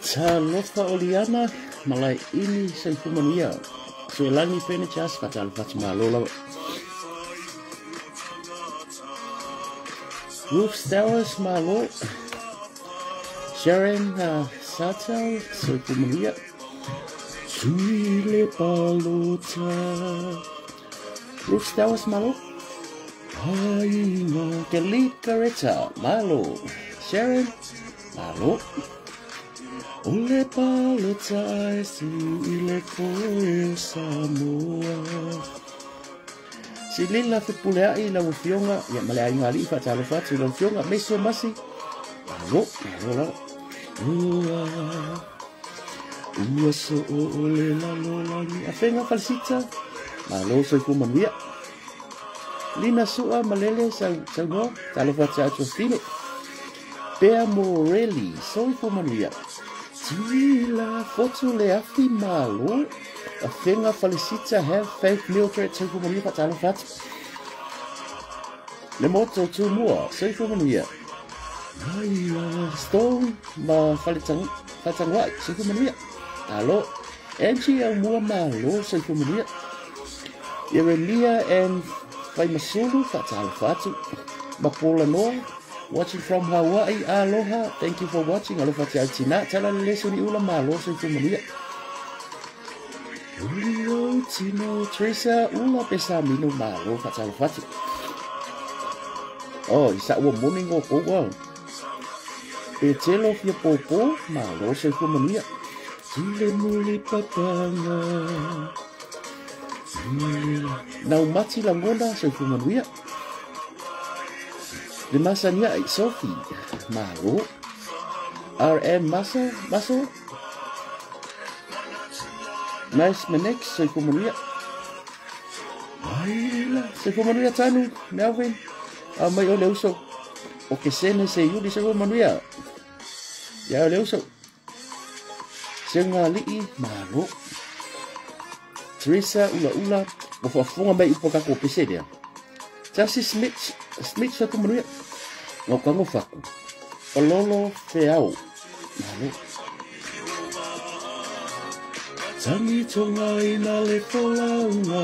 Talofa Oliana, Malae Ini, soifua manuia. Suelagi Furnitures, faatalofa atu malo lava. Wolf Stowers, malo. Sharon Sato, soifua manuia. Sui le palota. Wolf Stowers, malo. Aiga, Kelly Caretta, malo. Sharon, malo. O le palota e sui le koe o Samoa. Silila fepuleai lau afioga ia ma le aiga alii faatalofa atu i lau afioga Meso Masi. Malo, malo lava. Ua ua soo o le lalolagi afega falesita. Malo soifua manuia. Lina Sua Malele saunoa talofa atu atu fine. Pea Morelli soifua manuia. Tuila fotu le afi malo. Afega falesita have faith Mildred soifua manuia faatalofa atu. Le moto tumua soifua manuia. Aia Stone ma faletang faletangwai soifua manuia. Alo Angie au mua malo soifua manuia. Ieremia and Faimasulu faatalofa atu. Mapola Noa watching from Hawaii. Aloha, thank you for watching. Alofa te au tina. Tala le leso ni ula malo soifua manuia. Julio Tino Teresa Ula Pesamino malo faatalofa atu. Oh, isa ua moni ngō kou Petelo fia pōpō, malo soifua manuia. Tule muli papanga. Nau mati langona soifua manuia. Le masania ai Sophie, malo. RM Maso, Maso. Nice Manex, soifua manuia. Aila, soifua manuia tanu, Melvin. A mai o le uso. O ke sene se yuli soifua manuia. Ia o le uso. Se ngā li'i, malo. Teresa Ula Ula, o whaafonga mai upo kako pese lea. Chelsea Smith, Smith soifua manuia. Ngau kango faku. Palolo Feau, malo. Tangi tonga ina le folauga.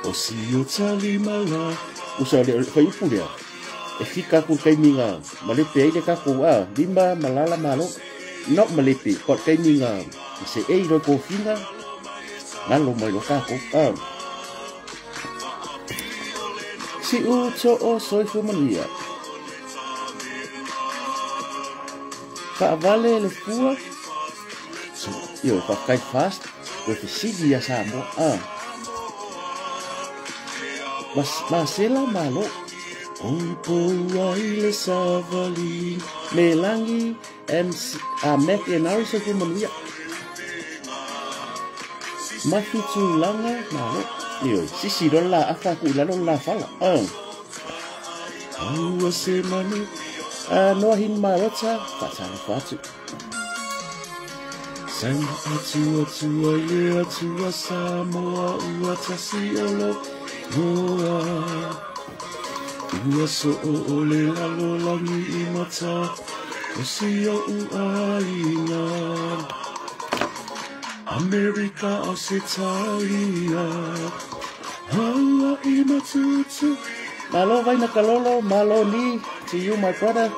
O si o tali mala. Usa le whai upu lea. E fika ku kaiminga. Malepe ai le kako a. Lima malala malo. Not malepe, but kaiminga. Se ei roi kofinga. Ngalo mai lo kako. A. Si u to o soifua manuia. Whaavale le fua. So, io, whakai fast. Koe fesili ia Samoa. A. Mas, masela malo. Pou ai le savali. Me langi MC, a Mac Enari soifua manuia. Mafi tūlanga malo. Io, sisi rola afa ku ilalo la fala. A. Aua se manu. A noa hin marota. Whatalofa atu. Sanga atu atu ai le atua Samoa ua tasi olo moa. Ua so o le lalolagi i mata o si o uaina. Amerika Australia. Haua i matutu. Malo vaina kalolo, malo ni to you my brother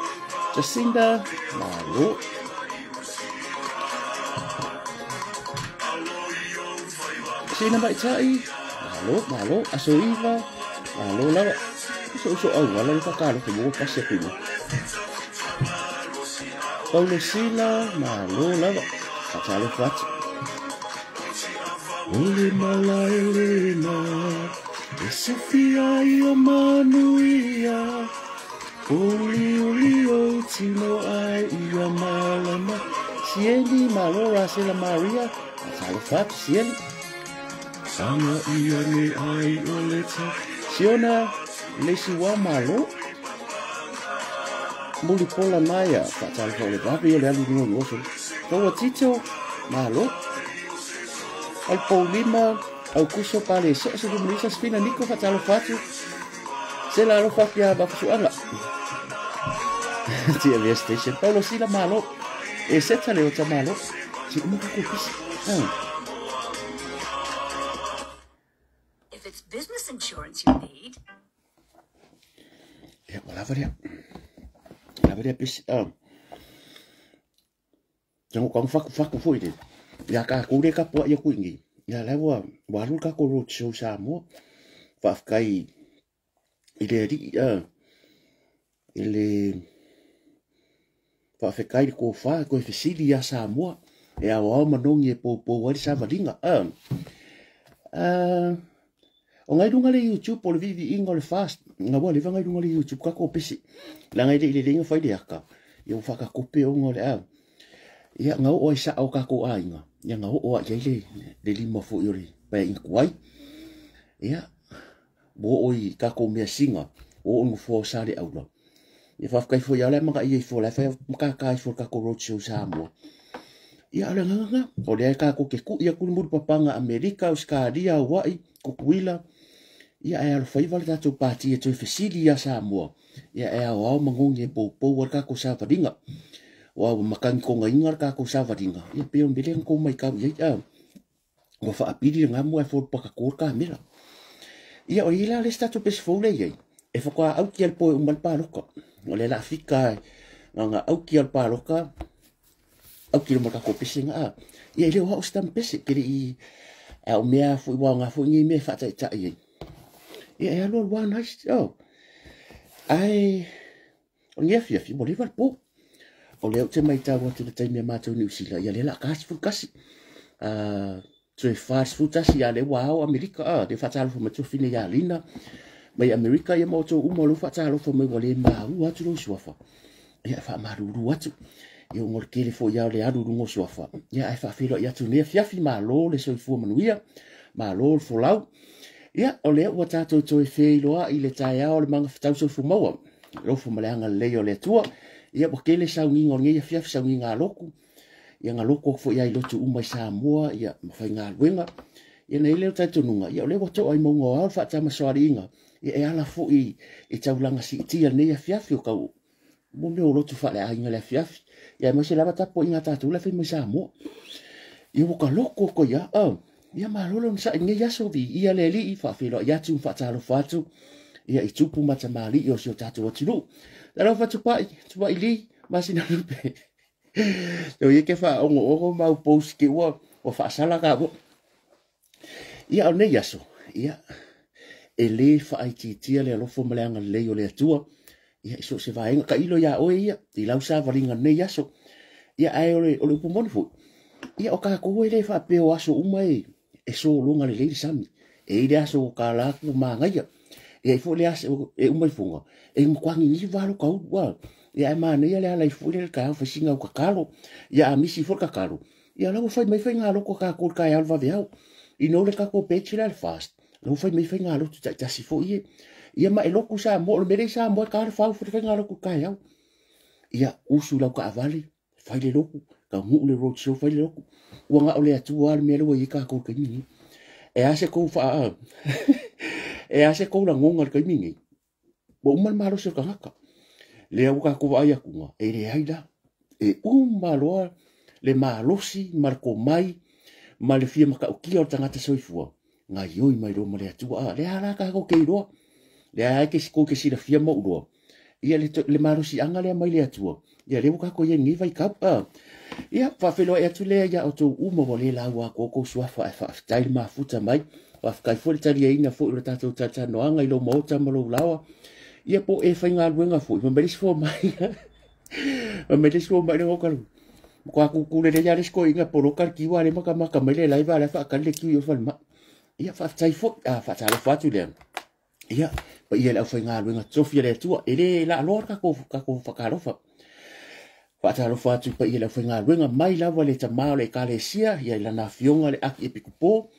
Jacinda, malo. Sina mai tai, malo, malo, aso iva, malo lava. Uso uso au, wala le whakalo ke mō pasi aku ina. Paulo Sila, malo lava. Whatalofa atu. O le malaelena, e Sofia i o manuia. Uli uli o tino ai ia malama. Sieli, malo Rasela Maria. Whatalofa atu, Sieli. Sanga ia ne ai o le ta. Siona, leisi wa malo. Muli pola naia, whatalofa o le vavi o le alu nunga oso. Kaua tito, malo. Al Paulima, au kuso pale so so kumunisa spina niko whatalofa atu. Se la alofa kia mafasuanga. TMS Station. Paulo Sila malo. E seta le o tamalo. Se uma ka pisi. If it's business insurance you need. Ia, ua lava lea. Lava lea pisi. Tango kang faku faku foi le. Ia ka ko le ka po ia ku ngi. Ia la ua ua alu ka ko road show Samoa. Faafetai i le alii i le faafetai le kofa koe fesili ia Samoa e aoao manogi e poupou ai le savaliga. O ngai luga le YouTube o le viiviiga o le fast. Nga ua leva ngai luga le YouTube ka ko pesi. La ngai le ile lenga fai le aka. Ia ua whakakope o ngā le au. Ia ngā o ai sa o kako ainga. Ia ngā o ai le le lima fo i o le pae inkuai. Ia mo o i kako mea singa. O o ngufo sa le aula. Ia whawhakai fo ia le maka ia i fo le whai makaka i fo kako roadshow Samoa. Ia ale ngā ngā. O le ai kako ke ku ia kuru papanga Amerika, Australia, Hawaii, Kukuila. Ia e alo whaiwa le tātou pāti e toi fesili ia Samoa. Ia e ao ao mangongi e poupou ar kako savaringa. O au makangi konga inga ar kako savaringa. Ia peo mbele nga mai kau ia. Ua whaapiri ngā mua e fōru pakakōr ka mera. Ia o ila le tātou pesi fōle iai. E whakua au ki al poe umal pāloka. O le la fika ngā au ki al pāloka. Au ki ruma kako pesi ngā. Ia i leo hao stam pesi. Kere i au mea fui wā ngā fui ngi mea whātaitai iai. Ia e alo wā nice. Oh. Ai, o ngia fia fi, mo lewa le pō. O leo te mai tau atu le taimi a mātou New Zealand. Ia le la kasi fu kasi. Toe fast food tasi ia le wao Amerika. Le whatalofa mai tuafine ia Lina. Mai Amerika ia mōtou uma lo whatalofa mai wa le maua atu lo suafa. Ia wha maruru atu. Ia ngor kele fo ia le aru rungo suafa. Ia ai whawhilo ia atu nea fiafi malo le soifua manuia. Malo le folau. Ia, o lea ua tātou toe wheiloa i le taeao le manga whatau soifua maua. Lofo maleanga lei o le atua. Ia, ua kele saunginga o ngeia fiafi saunginga a loku. Ia ngā loko fo ia i lotu uma i Samoa, ia mawhai ngā luenga. Ia nei leo taitonunga. Ia o lea ua toa i maunga o au whaatama soariinga. Ia e ala fo i taulanga si tia nei fiafi o kau. Mo meo lotu whaale a inga le fiafi. Ia e maise lava tapo i ngā tātou le whai mai Samoa. Ia waka loko ko ia. Ia malolo na sa ngai aso vi ia le li i whaawhilo ia tu whaatalo whatu. Ia i tupu mata maali i o si o tātou atunu. Talo whatupai, tupai li, masina lupe. Tau ia ke wha ongo ongo mau post ke ua o whaasala ka mo. Ia o nei aso, ia e le whaaititia le alofo maleanga lei o le atua. Ia iso se vaenga ka ilo ia oe ia, i lau sa valinga nei aso. Ia ai ole ole upu moni fu. Ia o ka koe le whaapeo aso uma e e so longa le leiri sami. E ile aso ka laku maangaia. Ia i fo le aso e uma i funga. E mkwangi ni valo ka ua. Ia e mana ia le ala i fo le ka au fasinga o kakalo. Ia a misi fo kakalo. Ia lau whai mai whai ngā loko ka kor ka alva veau. I no le kako pechi le fast. Lau whai mai whai ngā lotu tasi fo ie. Ia ma e loku sa mo le mere sa mo ka whau fo whai ngā loko ka au. Ia usu lau ka avali. Whai le loku. Ka ngu le road show whai le loku. Ua ngā ole atua le mea lewa i ka kor kai mingi. E ase kou wha e ase kou la ngonga le kai mingi. Bo umal malo se kangaka. Le au ka ko ai akunga. E le ai la. E umaloa le malosi marko mai ma le fia makaukia o tangata soifua. Ngā ioi mai roa ma le atua. Le ala ka ko kei roa. Le ai ke siko ke sila fia mau roa. Ia le malosi anga lea mai le atua. Ia le uka ko ia ngi vai kap. Ia whawheloa e atu lea ia o tō uma wa le lau a koko suafa e whaaftai mafuta mai. Whawhakai fo le tali e ina fo i le tātou tatanoanga i lo maota ma lo lawa. Ia po e whai ngā luenga fo. Ma melis fo mai. Ma melis fo mai le ngokalu. Kwa kukule le ia lesko inga poloka kiwa le maka maka mai le laiva le whaakali le kiwi o whalma. Ia whaaftai fo. Whaatalo whatu lea. Ia, pa ia le au whai ngā luenga tofia le atua. E le la aloa kako whakalofa. Whaatalofa atu pa ia le au whai ngā luenga mai lawa le tamao le ekalesia. Ia lana fionga le aki e pikupo.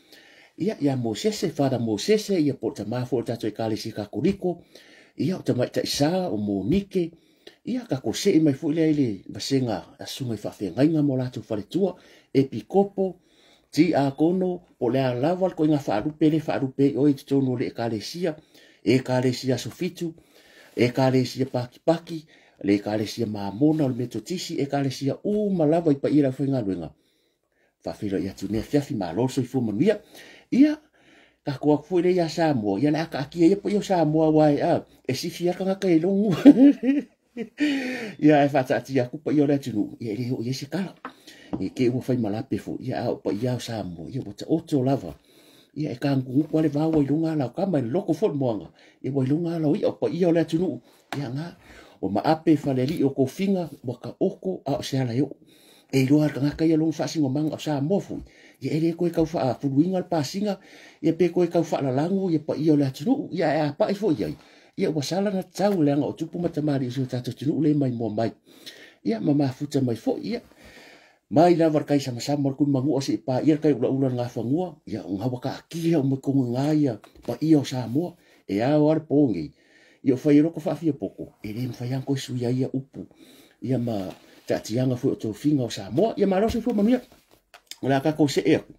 Ia, ia Mosese, whada Mosese. Ia po tamao fo tato ekalesia kakoliko. Ia o tamai taisa o Monike. Ia kako se i mai fo ile ile vasenga asunga i whawhengainga mo lātou whaletua. Epikopo, ti a kono, po lea lava ko inga whaarupe le whaarupe o i tonu le ekalesia. Ekalesia sofitu, ekalesia pakipaki. Le Ekalesia Mamona, o le Metotisi, Ekalesia uma lava i paia le aufaigaluega. Faafeiloai atu nei afiafi, malo le soifua manuia. Ia, tatou atu foi lea ia Samoa, ia le a taatia ia paia o Samoa aua e, a, e sifi lava tagata i logu. Ia, ae faataatia atu paia o le atunuu, ia e le oo i ai se tala. I te i ua fai malape foi, ia a o paia o Samoa, ia ua taoto lava. Ia e tagutugutu lava le vao ua iloga ala o tama, e loloto foi le moana, ia ua iloga ala o i'a, o paia o le atunuu. Ia na, ua maape falealii o tofiga, ua taoto a o se ala e oo. E iloa le tagata ia lona faasinomaga o Samoa foi, ia e le toe tau faafuluina le pasiga, ia pe toe tau faalalago ia paia o le atunuu, ia ae a pai foi i ai, ia ua sala na tatau leaga o tupu ma tamalii o si o tatou atunuu le maimoa mai. Ia ma mafuta mai foi, ia mai lava le taisamasama o le tulimanua seia paia le tai ulaula o le gafanua, ia o na ua taatia uma i totonu i ina ia paia o Samoa. E ao lava le po nei, ia o fai ai lota faafiapoto, e le mafai lava ona toe suia ai ia upu, ia ma taatiaga foi o tofiga o Samoa. Ia malo le soifua manuia. O le a tatou see atu.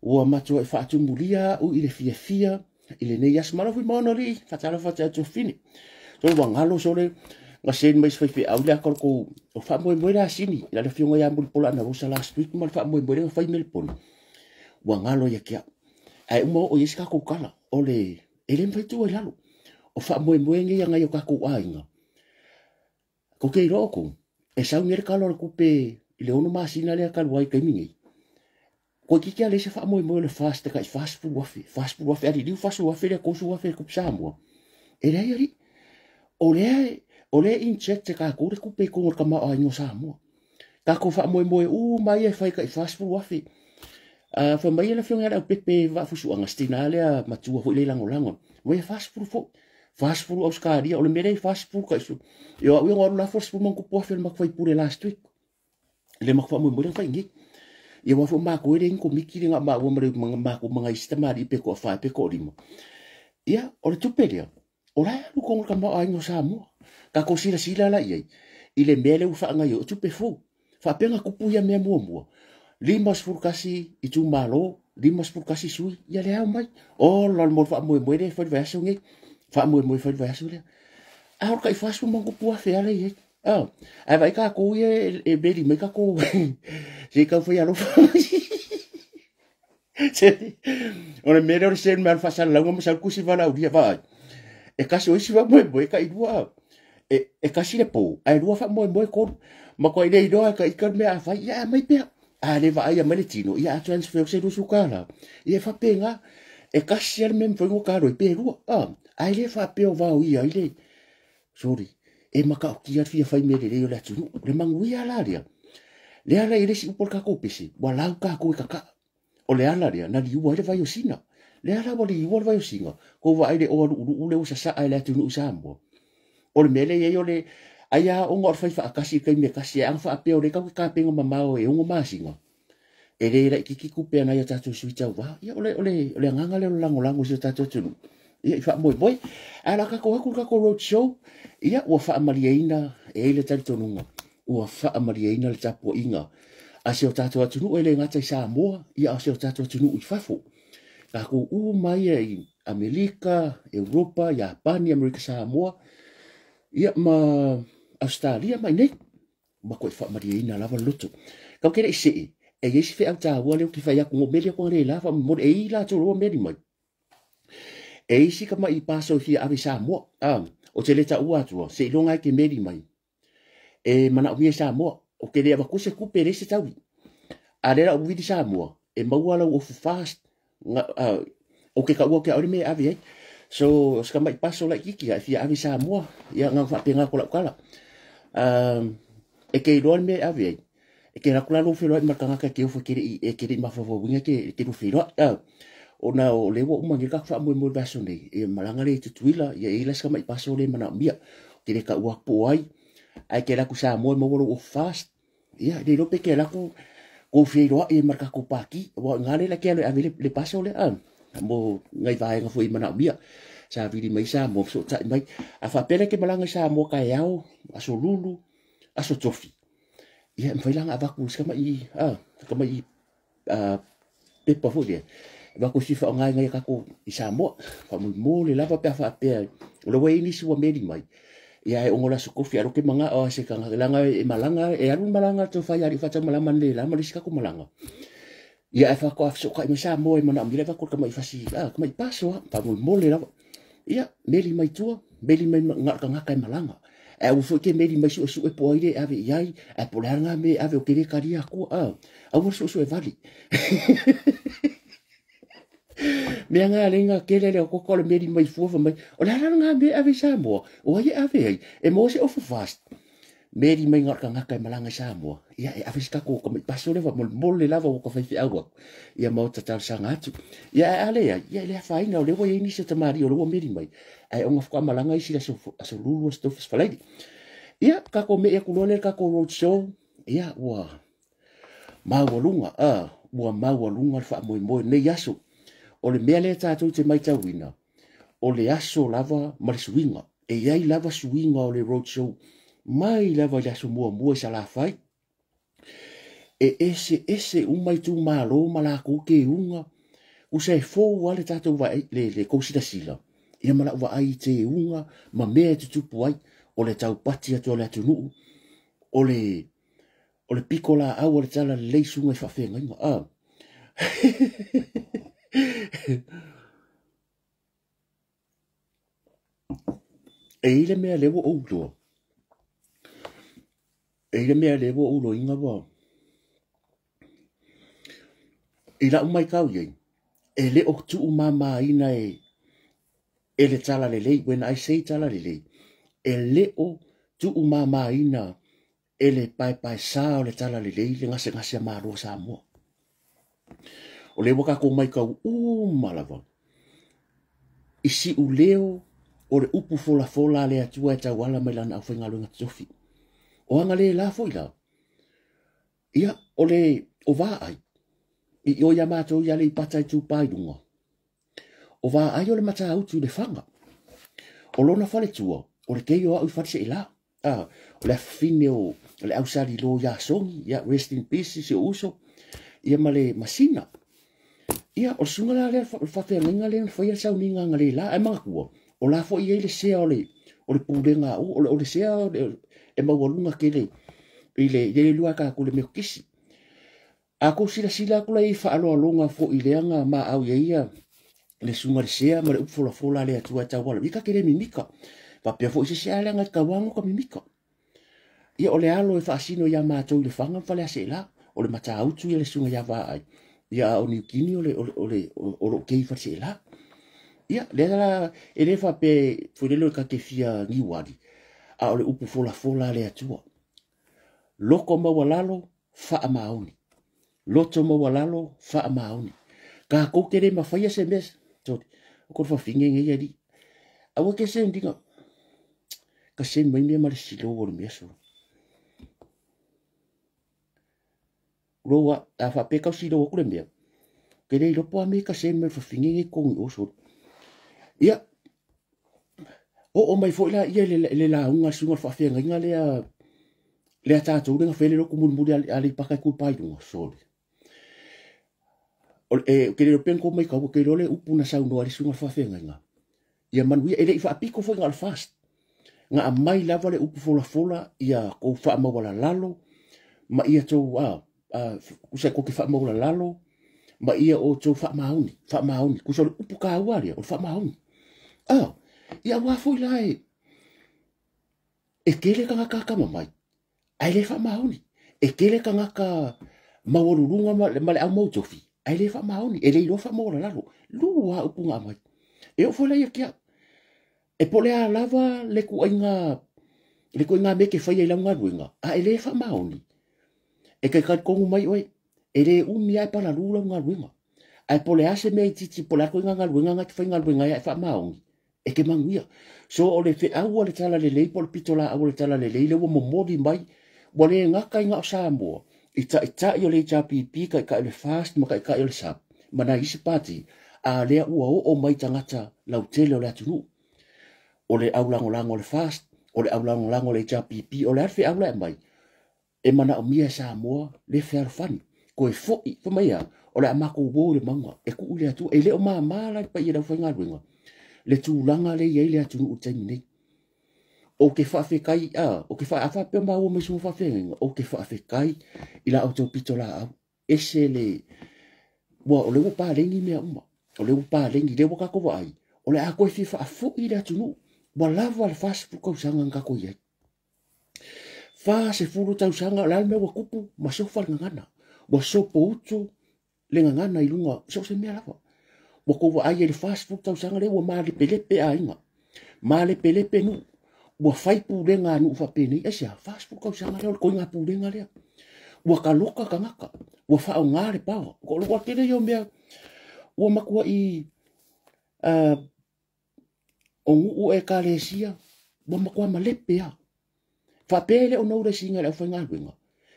Ua matuai faatumulia au i le fiafia i lenei aso. Malo foi maono alii, faatalofa atu ia Tuafine. Sole ua galo sole na send mai se faifeau le ata o le tou o faamoemoe le asini i le afioga ia Mulipola Anarosa last week ma le faamoemoe lea na fai Melepone. Ua galo ia te au. Ae uma oo i ai se tatou tala o le e le mafai tuu ai lalo. O faamoemoe nei a nai o tatou aiga. Kou te iloa outou, e sau nei le tala o le tupe i le 6 masina lea talu ai i taimi nei. Toeitiiti lava leai se faamoemoe o le FAST e tai 40,000, 40,000 aliliu 40,000 lea 30,000 le tupe Samoa. E leai alii. O lea, o lea e inject e tatou le tupe i totonu o le tamaoaiga o Samoa. Tatou faamoemoe uma ia e fai tai 40,000. Fai mai le afioga ia Leaupepe Vaafusuaga, si tina lea matua foi lea e lagolago. Mai e 40 foi. 40 Ausetalia, o le mea lea e 40 tai su. E o au ia na alu lafo le 10 ma ona tupu afe o le matou faipule last week. Le matou faamoemoe lea na fai nei. Ia aua foi matou e leai ni komiti le na o maua ma le matou ma nai isi tamalii pe toafa pe toalima. Ia, o le tupe lea, o la e alu i totonu o le tamaoaiga o Samoa. Tatou silasila la i ai i le mea lea ua faagaoioi, o tupe fou. Faapea na tupu ia mea muamua, 51 itumalo, 51 sui, ia le ao mai. Ola le mo le faamoemoe lea e fai le vaiaso nei. Faamoemoe fai le vaiaso lea. A o le tai 40 ma ona tupu afe lava lea e i ai. Ae vaai tatou ia e meli mai tatou se i tau fai alofa. O le mea lea o le send mai o le faasalalauga ma sau le tusi valaaulia vaai. E tasi o isi faamoemoe e tailua. E tasi le po, ae lua faamoemoe tolu. Matuai le iloa e taita le mea a fai, ia aumai pea. A le vaaia mai le tino, ia a transfer se $20. Ia e faapena, e tasi lava le mea e mafai ona talo ai pe lua. Ae le faapea o vaoia ai le, sorry, e matautia le fia fai mea lelei o le atunuu. O le manuia la lea, lea la i le isi upu o le tatou pese, ua lau tatou e kakaa. O le ala lea na liua ai le vai o Sina. Lea la ua liua le vai o Sina, kou vaai le oa luuluu lea ua sasaa e le atunuu i Samoa. O le mea lea e i ai o le ai aoga o le fai faatasi i le taimi e tasi, ae ana faapea o lea tatou te tapena mamao e 6 masina, e le laitiiti tupe a nai o tatou sui tauva. Ia, o le, o le, o le agaga lea o le lagolago i si o tatou atunuu. Ia, i faamoemoe. Ae o le a tatou atu i le tatou road show, ia, ua faamalieina, e i ai le talitonuga, ua faamalieina le tapuaiga a si o tatou atunuu e le gata i Samoa, ia a o si o tatou atunuu i fafo. Tatou uma ia i Amerika, Europa, Iapani, Amerika Samoa, ia ma Ausetalia ma i inei. Matuai faamalieina lava le loto. Kau ke le i see, e i ai si feau taua lea ou te fai atu, ngo meli atu analeila faamolemole, e i latou loa meli mai. E i si tama'i paso e fia ave i Samoa, ou te le taua atua, seiloga e te meli mai. E manaomia i Samoa, ou te le avatua se tupe, e leai se taui. A o lea la ua vili Samoa, e maua lau ofu fast, ou te taua atu ia oe le mea e ave ai. So, o si tama'i paso laitiiti a e fia ave i Samoa, ia na ona faapena atu lau tala. E te iloa le mea e ave ai, e te alu atu la lou feloai ma le tagata e te ofo e te le i, e te le i mafaufauina e te lua feiloai. Ona o lea ua uma nei le tatou faamoemoe i le vaiaso nei, e malaga lea i Tutuila, ia e i ai la si tama'i paso lea e manaomia. Ou te le taua atu po o ai, ae te alu atu i Samoa e maua lou ofu fast. Ia, le iloa pe te alu atu kou feiloai ai ma le tatou pati, aua o i ina lea la te alu e ave ai le paso lea, mo nai vaega foi e manaomia. Sa vili mai Samoa, fesootai mai. A faapea la e te malaga i Samoa taeao, aso Lulu, aso Tofi, ia, e mafai la ona avatu si tama'i, tama'i pepa foi lea, e avatu e fia faaaoga ai nai a tatou i Samoa. Faamolemole lava pe a faapea, o lea ua i ai nisi ua meli mai. Ia e ongo la aso kofi alo ke manga o se kanga langa e malanga e alu malanga to fai ali fata malama le la ma le sika ko malanga. Ia e whako awhiso kai mai Samoa e mana o mire wako ka mai fasi, ka mai paso, pa mo mole lava. Ia, meli mai tua, meli mai ngā ka ngaka e malanga. E au foi ke meli mai sue sue po aire ave iai, e po le anga me ave o kere karia kua, au sue sue vali. Mea ngā lenga kele le o koko le meli mai fua mai, o le ala ngā me ave Samoa, o ai ave ai, e mo se ofu fast. Meri mai ngā ngaka e malanga Samoa. Ia e ave sika ko mai paso le va mol le lava o ka fai aua. Ia mau tatal sanga atu. Ia e ale ia, ia le afaina o le wa ini se tamari o le wa meri mai. Ai onga fuka malanga isi la so aso lulu aso falai. Ia ka ko me ia kulole ka ko road show. Ia ua maualunga ua maualunga le faamoemoe nei aso. O le mea lea tatou te maitauina, o le aso lava ma le suiga. E iai lava suiga o le road show mai lava i le aso muamua i Salafai. E ese ese uma i tūmālō ma lakou keuga. Usa e fou a le tatou vaai le kou silasila. Ia ma lau vaai i teuga ma mea e tutupu ai. O le taupati atu o le atunuu. O le piko la au o le tala lelei suga i faafeagaiga. E i le mea lea ua ou iloa. E i le mea lea ua ou iloiga ua i lau mai kau iai, e le o tuu mamaina e le tala lelei. When I say tala lelei, e le o tuu mamaina e le paepae sa o le tala lelei le gasegase a Malo Samoa. O le ua kākou mai kau uma lava. I siu leo o le upu folafola le atua e tauala mai lana au whaingaluenga totofi. O anga le la foi la. Ia, o le o vaai. I o ia mātou ia le i pata i tūpai lunga. O vaai o le matautu le whanga. O lona whale tua, o le keio au i whare se i la. O le afine o le ausali lo ia songi, ia rest in peace se uso, ia ma le masina. Ia, o le sunga la lea, o le whawheangainga lea, whaia le sauninga nga le la, e mangakua. O la foi ei le sea o le pūlenga o le sea o le, e maualunga ke le, i le, i le lua ka ku le meo kisi. A ko sila sila kula i whaaloalonga fo i leanga ma au ia ia le sunga le sea ma le ufola fola le atua tauala. Ika ke le mimika. Papea fo i se sea leanga kawango ka mimika. Ia o le alo e whaasino ia mātou i le whanga mwhale ase la. O le matautu ia le sunga ia vaai. Ia o niukini o le o lo kei whase la. Ia, le la e le whape fwelelo ka ke fia ngiwari. A o le upu fola fola le atua. Loko maualalo, whaamaoni. Loto maualalo, whaamaoni. Ka kōkere mawhaia se mes. Sorry, o kore whawhinge ngei ari. Aua ke se ndinga. Ka se mai mea ma le silo o le mea so. Roa, a whapeka o silo o kure mea. Ke rei lopo a me ka se mai whawhinge ngei kongi o so. Ia, o mai foi la ia le launga sunga whawhenga lea lea tātou lenga whele loko mulimuli a le paka kui pai lunga, sorry. O e ke le penko mai kau ke lole upu na saunoa le sunga whawhenga. Ia manuia e le i whaapiko foi ngā le fast. Ngā mai lava le upu fola fola ia kou whaamawala lalo ma ia tau kusa ko ke whaamawala lalo ma ia o tau whaamaoni, whaamaoni. Kusa o le upu ka ua lea, o le whaamaoni. Ia wā foi la e kele ka ngaka kama mai. Ai le whaamaoni. E kele ka ngaka maualulunga ma le au mautofi. Ai le whaamaoni. E le iloa whaamawala lalo. Lua upu ngā mai. E o foi la ia kia. E pole a lava le kuainga me ke whaia i lau ngaluenga. A e le whaamaoni. E kai kai kongu mai oe. E le umi ai pala lu lau ngaluenga. Ai pole ase mea i titi pole a koinga ngaluenga ngā te whai ngaluenga ia e whaamaoni. E ke manguia. So o le wheaua le tala le lei, po le pito la aua le tala le lei, le ua momoli mai, ua le ngaka i ngā o Samoa. I ta'itai o le HRPP, kai kai o le fast, ma kai kai o le SAP. Ma nai isi pati, a lea ua o mai tangata lautele o le atunuu. O le aulangolango o le fast, o le aulangolango o le HRPP, o le alfe aula e mai. E mana o mia Samoa, le whealofani. Koe foi, whamaia, o le amako wo le maunga, e kuu le atua, e leo māmā lai pa i lau whaingaluenga. Le tūlanga le iai le atunuu o taimi nei. Ou te faafetai, ou te faapea maua mai susuga faafeagaiga, ou te faafetai i la outou pitolaau. Ese le, ua o lea ua paleni mea uma. O lea ua paleni, lea ua tatou vaai, o le a toe fia faafoi le atunuu. Ua lava le 40 tausaga na tatou i ai. 40 tausaga, o le a le mea ua tupu, ma sofa le gagana. Ua sopoutu le gagana i luga, so o se mea lava. Ua tou vaai i le 40 tausaga lea ua malepelepe aiga. Malepelepe nuu. Ua fai pulega a nuu faapenei. Aisea, 40 tausaga lea o le toiga pulega lea. Ua taloka tagata. Ua faaaoga le power. Ua tele ia o mea. Ua matuai o nuu ekalesia. Ua matua malepe a. Faapea le o nou le singa le aufaigaluega.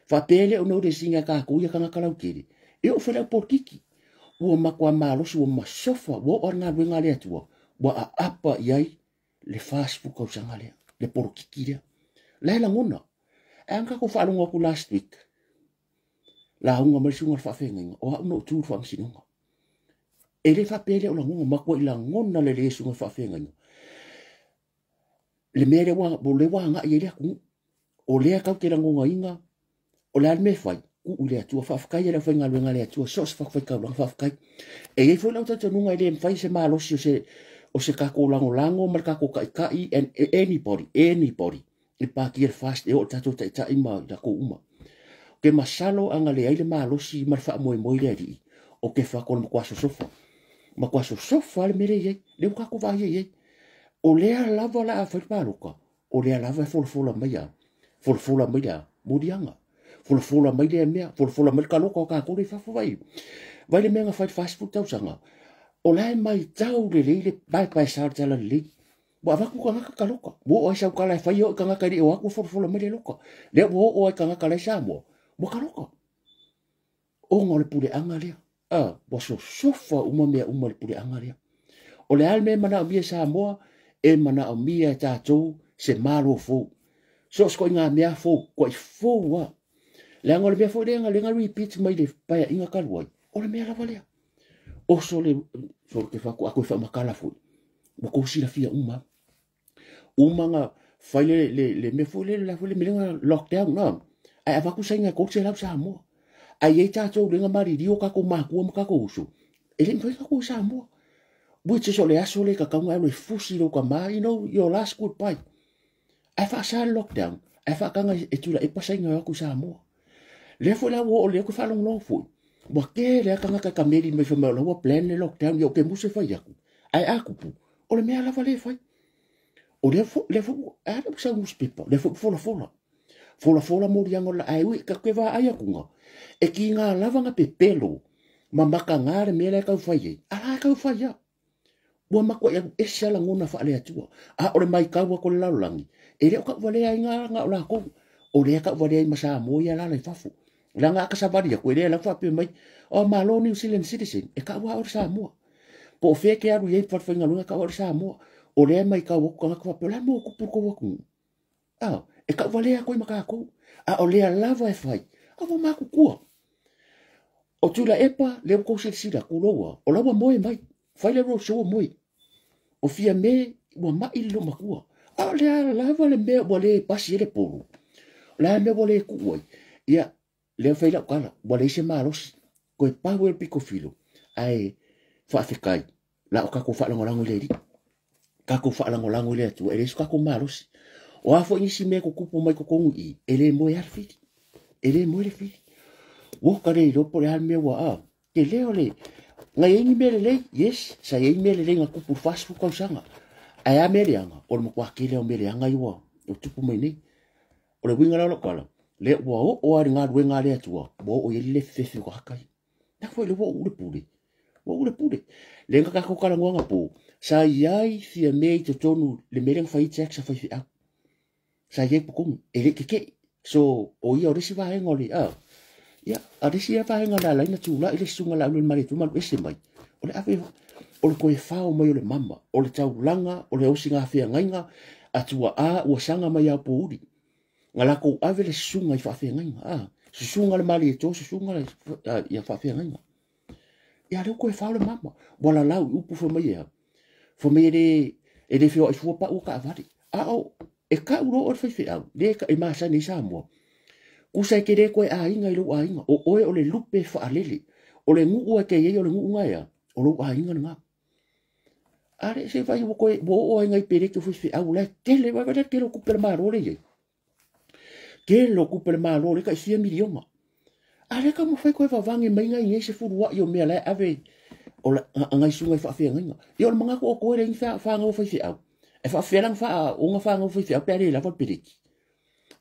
Faapea le o nou le singa tatou ia tagata lautele. E oo foi le au polokiki. Ua matua malosi, ua masofa, ua oo lava le galuega a le Atua. Ua aapa i ai le 40 tausaga lea, le polokiki lea. La e lagona. Ae a na tatou faalogo atu last week, lauga mai le susuga i le faafeagaiga, o au na ou tu i le faamasinoga. E le faapea le o lagona, matuai lagona lelei e susuga i le faafeagaiga. Le mea lea ua, lea ua agai ai le atunuu. O lea tatou te lagonaina, o le a le mea e fai, tuu i le Atua. Faafetai i le aufaigaluega a le Atua, so o se fatafaitaulaga, faafetai. E i ai foi lau talitonuga e le mafai se malosi o se tatou lagolago ma le tatou taitai, and anybody, anybody, i le patia le FAST, e oo i le tatou taitai ma i latou uma. Ou te masalo a na leai le malosi ma le faamoemoe i le Alii, o te fako le matua sosofa. Matua sosofa le mea lea e i ai, lea ua tatou vaai i ai. O lea lava la a fai le palota, o lea lava e folafola mai a, folafola mai le a, moliaga. Folafola mai lea mea, folafola mai le taloka o tatou lea i fafo vai. Vai le mea na fai le 40 tausaga. O la e maitau lelei le paepae sa o le tala lelei. Ua avatu tagata taloka. Ua oo ai sau tala e fai o i tagata e le o atu ua folafola mai le loka. Lea ua oo ai tagata la i Samoa, ua taloka. Ona o le puleaga lea. Ua sosofa uma mea uma i le puleaga lea. O le a le mea e manaomia e Samoa, e manaomia e tatou se malo fou. So o se koiga mea fou, koai fou a. Leaga o le mea foi lea na lea na repeat mai le paeaiga talu ai, o le mea lava lea. Oso le, so te whaku ako e whaamakala foi. Ua kou silafia uma. Uma nga fai le, le, le mea foi le, la foi le mea nga lockdown na. Ai avaku sainga e 300 Samoa. Ai ei tātou lenga mariri o kako mākua ma kako uso. E le mawhai kako Samoa. Which is o le aso le kakaunga e fusi lo ka ma, you know, your last goodbye. Ai whaasa le lockdown. Ai whaakanga e tula e pasainga o aku Samoa. Lea foi la ua o lea koe whaalongolongo foi. Ua kē lea tagata ka meri mai fai mai o la ua plan le lockdown ia o ke musu e fai aku. Ae a kupu, o le mea lava lea e fai. O lea foi, lea foi, a lea ua sau newspaper, lea foi ua folafola. Folafola moliaga o le la, ae ui, ka koe vaai akuga, e ki ngā lava nga pepelo, ma makagā le mea lea e tau fai ai, a la e tau fai a. Ua matuai alu ese a lagona faale-Atua. A o le maitau atu o le lalolagi, e le o tauvalea ai ngā na o lakou. O lea tauvalea ai ma Samoa ia lala i fafo. Leaga a ka savali atu, e le alu faapea mai, o malo New Zealand citizen, e kau lava o le Samoa. Po o fea e te alu i ai falefaigaluega, e kau lava o le Samoa. O lea e maitau atu tagata faapea, o le a le mea ua tupu i le tou atunuu? A, e tauvalea atu ai ma tatou. A o lea lava e fai, a ua matutua. O Tuilaepa, lea ua tou silasila, tuloua, o la ua moe mai. Fai le roadshow moe. O Fiame ua mai le loomatua. A o lea lava le mea ua le pasi ai le polo. O le a le mea ua le tuu ai. Ia, lea fai lau tala, ua leai se malosi. Toe pau ai le pito filo, ae faafetai, la o tatou faalagolago i le Alii. Tatou faalagolago i le Atua, e leai so tatou malosi. O a foi nisi mea e tutupu mai totonu i i, e le moe lava le fili. E le moe le fili. Ua ka le iloa po o le a le mea ua a. Tele o le, na i ai ni mea lelei, yes, sa i ai mea lelei na tupu i le 40 tausaga. Ae a mea leaga, o le matua tele o mea leaga ia ua tupu mai nei. O le uiga la o lau tala, lea ua oo lava i le galuega a le Atua, ua oo i ai le lefefefe o tagata ia. Na foi le ua ou le pule. Ua ou le pule. Lea na tatou talanoa anapo, sa i ai Fiame i totonu le mea lea na fai ai tax a faifeau. Sa i ai totonu, e le i keke'i. So, o ia o le isi vaega o le, a, ia, a le isi ia vaega na ala ai na tulai le susuga Laaulialemalietoa ma alu ese mai, o le ave, o le toe fao mai o le mama, o le taulaga, o le osiga feagaiga, a tuaa ua saga mai Aopouli. Na latou ave le susuga i faafeagaiga, a, susuga le Malietoa, susuga le, ia faafeagaiga. Ia lea ua toe fao le mama, ua lalau i upu fai mai e a, fai mai e le, e le feoai fua pau o taavale. A o, E kau loa oe le faifeau, le e masani ai Samoa. Kusa e te le koe aiga i lou aiga, o oe o le lupe faalele. O le nuu e te iai o le nuu nga ea, o lou aiga lena. A le se vai ua koe, ua oo ai ngai peleke o faifeau, la e tele, vai vai la tele o kupe le malo le iai. Tele o kupe le malo le tai fia miliona. A le taumafai koe vavage mai ngai nei se fuluai o mea la e ave o la, ngai suga i faafeagaiga. Ia o le manatu o koe le ni whāngau faifeau. E faafefea la ona ona whāngau faifeau pe a le lava le peleki.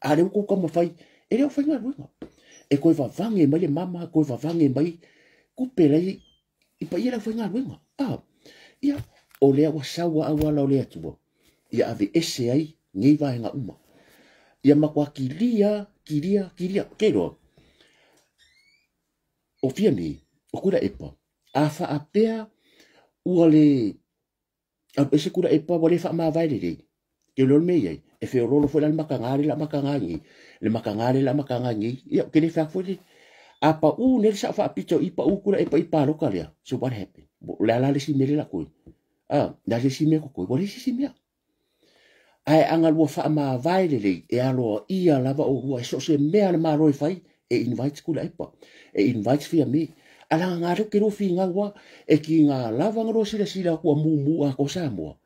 A le ua kou taumafai, e le o faigaluega. E koe vavage mai le mama, koe vavage mai kupe lai i paia le aufaigaluega. A, ia, o lea ua sau a auala o le Atua, ia aveese ai nei vaega uma. Ia matua kilia, kilia, kilia. Ke iloa, o fia nei, o Tuilaepa, a faapea ua le alu ese Tuilaepa ua le faamavae lelei, ke iloa le mea i ai, e feololo foi la le mataga le la mataga nei, le mataga le la mataga nei, ia, ke le fai atu foi le, a pau nei le sao faapito i pau Tuilaepa i palota lea, so what happened? O le a la le isi mea le la koe? A, le a le isi mea kokoe? Ua leai se isi mea. Ae a galua faamavae lelei, e aloaia lava oulua, e so o se mea a le Malo e fai, e invite Tuilaepa, e invite Fiame. Alaga lea ou te lua finau lava, e tiga lava ona lua silasila atu ua mumu atoa Samoa.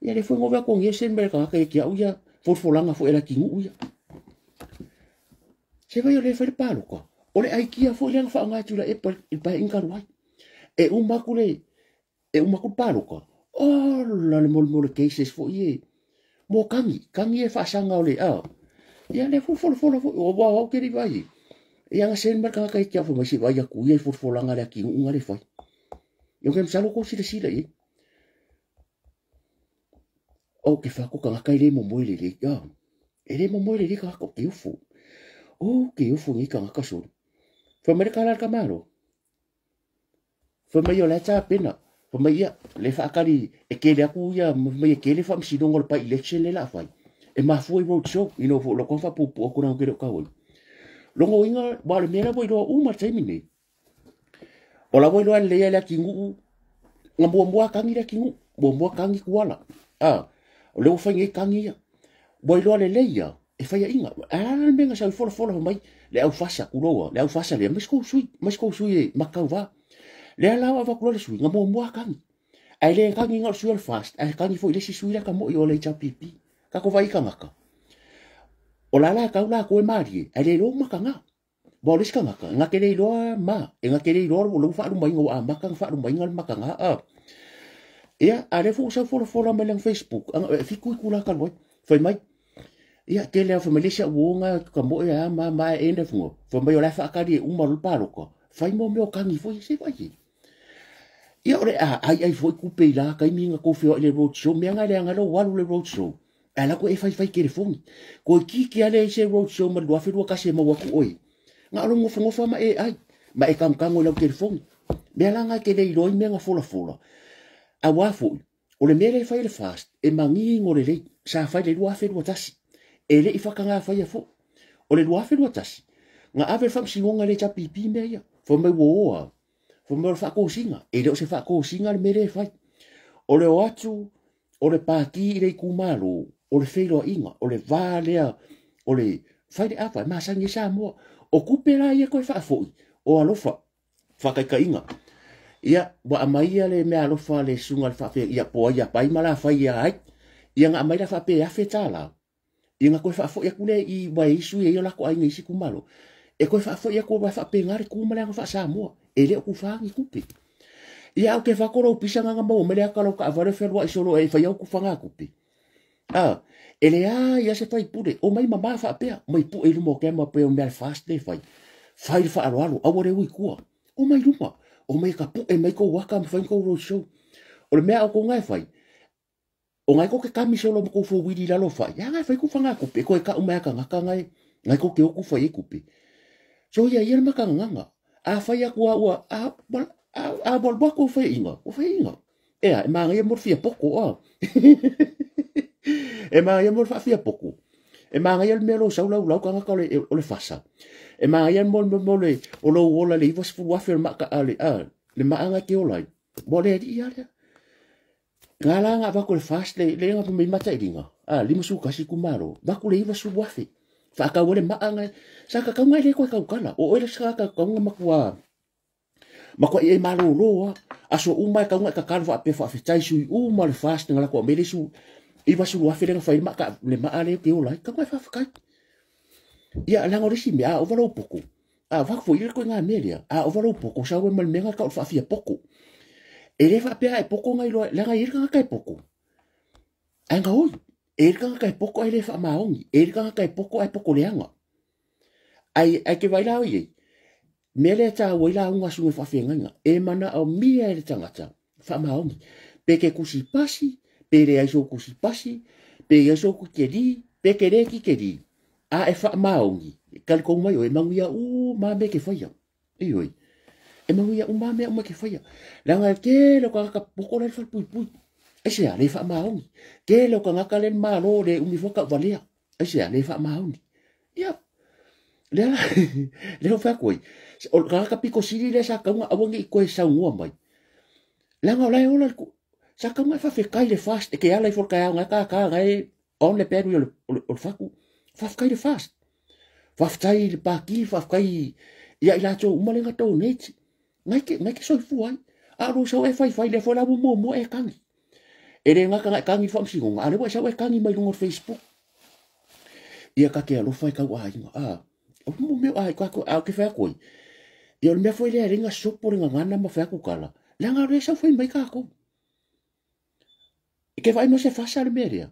Ia lea foi na ove atu agi e send mai le tagata ia te au ia folafolaga foi a le atunuu ia. Se vai o lea e fai le palota. O le aikia foi lea na faaaoga e Tuilaepa i le paeaiga talu ai. E uma atu le e uma atu le palota, ola le molemole cases foi e mo kagi, kagi e faasaga o le a. Ia lea foi folafola foi, o ua au ke le vaai ai. Ia na send mai le tagata ia te au fai mai se i vaai atu ia i folafolaga a le atunuu na le fai. Ia ou te masalo tou silasila i ai. Ou te fai atu tagata e le momoe lelei. A, e le momoe lelei tagata, ou te ofo. Ou te ofo i nei tagata solo. Fai mai le tala a le tamaloa. Fai mai o la e tapena. Fai mai ia, le faatali e tele atu ia, fai mai e tele faamasinoga o le by-election lea o le a fai. E mafua i road show, ina ua loko faapuupuu atu leaga ou te le o tau ai. Lona uiga, aua o le mea la ua iloa uma i le taimi lenei. O la ua iloa lelei lava e le atunuu, na muamua tagi le atunuu, muamua tagi Tuala. A, o lea ua fai nei tagi ia. Ua iloa lelei lava, e faiaina. A la le mea na sau i folafola fai mai, le aufasa, tulou le aufasa lea, mai se tou sui, mai se tou sui e matauva. Lea la ua avatu loa le sui, na muamua tagi. Ae le tagi na o le sui o le FAST, ae tagi foi i le isi sui lea ka moi o le HRPP. Tatou vaai i tagata. O la la tau latou e malie, ae le iloa mataga. Aua o le isi tagata, e na te le iloa ma, e na te le iloa lou faalumaina ua amata ona faalumaina le mataga. A. Ia, a lea foi ua sau folafola mai lana Facebook, e 7 itula talu ai, fai mai, ia, tele lava, fai mai le isi au uo na ka moe a ma ma e enda funga, fai mai o la e faatali e uma loa le palota, fai mo mea o tagi foi, se vaai i ai. Ia, o le a aiai foi kupe i la taimi na tou feoai i le road show, mea na leaga lou alu i le road show, ae la koe e faifai telefoni. Koe kiki lava leai se road show ma le 2021 e maua atu oe. Na o lou nofonofo lava ma e ai, ma e tanutanu i lau telefoni. Mea la na e te le iloa ai mea na folafola. Aua foi, o le mea lea e fai e le FAST, e manino lelei, sa fai i le 2021, e le i faatagā faia foi. O le 2021, na ave le faamasinoga i le HRPP mea ia, fai mai ua o a, fai mai o le faatosina, e le o se faatosina le mea lea e fai. O le o atu o le pati i le itumalo, o le feiloaiga, o le va lea, o le fai le ava e masani ai Samoa. O tupe la ia toe faafoi, o alofa, faataitaiga. Ia, ua aumaia le meaalofa a le susuga i le faafeagaiga, ia po o ai a pai ma la fai ia ai. Ia na aumai la faapea e $1,000. Ia na toe faafoi atu lea i aua e i ai sui ai o latou aiga i isi itumalo. E toe faafoi atu aua e faapena le tu ma le aga faa-Samoa. E le o tufa ni tupe. Ia a ou te fako lou pisa na na maua mai le ata o lau taavale fealuai solo e fai au tufaga tupe. A, e leai lava se faipule, omai mama faapea, omai pue i luma o kema pei o mea le FAST lea e fai. Fai le faaaloalo, aua le ui i tua. Omai i luma, omai e tapue mai kou aka ma fai ni kou road show. O le mea a outou na e fai, o ngai kou te kami solo ma kou fowili i lalo o fai, a ngai fai ku fanga kupe, koe kau mai a tagata ngai, ngai kou te o ku fai ai kupe. So ia ia le makagagaga, a fai atu a ua, a, a, a alu atu au faiaina, ua faiaina. Ea, e manaia mo le fia poto, a. E manaia mo le faafia poto. E manaia le mea o lou sau laulau tagata o le, o le fasa. E manaia mo le mea o le, o lou ola i le 90,000 o le maa, a, le, a, le maaga e te ola ai. Ua le alii lava lea. Ngā la ngā vaku le fast le le ngā pumei mata i linga. A 51 kumalo. Vaku le 90,000. Whaakau le maa ngai. Sa ka kaunga le koe kaukala. O oe sa ka kaunga makua. Makua i e malolo. Aso uma e kaunga e kakalu wha ape wha sui uma le fast ngala kua mele su. 90,000 le ngawhai maa le maa le ke ola. Kaunga e whawhakai. Ia langa o lesi mea a ovalau poko. A whaku i le koe ngā melea. A ovalau poko. Sa ue malmenga ka o whaafia poko. E le whaapea e poko ngai loa. Langa i le kanga e poko. Anga oi. E le kanga e poko ai le whaamaongi. E le kanga e poko ai poko leanga. Ai ai ke vai lao i. Mele tā wai la unga sunga whawhengainga. E mana au mia e le tangata. Whaamaongi. Pe ke kusi pasi. Pe le aiso kusi pasi. Pe aiso kukeri. Pe ke le kikeri. A e whaamaongi. Kaliko mai o e manguia u ma me ke whaia. E oi. E manguia u ma me uma ke whaia. Langa ke le kaka poko le whalpui pui. Aisea, le whaamaongi. Ke le kangaka le malo le umifoka walea. Aisea, le whaamaongi. Ia. Le ala, le o whakoi. O kangaka piko siri le sa kaunga awangi i koe saungua mai. Langa o lai ola, sa kaunga e whawhekai le fast. E ke ala i wholka au ngai kaka ngai on le peru i o le whaku. Whawhekai le fast. Whawhekai le pāki, whawhekai ia i lātou umalenga tō neiti. Ngai ke soifua ai. A ro sau e whai le whola mo mo e kangi. E re ngaka ngai kangi whamsingonga. A lewa sau e kangi mai lunga Facebook. Ia ka ke alofa i kau a inga. A, o mo meo a i kako a ke whea koe. Ia o le mea foi lea ringa sopo ringa ngana ma whea kukala. Langa re sau whai mai kako. E ke whai mo se whasa le mea rea.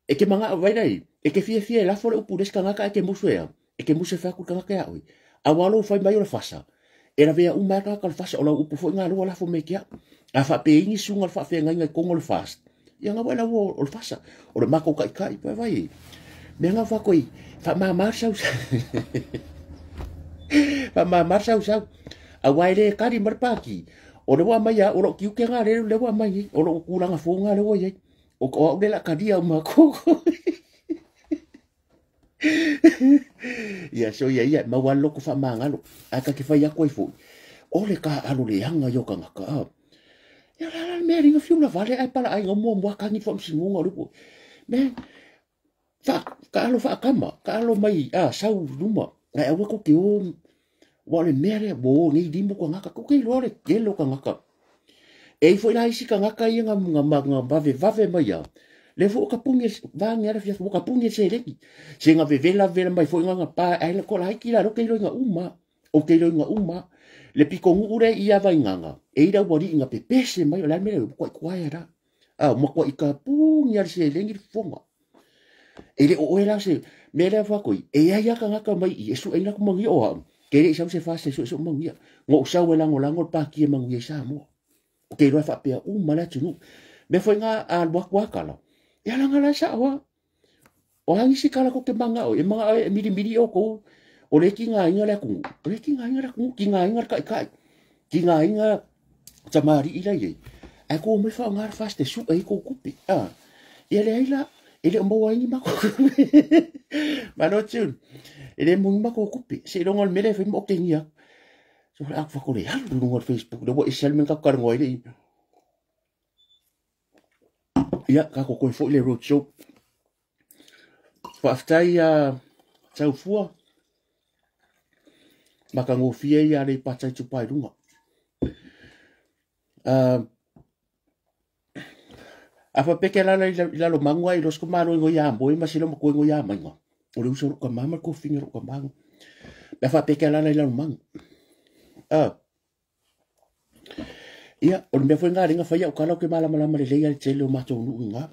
E ke manga wairei. E ke fia fia e lafo le upu leska ngaka e ke musu ea. E ke musu e whea kukanga ke aoi. A walo whai mai o le whasa. E rawea uma ka ka le whasa o lau upu foi ngā lua lafo me kia. A wha pe ingi sunga le wha ngai ngai kongo le fast. Ia ngā wai lau o le whasa. O le mako kai kai pa vai. Mea ngā whakoi. Wha mā mar sau sau. Wha mā mar sau sau. A wai le kari marpaki. O le wā mai a o lo kiuke ngā le le wā mai. O lo kulanga fō ngā le wā iai. O ko au le la karia o mako. Ia so ia ia maua loko wha mā ngalo. A ka ke whai ako ai fōi. O le ka alo le hanga yo ka ngaka. Ia la la mea ringa fiu la vale ai pala ai ngā mua mua kangi wha msingunga o lipo. Mea, ka alo wha akama, ka alo mai, a sau luma. Ngai awe ko ke o, wa le mea rea, wo ngei limu ka ngaka, ko ke loa le kelo ka ngaka. E i foi la isi ka ngaka ia ngā ngā vave vave mai ia. Le fo ka pungi vangi ara fia ka pungi se leki. Se ngā vevela vela mai foi ngā pa ai la ko la ki la ro ke lo ngā uma. O ke lo ngā uma. Le piko ngure ia vai nganga. E ira wari ngā pepese mai o la mele ko ko ai ra. A mo ko i ka pungi ara se lengi fonga. E le o e la se mele fa koi. E ia ka ngaka mai i su e na ko mangi o ha. Ke le sau se fa se su mangi. Ngo sau e lango lango pa ki e mangi sa mo. O ke lo fa pe uma la tunu. Me foi ngā a lua kwa kala. Ia langa la sa wa. O hangi si kala ko ke manga o e manga e miri miri o ko. O le ki ngā inga le kungu. O le ki ngā inga le kungu. Ki ngā inga kai kai. Ki ngā inga tamari ila ye. Ai ko me fa ngā fast su e ko kupi. A. Ia le aila e le mo ai ma ko. Ma no tun. E le mo ma ko kupi. Se longo le mele fe mo ke ngia. So a fa ko le halu lunga Facebook. Le wa e salmen ka ka ngoi le. Ia ka ko ko fo le road show. Fa aftai a tau fua. Maka ngofia ia le patai tupai runga. A fa peke la la lo mangua i los ko malo ngo ya mo ma silo mo ko ngo ya mainga. O le uso ka mama ko finga ko mangu. Ba fa peke la la lo mangu. Ia o le mea foi ngā ringa whaia o kala o ke malamalama le leia le tele o mātou nuu ngā.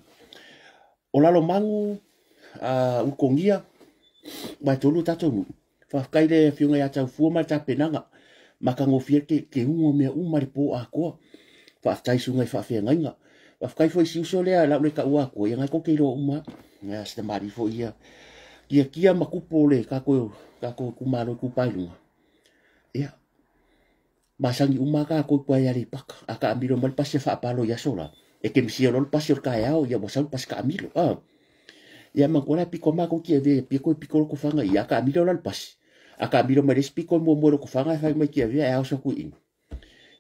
O lalo mangu ukongia mai tolu tātou nuu. Whawhakai le whiunga ia tau fua mai tā penanga. Maka ngofia ke ungo mea uma le pō a koa. Whawhatai sunga i whawhea ngainga. Whawhakai fo i si uso lea lau le ka ua koa. Ia ngai ko ke iloa uma. Ia sita mari fo ia. Kia kia makupo le kako kumalo kupai lunga. Ia. Masangi uma ka ko pa ya paka aka amilo mal pase fa palo ya sola e ke misi lol pase ka ya o ya bosal pas ka amilo a ya mangola piko ma ko ki ave piko piko ko fanga ya ka amilo lol pas aka amilo mal piko mo mo ko fanga fa mai ki ave ya so ku in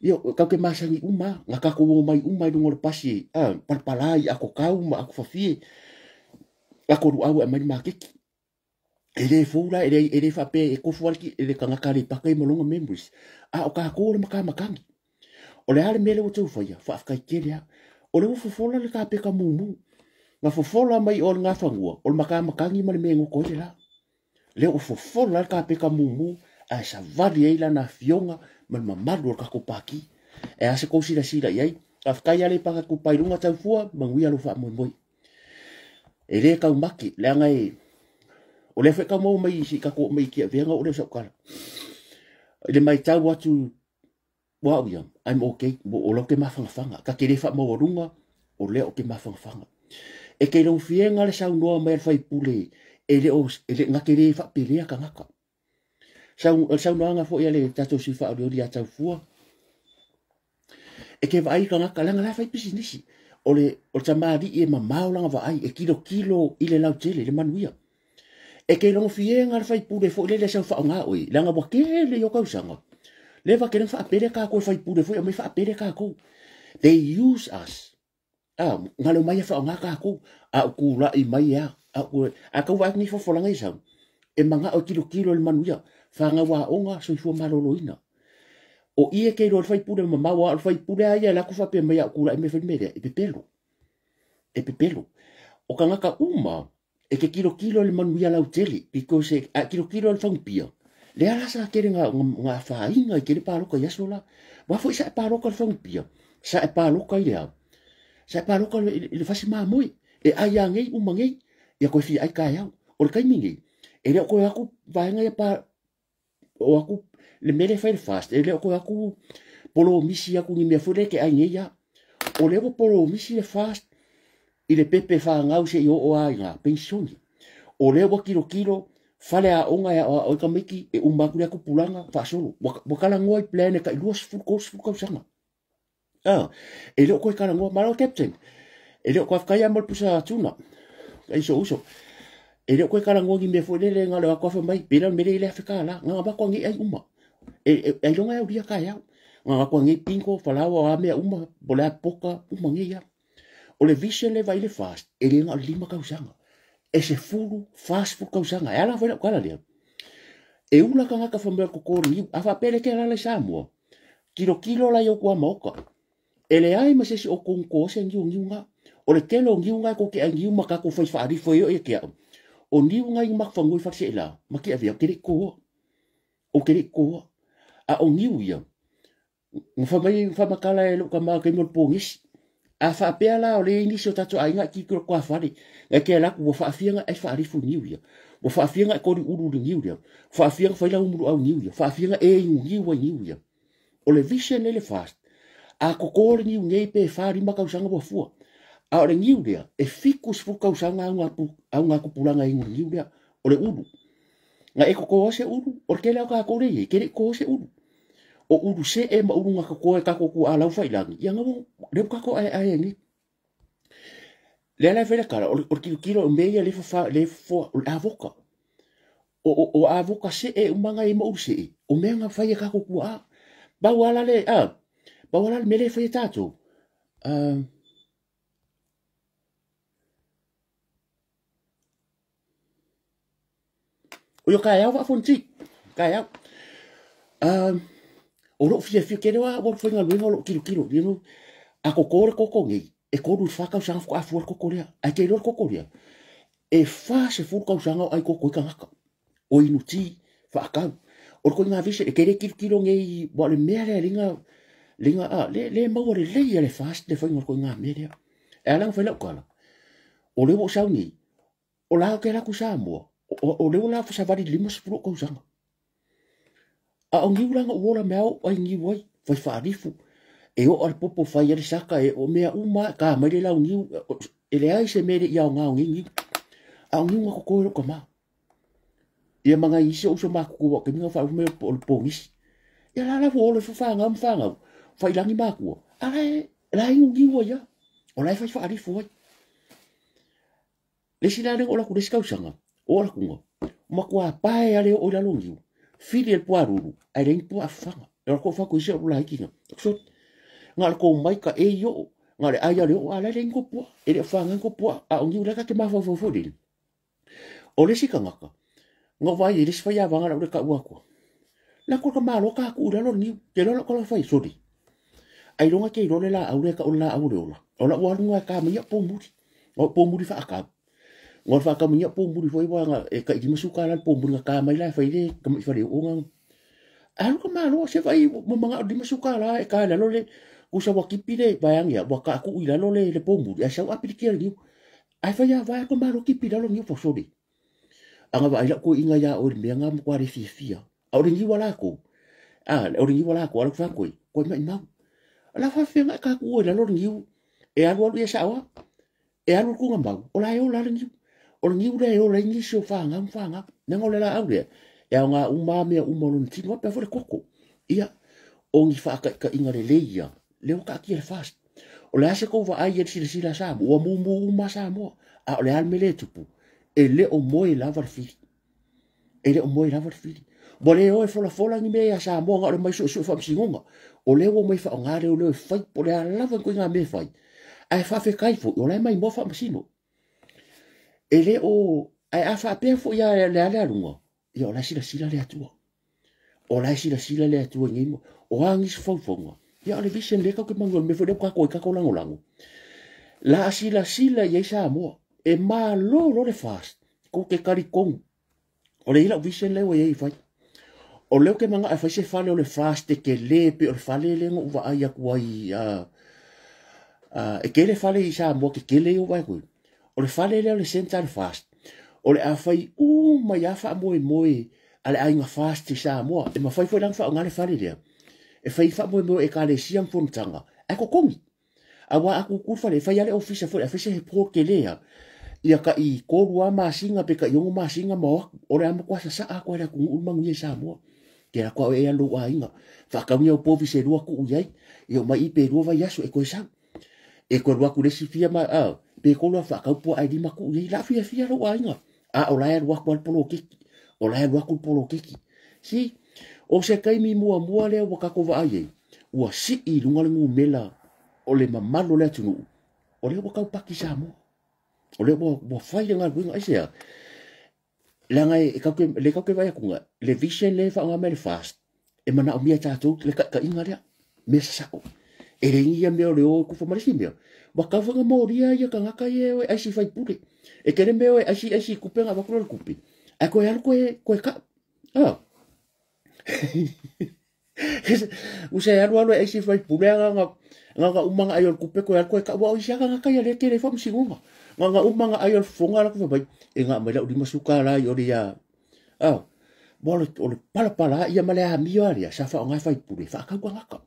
Ia, tatou te masani uma, na tatou omai uma i luga o le pasi, palapala i akokau ma akofafie, ako luau e aumai le maketi. E le fou la, e le faapea e tofu lava le tagata Aleipata ma lona memories. A o tatou o le matamatagi. O le a le mea lea ua outou faia, faafetai tele lava. O lea ua fofola le kapeta mumu. Na fofola mai o le Gafanua, o le matamatagi ma le mea e goto ai le la. Lea ua fofola le kapeta mumu, ae savali ai lana afioga ma le mamalu o le tatou pati. E a se tou silasila i ai. Faafetai Aleipata Itupa i Luga taufua, manuia lou faamoemoe. E le taumate, leaga e, o lea foi tau maua mai si tatou oo mai i Tiavea ona oo lea o sau tala. I le matau atu o au ia, I'm okay, o lea ou te mafanafana. Ta te le faamaualuga, o lea ou te mafanafana. E te laufiega le saunoa mai a le faipule, e le o, e le, na te le faapelea tagata. O le saunoaga foi a le tatou sui faaolioli ia Taufua, e te vaai tagata, leaga la e fai pisinisi. O le tamalii e mamao lana vaai, e tilotilo i le lautele, le manuia. E te logofiega le faipule foi lele sau faaaoga oe, leaga ua tele i o tausaga. Le va tele faapele tatou e faipule foi, aumai faapele tatou. They use us. Na le omai e faaaoga tatou, a o tulai mai ea. A tau vaai atu nei fofolaga i sau, e manao e tilotilo i le manuia, fanau aoga, soifua maloloina. O i e te iloa le faipule mamao, a o le faipule a ia e alu atu faapea mai a o tulai mai fai le mea lea, e pepelo. E pepelo. O tagata uma, e te tilotilo i le manuia lautele, because a tilotilo i le fagupia, lea la sa tele nga afaina i tele paloka i aso la. Wa foi sa e paloka i le fagupia, sa e paloka i le ao, sa e paloka i le fasi mamoe, e ai a nei uma nei, ia koe fia ai kaeao. O le taimi nei, e le o koe aku vaega ia pa, o aku le mele fai le fast, e le o koe aku polomisi aku ni mea foi le ke ai nei ia. O lea ua polomisi le fast i le pepe whāngau se i o a i ngā pensioni. O lea ua kilokilo, fale a onga e a oi tamaiti, e uma aku le aku pulanga, whaasolo. Ua kalangoa i plan e ka i 20, 30 kausanga. E leo koe kalangoa, malo captain. E leo koe whakaia mo le pusa tuna. Ai so uso. E leo koe kalangoa ni mea foi lele ngā leo aku awha mai, pena mele i le awheka la, ngā wako ngi ai uma. E ai longa e uria kai au. Ngā wako ngi pinko, whalawa, a mea uma, bolea poka, uma ngi ia. O le vision le vai le fast, e le ngā 5 kausanga. E se fulu, fast fu kausanga. E ala whaina kala lea. E ula ka ngaka whamea kokori niu, a whapele ke alala i Samoa. Kilo kilo la i o kua maoka. E le ai ma se si o kongko se niu niu ngā. O le telo niu ngā ko ke ai niu makako whai whaarifo i o e ke au. O niu ngā i makwhangu i whakse e la, ma ke awia, kere koa. O kere koa. A o niu ia, ngā whamakala e luka maa kei mo le pōngisi. A whaapea la o le inisi o tātou ainga ki kura kua whare. Ngai ke alaku ua whaafianga ai whaarifu niu ia. Ua whaafianga e kori uru le niu ia. Whaafianga whaila umuru au niu ia. Whaafianga e ingu niu ai niu ia. O le vision le fast. A kokore niu nei pe whaarima kausanga ua fua. A o le niu lea, e fikus fu kausanga au ngā kupuranga ingu niu lea. O le uru. Nga e koko se uru. O le kele au kā kore i e, kere koko se uru. O uru se e ma uru ngā koe kako ku a lau whailangi. Ia ngā reo kako ai ai ngi. Lea lai whaila kara, o le kilo kilo o mea le wha, le wha, o le avoka. O avoka se e umanga e ma uru se e. O mea ngā whai e kako ku a. Bau ala le, bau ala le mele whai e tātou. O yo kai au waafonti. Kai au. O loo fia fia kere wa wa whainga luenga o loo kilo kilo. You know, a kokore koko ngei. E koru i whakau sanga fuka afu koko lea. Ai te iloa koko lea. E wha se furu kau sanga o ai koko i kangaka. O inu ti, whaakau. O le ngā vise, e kere kilo kilo ngei, wa le mea lea linga, linga a, le maua le lei a le fast, le whainga ko ngā mea lea. E alanga whaila ukala. O leo o sau nei, o lao ke laku Samoa, o leo la whasawari 50 kau sanga. A o ngiu langa uola mea o ai ngiu ai, whai whaarifu. E o ale popo whai ale saka, e o mea uma, ka mai le lau ngiu, e le ai se mere i ao ngao ngi ngiu. A o ngiu ngā koko e roka mā. Ia manga isi o uso mā koko wak, ke minga wha umea o le pōngisi. Ia la la o le whangau mwhangau, whai langi mā kua. A la ingu ngiu ai ia, o la e whai whaarifu ai. Le sila lengo o la kure sikausanga, o la kunga. Makua pae ale o ila longiu. Fili el puaruru, ai lein pua awhanga. E o ko fa ko isi o la ki na. So nga ko mai ka e yo nga le ai le o ala le ngo pua e le fa nga ngo pua a o ngi ula ka ke ma fa fa fo le. O le sika ngaka. Ngo vai le sfa ya vanga la ka ua ko. La ko ka malo ka ku la lo ni ke lo ko la fai sori. Ai longa ke ro le la au le ka o la au le ola. O la ua lunga ka me po muri. O po muri fa ka. Ngo fa ka me po muri foi wa e ka i masuka la po muri ka mai la fai le ka mai fa le o nga. Alu ka malo se vai mo manga di masuka la e ka la lo le kusa wa kipi le bayang ya wa ka ku ila lo le le po muri. Ai sau api ke ni. Ai fa ya va ko malo kipi la lo ni fo sori. Anga va ila ko inga ya o me nga mo kwa le fifia. O le ni wala ko. Ah, o le ni wala ko ala fa ko. Ko mai mau. Ala fa fenga ka ku ila lo ni e alu alu e sawa. E alu ku ngambau. O la e o la ni. O ni ure e o la ni so fa ngam fa ngam. Nanga o le la au le. E au ngā uma mea uma lo ni tino pe fo le koko. Ia o ngi fa ka inga le leia. Le o ka ki le fast. O le ase ko va ai e sila sila sa mo. O mu uma sa mo. A o le al mele tupu. E le o moe lava le fili. E le o moe lava le fili. Mo le o e fola fola ni mea sa mo nga o le mai su fa msingonga. O le o mai fa o ngā le o le fai po le alava ko ngā me fai. Ai fa fe kai fo o le mai mo fa msino. E le o ai a fa pe fo ia le ale alunga. Ia o la sila sila le atua. O la sila sila le atua ngi mo. O angi fo fonga. Ia o le vision le ka ke mango me fo le ka ko ka ko lango lango. La sila sila ia sa mo. E ma lo lo le fast. Ko ke kari kong. O le ila vision le o ia i fai. O leo ke manga e fai se fale o le fast e ke le pe o le fale le ngo uva ai aku ai e ke le fale i sa moa ke ke le o vai koe. O le fale le o le center fast. O le a fai mai a fa moe moe a le ainga fast i sa moa. E ma fai foi lang fa o ngā le fale lea. E fai fa moe moe e ka le siang fonotanga. Ai ko kongi. A wa aku ku fale fai ale ofisa foi a fai se he pro ke lea. Ia ka i korua masinga pe ka iongo masinga ma o le ama kwa sa a kwa le ku mangu i sa moa. Ke la kwa e alu ainga. Whakaunia o povi se rua ku uyai. Ia mai i pe rua vai aso e koe sau. E koe rua ku lesi fia ma a. Pe kolua whakaupua ai lima ku uyai. La fia fia rua ainga. A o lae rua ku al polo keki. O lae rua ku polo keki. Si, o se kaimi mua mua lea wakako wa ai. Ua si i lunga le ngumela o le mamalo lea tunu. O lea wakau paki sa mua. O lea wa whai le ngā ruinga aisea. Langa e kauke le kauke vai akunga le vision le fa ngā le fast e mana o mia tātou le ka inga lea me sao e le ngia mea o le o kufa marisi mea wa ka whanga moria ia ka ngaka e o ai si whai pure e kere mea o ai si kupe ngā wakura le kupe a koe alu koe ka ah usa alu alu ai si whai pure ngā umanga ai o le kupe koe alu koe ka wa o isi aka ngaka ia le kere wha msingonga ngā umanga ai o le fonga la kufa mai e ngā mai lau lima suka la i o le ia ah mo o le palapala ia ma le amio alia sa fa o ngā whai pure whaakau ka ngaka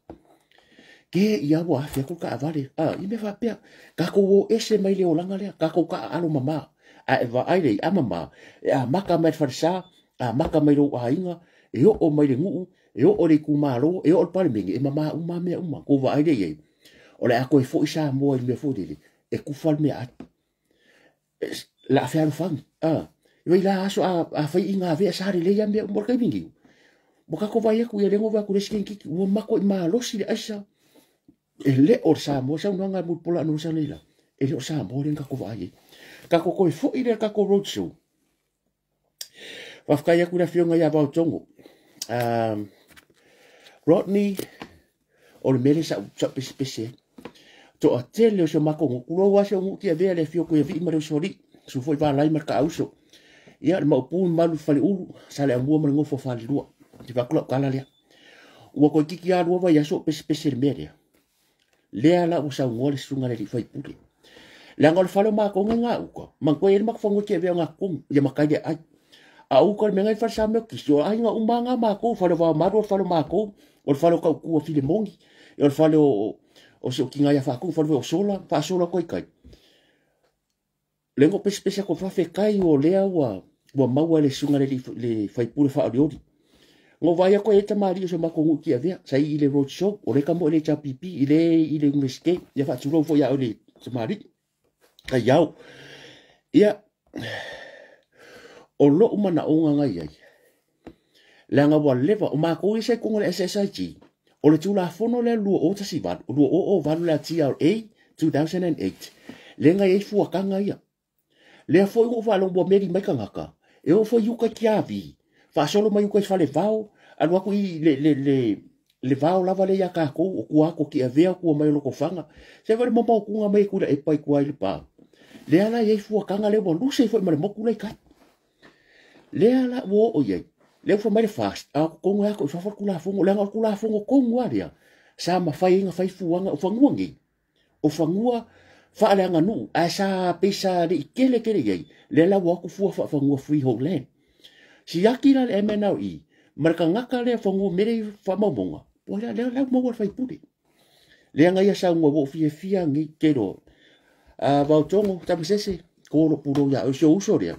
ke ia wa awhia ko ka awale ah i me whapea ka ko o ese mai le olanga lea ka ko ka alo mama a e wa ai le a mama e a maka mai wharisa a maka mai rau ainga e o o mai le nguu e o o le kumalo e o o le palemenge e mama uma mea uma ko wa ai le iei o le ako e fo isa moa i mea fo lele e kufa le mea atu la awhea alu ah i la aso a whai i ngā wea sare le ia mea umor kai mingiu mo kako vai aku ia lengo vai aku leski kiki ua mako i malosi le aisa e le o sa mo sa unanga mo pola no sa leila e le o sa mo le kako vai kako ko fo i le kako road show wafkai aku la fionga ia vau tongo Rodney o le mele sa pese pese to a tele o se mako kulo wa se o ki a vea le fio ko ia vi ma le sori su foi va lai marka auso ia le maupu malu fale ulu sa le amua ma le ngofo fale lua te vakula kala lea ua koe kiki a lua vai aso pese pese le mea lea lea la ua saungoa le sunga le li faipule leaga o le fale o makou ngā uka mankoe ele makufagoa ki avea ngā kogu ia makai le ai a uka le mea ngai fale sa mea kisi o aiga uma ngā makou fale o vaomalu o le fale o makou o le fale o kaukua filemogi o le fale o se o kinga ia faakugu fale o sola faasola koe kai lengo pese pese ko faafekai o lea ua maua le suga le faipule faaolioli ngo vai ko e tamari o se makou ki avea sai i le road show o le kamo le HPP i le universite ia faatulou foi ia o le tamari ai au ia o lou manaoga ngai ai leaga ua leva o makou ia sa i kuga le SSIG O le Tulafono lea 2018, 2008 le TRA 2008, lea na i ai fuataga ia. Lea foi ua ou faalogo ua meli mai tagata, e oo foi i uta i Tiavi, faasolo mai uta i Falevao, alu atu i le, le, le, le vao lava lea ia tatou, o tua atu o Tiavea, o tua mai o Lotofaga. Se foi le mamaotuga mai e Tuilaepa i tua i Lepa. Lea la e i ai fuataga lea ua luse ai foi ma le motu la i tai. Lea la ua oo i ai, lea ua fai mai le FAST, a o totonu e ato i fafo le Tulafono, leaga o le Tulafono tonu lava lea sa mafai ai ona fai fuaga o fanua nei, o fanua faaleaganuu, ae sa pei sa le i tele tele i ai, lea la ua o atu fua faafanua freehold land. Siaki la le MNRE ma le tagata lea fanua mele i faamaumauga, po lea lea la ua maua le faipule. Lea na ia saunoa ua ou fiafia nei te loa. A Vaotogo, Tamasese, ko lou pulou ia oe, si ou uso lea,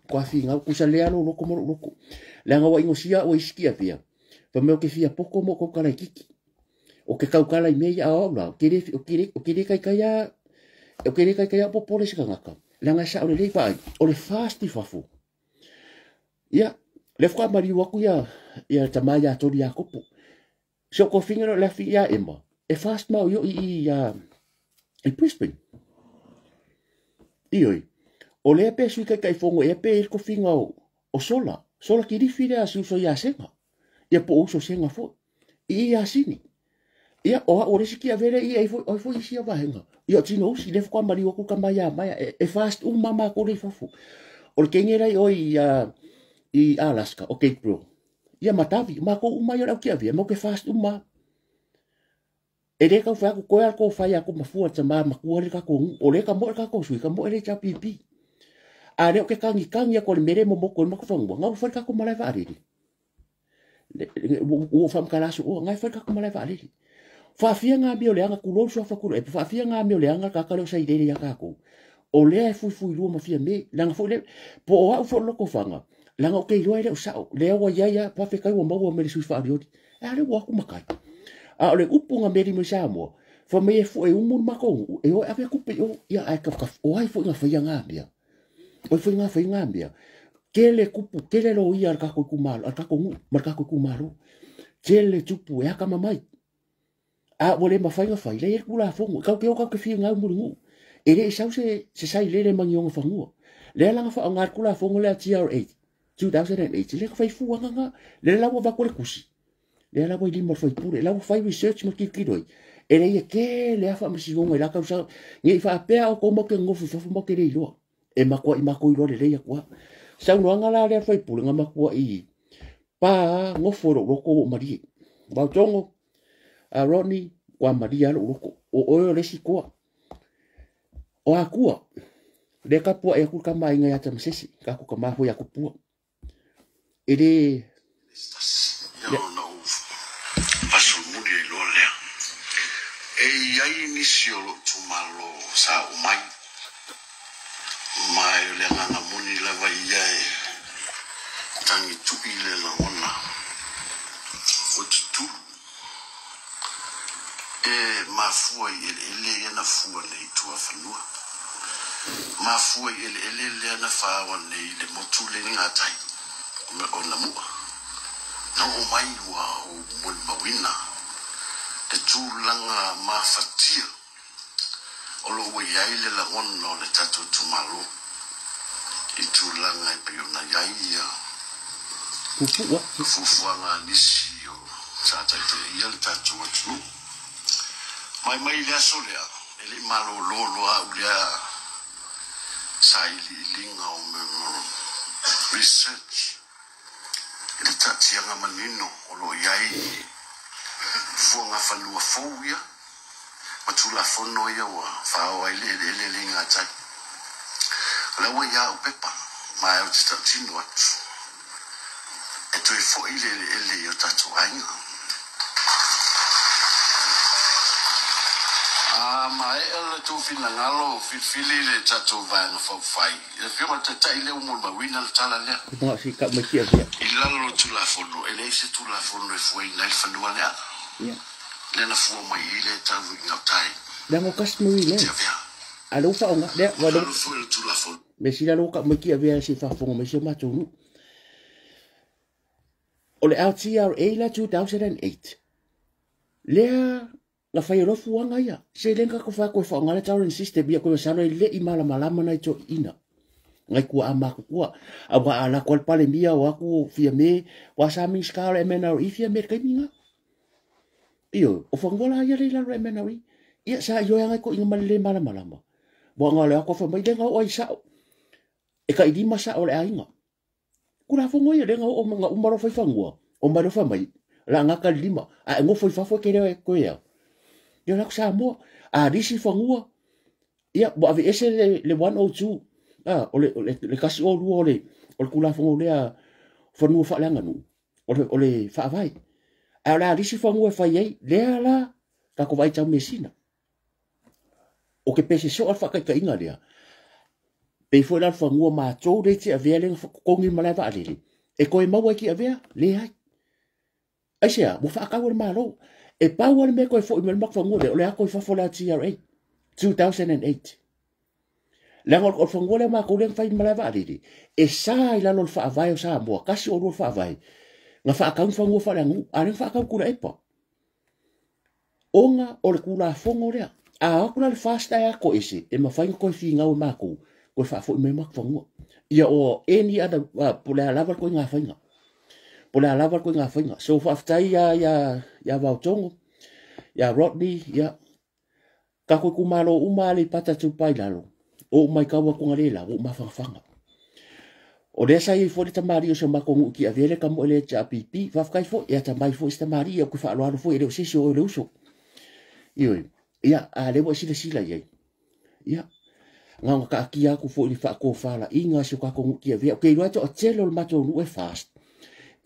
ko afinau, kusa lea lou loto ma lou loto. Leaga ua inosia au e isi tiavea, fai mai ou te fia poto ma ou tautala itiiti. O ke tautala i mea ia, a o au la, ou te le, ou te le, ou te le taitai a, ou te le taitai a popole se tagata. Leaga e sao lelei vaai, o le fast i fafo. Ia, lea faatoa maliu atu ia, ia tama ia Toli Iakopo. Si ou tofiga lea o le afi ia Emma, e fast maoioi i i, i Brisbane. Ioe, o lea pe sui taitaifono ea pe i le tofiga o, o Sola, Sola Kilifi lea a si uso ia Sega. Ia po o uso Sega foi. I i Asini. Ia, o au o le isi tiavea lea i ai foi, ai foi isi vaega. Ia, o Tino Usi, lea faatoa maliu atu tama ia Maea. E, e fast uma matou lea i fafo. O le teine la i o i, i Alaska, o Gabriel. Ia ma Tavi, matou uma ia o le au tiavea, matou te fast uma. E le tau fai atu, koe a le fai a ko mafua tama matua le kako nuu. O le ka moe kako sui, ka moe le HRPP. A le o ke kangi kangi a ko le mere mo moko e mako whangua, ngau whai kako malae waalele. Ua whamkala aso oa, ngai whai kako malae waalele. Whaafia ngā mea o le anga kulou sua whakulu, e whaafia ngā mea o le anga kakale o sailele ia kako. O lea e fuifui lua ma fia me, langa foi le, po o au fo loko whanga, langa o ke iloa e le o sao, lea ua ia ia, pawhekai ua maua me le sui whaariori. E ale ua aku makai. A o le upu nga meri mai Samoa, fai mai e fue umu le matou nuu, e o e ave kupe i o, ia ae ka, ka, o ai foi nga whaia ngā mea. O ai foi nga whaia ngā mea. Tele kupu, tele loia a le kakou itumalo, a le kakou nuu ma le kakou itumalo. Tele tupu e akama mai. A ua le mafai ona fai, leai le Tulafono, kau ke o kau ke fia ngau mo le nuu. E le i sau se, se sailele mai ni ona fanua. Lea la na faaaoga le Tulafono lea TRA 2008, lea na fai fuaga na, lea la ua avatu le tusi. Lea la ua i lima o le faipule, la ua fai research ma tilotilo ai. E leai e tele lava faamasinoga i la tausaga. Ne i faapea outou matou te nonofo i fafo matou te le iloa. E matuai matou iloa lelei atu lava. Saunoaga la lea a le faipule na matuai pa nofo i lou loto ua ou malie. Vaotogo, a Rodney, ua malie lava lou loto. O oe o le isi toa. O Akua, lea tapuai atu le tamaaiga ia Tamasese, tatou tama foi ia Tupua. E le Ia ona ou fasolomuli ai loa lea. E i ai nisi o lou itumalo sa oo mai, ma o le agaga moni lava ia e tagitui le lagona o tutulu. E mafua i eleele ia na fua nei i tuafanua. Mafua i eleele lea na faaoa nei i le motu le i gatai o Namua. Na oo mai ua ou molimauina le tulaga mafatia o lo o ua i ai le lagona o le tatou itumalo i tulaga e pei ona i ai ia fuafuaga a nisi o sa taitaia le tatou atunuu. Mai mai le aso lea, e le i malolo loa au lea sailiiliga o mea research i le taatiaga manino o lo o i ai fuagafanua fou ia ma Tulafono ia ua faaoa ai le eleele le i gatai. O la ua i a au pepa, ma ou te tautino atu e toe foi le eleele i o tatou aiga. A maea le tou finagalo, filifili le tatou Vaega Faaupufai. I le Afioga i le Taitai lea ua molimauina le tala lea. I lalo o le Tulafono, e leai se Tulafono e fuaina ai le fanua lea. Lea na fua mai i le tau i gauta Leaga o customary i land. Tiavea. A lea ua faaaoga, lea, I lalo foi o le Tulafono. Mea sili lea ua tau mai Tiavea se i faafofoga mai si o matou nuu. O le LTRA la 2008, Lea na fai o fuanga ia. Se lenga ko fa ko fa ngale tauren system ia ko salo le i mala malama na to ina. Ngai kua ama kua. Awa ala ko pale mia o aku fia me wa sa mi skala MNRE fia me kai minga. Io o fangola ia le la MNRE. Ia sa yo ngai ko inga male mala malama. Wa ngale ako fa mai lenga o ai sa. E ka ilima sa o le ainga. Kura fongo ia lenga o nga umaro fai fangua. O maro fa mai la ngaka lima a ngofo fafo ke le ko ia. Ia la sa mo a risi fangua. Ia bo ave ese le 102. Ah o le kasi o lu o le kula fongo le a fanua fa langa nu. O le fa vai. A la risi fangua fa iai le la ka ko vai tau mesina. O ke pese so alfa ka inga lea. Pe foi la fangua ma tō le te avea le kongi malae va alele. E koe maua ki avea le ai. Aisea, mo whaakau le malo. E pau le mea koe fo i mele makfangua le, o le ako i fafo la TRA. 2008. Leanga o fangua le mako le whai malae va alele. E sa i lalo le whaavae o sa moa, kasi o lua whaavae. Nga whaakau fangua wha leangu, a le whaakau kura epa. Onga o le kula fongo lea. A aku la le fast ai ako ese, e mawhainga koe whingau e mako, koe whaafo i mele makfangua. Ia o any other, po lea lava koe ngā whainga. Po lea lava koe ngā whainga. So whaaftai ia Vautongo, ia Rodney, ia ka koe kumalo uma le pata tūpai lalo. O umai kaua konga le la, o umawhangawhanga. O lea sa i fo le tamari o se mako nguki a vele ka mo ele cha pipi, whawhakai fo, ia tamai fo i tamari, ia kui whaaloalo fo, e leo sesi o le uso. Ioi, ia, a lewa sila sila iai. Ia, ngā ka aki aku fo i whaako whala, i ngā se kako nguki a vea. Ok, roa to o tele o le mato nu e fast.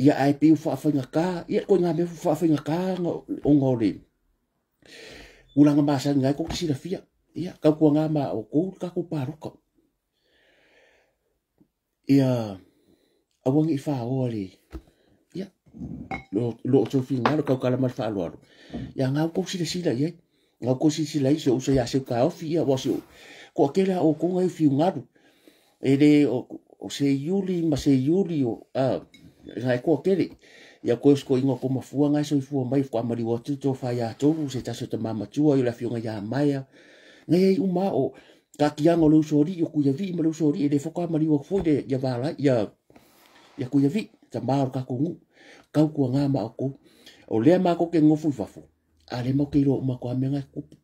Ia ai piu whaawhainga ka, ia koe ngā mea whaawhainga ka o ngā ole. Ulanga maasa ngai ko sila fia. Ia, kau kua ngā maa o kou ka ko pāroka. Ia, awangi i whaoa le. Ia, lo o tō ngā lo kau kala mal whaaloalo. Ia, ngā kou sila sila ia. Ngā kou sila sila i se usa ia seu ka ofi ia, wasi o. Ko akela o konga i whiu ngaru. E le, o se iuli ma se iuli o, ngai ko akele. Ia koe usko ingoa ko mafua ngai so i fua mai kwa mari watu tō whai a tōru se taso te mamatua i la whiunga ia maia. Ngai ei uma o ka kianga o le usori o kuia vi ma le usori e le whoka mari wak foi le ia wala ia kuia vi ta maaro ka kongu. Kau kua ngā maa o kou. O lea maa ko ke ngofu i fafo. A le mau ke iroa uma ko a mea ngai kupu.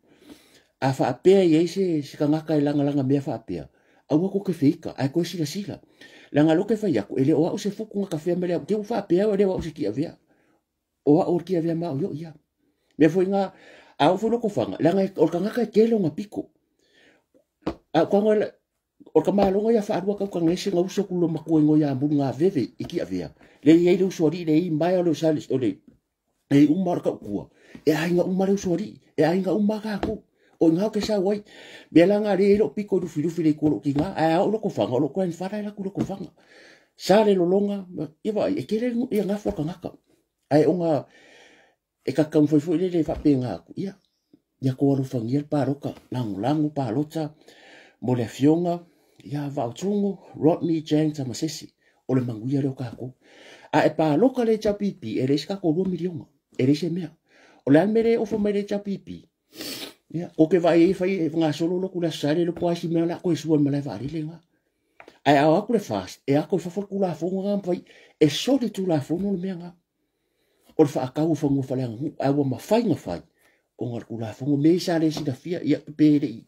A whaapea i ei se kangaka e langa langa mea whaapea. Aua ko ke whiika, ai koe sila sila. Langa lo ke whai aku, e le oa o se fuku ngā kawhea me lea, te u whaapea o le oa o se ki awea. Oa o ki awea maa o yo ia. Mea foi ngā, a o foi loko whanga, langa o kangaka e kele o ngā piko. A kwa o ka malonga ia whaarua kau ka ngese ngā uso kulo makua ingo ia muru ngā veve i ki awea. Le i le usuari, le i mai o le usali, o le, e uma o ka ukua. E ainga uma le usuari, e ainga uma ka aku. O ngā ke sa wai, mea la ngā le ero piko rufi rufi le kuro ki ngā, a o loko whanga, o loko en whara e la kuro whanga. Sa le lolonga, ia vai, e kere ia ngā whaka ngaka. Ai o ngā, e kakau whai whai le whape ngā aku, ia. Ia ko aru whangia le pāroka, langu langu pārota, mo le fionga, ia Vautongo, Rodney, Jang, Tamasese, o le manguia leo kako. A e pāroka le chapipi, e le isi kako 2 milionga, e le isi mea. O le almere ofo mai le chapipi. Ia, ko ke vai e whai e ngā solo lo kula sare lo poa si mea la koe suan malae whaarile ngā. Ai au aku le fast, e ako i whawhal kula fonga ngā mwhai, e sori tū la fonga le mea ngā. O le whaakau whangu whalea ngā, ai wa mawhai ngā whai. O ngā kula fonga, me isa le sina fia, ia pere i,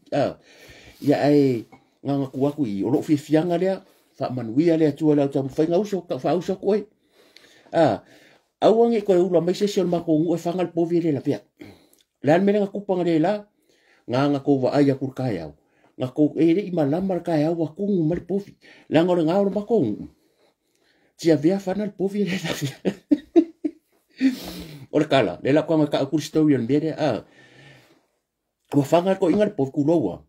ia ai ngā ngā kuaku i, o lo whia fianga lea, wha manuia lea tua lea tamu whai ngā uso, wha uso koe. Au ange koe ula mai sesi o le mako ngu e whanga le povi le la pia. Le almele ngā kupanga le la, ngā ngā kōwa ai aku kai au. Ngā kō e re i malama le kai au a kungu ma le povi. Le ngā o le ngā o le mako ngu. Tia vea whana le povi le la vea. O le kala, le la kua ngā ka akuri story o le mere, Ua whanga ko inga le povi kuloa.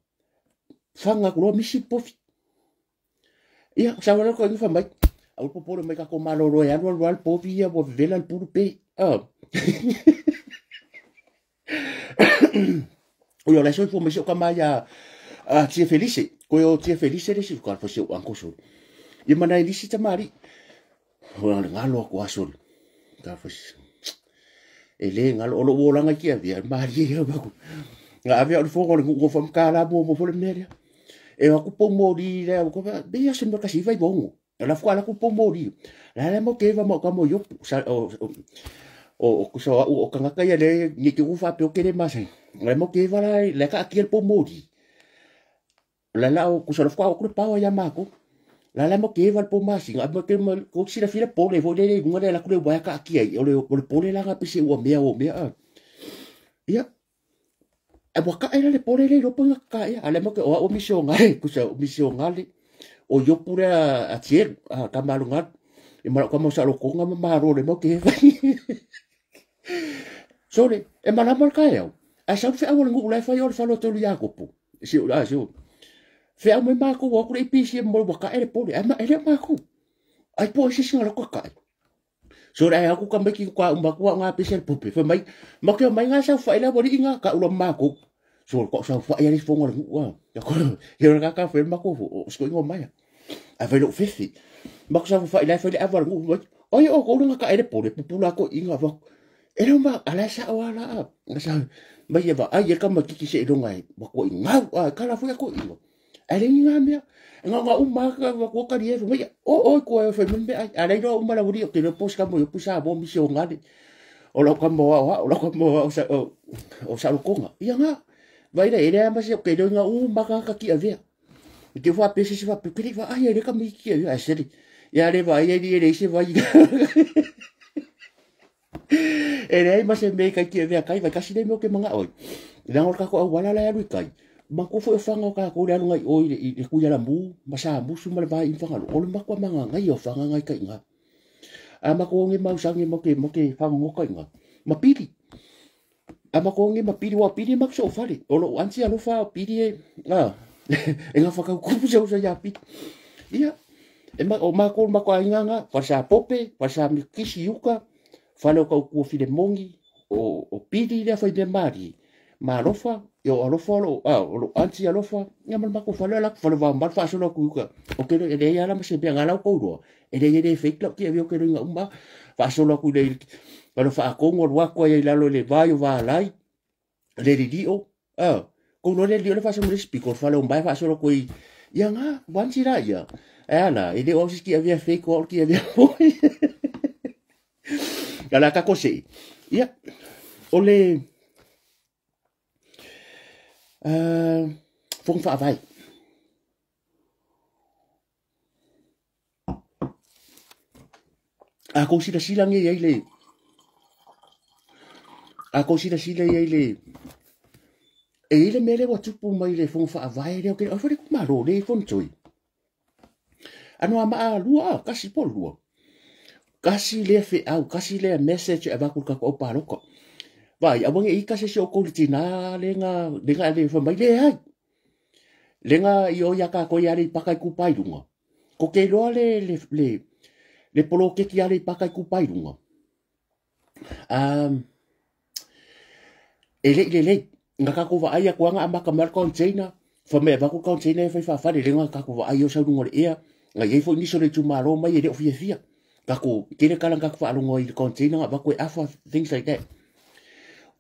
Whanga kuloa misi povi. Ia, sa wala ko inga whamai. Au popolo mai kako maloro e alu alu alu povi ia, ua vevela le puru pe. O ia leso i fo mai se o ka mai a Tia Felice. Koe o Tia Felice le si ka fo se o anko soli. Ia mana e lisi tamari. O le ngalo aku asoli. Ka fo se. E le galo o lou olaga i Tiavea, malie ia maku. Ga ave au le fogo le nuu fa mkala mo mo le mea lea. E aku po moli lea ko ba be ia se mo kasi vai bongo. La fua la ku po moli. La la mo ke va mo ka mo yo sa o o ku sa o kanga ia le ni ke ufa pe o ke le mas. La mo ke va la la ka ki el po moli. La la o ku sa la fua o ku pa o ya ma ko. La la mo ke va po mas nga mo ke mo ko si la fila po le vo le le ngone la ku le wa ka ki ai o le po le la nga pese ua mea o mea. Ia e waka era le pore le ropo nga ka ia ale mo ke o o misionga ku sa misionga le o yo pura a tiel a kamalunga e mara ka mo sa lo konga ma maro le mo ke sore e mara mo ka eu a sa fe awol ngu le fa yo fa lo tolu ya kopo si a si fe au me ma ko o ku le pc mo waka ele pore a ma ele ma ku ai po si singa lo ka so ai aku ka meki kwa umba kwa nga pc pope fe mai mo ke mai nga sa fa ila bori inga ka ulo ma ko so ko sa fa ia fongo le wa ya ko yo ka ka fe ma ko o sko ingo mai a ve lo fefi ma ko sa fa ila fa le aval ngu o yo ko nga ka ele pore pupula ko inga va ele ma ala sa wala sa mai va ai ka ma kiki se longa ma ko inga ka la fu ko inga ale inga mea nga nga uma ka ko ka rie mai o o ko e fe me ai ale ro uma la uri ke lo pos ka mo pusa mo misionga le o lo ka mo o lo ka mo o sa o sa lo konga ia nga vai le ele ma se ke lo nga uma ka ka ki avea ke fa pese se fa pe ke va ai ele ka mi ki a se ia le vai ele ele se vai ele ai ma se me ka ki avea kai vai kasi le mo ke manga oi la ngor ka ko wala la ya kai ma ko fo fanga ka ko le ngai oi le ku ya la mu ma sa musu ma le vai fanga lo le makwa manga ngai o fanga ngai kai nga a ma ko ngi mau sa ngi mo ke fanga ngo kai nga ma pili a ma ko ngi ma pili wa pili ma so fale o lo anti a lo fa pili e a e nga fa ka ku sa sa ya pili ia e ma o ma ko ma ko ai nga fa sa pope fa sa mi kisi yuka fa lo ka ku file mongi o pili le fa de mari ma alofa yo alofa lo a lo anti alofa ya mal ma ko fa la fa va mal fa so ku ka o ke le ya la ma se be ngala ko ro e le le fake lo ki avio ke lo nga fa so lo ku le lo fa ko ngor wa ko ya la lo le va yo va lai le li o a ko lo le li le fa so mo speaker fa lo ba fa so lo ko ya nga wan si la ya e ala e le o si ki avia fake o ki avia ya la ka ko se ya o le Phong phạ vai. A ko sila sila nge ai le. A ko sila sila ai le. E ile mele wa tupu mai le phong phạ vai le ke a fere ku maro le fon toi. Ano ama lua kasi po lua. Kasi le fe au kasi le message e va ku ka ko pa loko. Vai, a wange i kasi si o koli tina lenga lenga le fa mai le ai. Lenga i o ia ka ko ia le pakai ku pai runga. Ko ke loa le le le le polo ke ki ale pakai ku pai runga. E le le le nga ka ko va ai ko nga ama ka mar container fa me va ku container fa fa fa le lenga ka ko va ai o sa runga le ia. Nga i fo ni so le tu maro mai e le o fia fia. Ka ko ke le kala ka fa runga i container va ko afa things like that.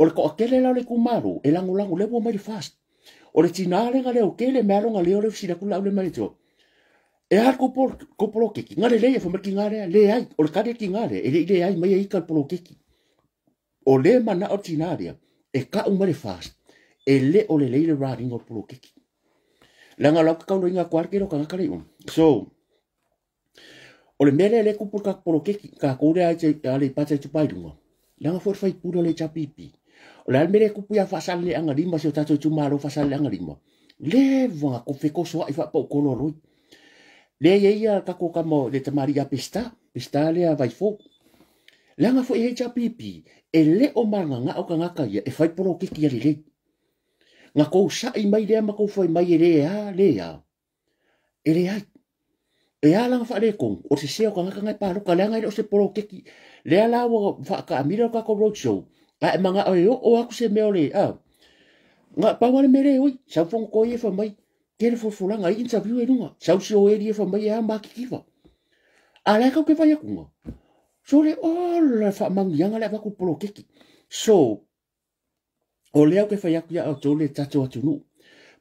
O le koakele la le kumaro, e lango lango le mai fast. O le tina le o kele me alonga le o le sila kula le mai to. E ha ko polo keki, ngare le e fa ki ngare le ai, o le kare ki ngare, e le ai mai e ka polo keki. O le mana o tina le, e ka u mai fast. E le o le le riding o polo keki. Langa la ka lo inga kwar ke lo ka kare um. So o le mele le ku ka polo keki ka ko le ai ale pa te pai lunga. Langa fo fai puro le chapipi. O le almere kupu ia fasal le anga lima se o tatou tumalo fasal le anga lima. Le vanga ko feko soa i fa pau kolo loi. Le ia ia kako kamo le tamari a pesta, pesta le a vaifo. Le anga fo e HPP, e le o manga nga o kangaka ia, e fai polo kiki ia le. Nga kou sa'i mai lea ma kou fai mai e le a, le a. E le ai. E a langa fa le kong, o se se o kangaka ngai paloka, le anga i le o se polo kiki. Le a la wa wha ka amira o kako roadshow. A e manga o e o aku se meo le, a. Nga pawa le mere oi, sau fongo ko e fa mai, ke le fofulanga i interview e lunga, sau si o e li e fa mai e a makikiwa. A lai kau ke vai akunga. So le o le wha mangianga le waku polo keki. So, o lea ou te fai atu ia outou le tatou atunuu,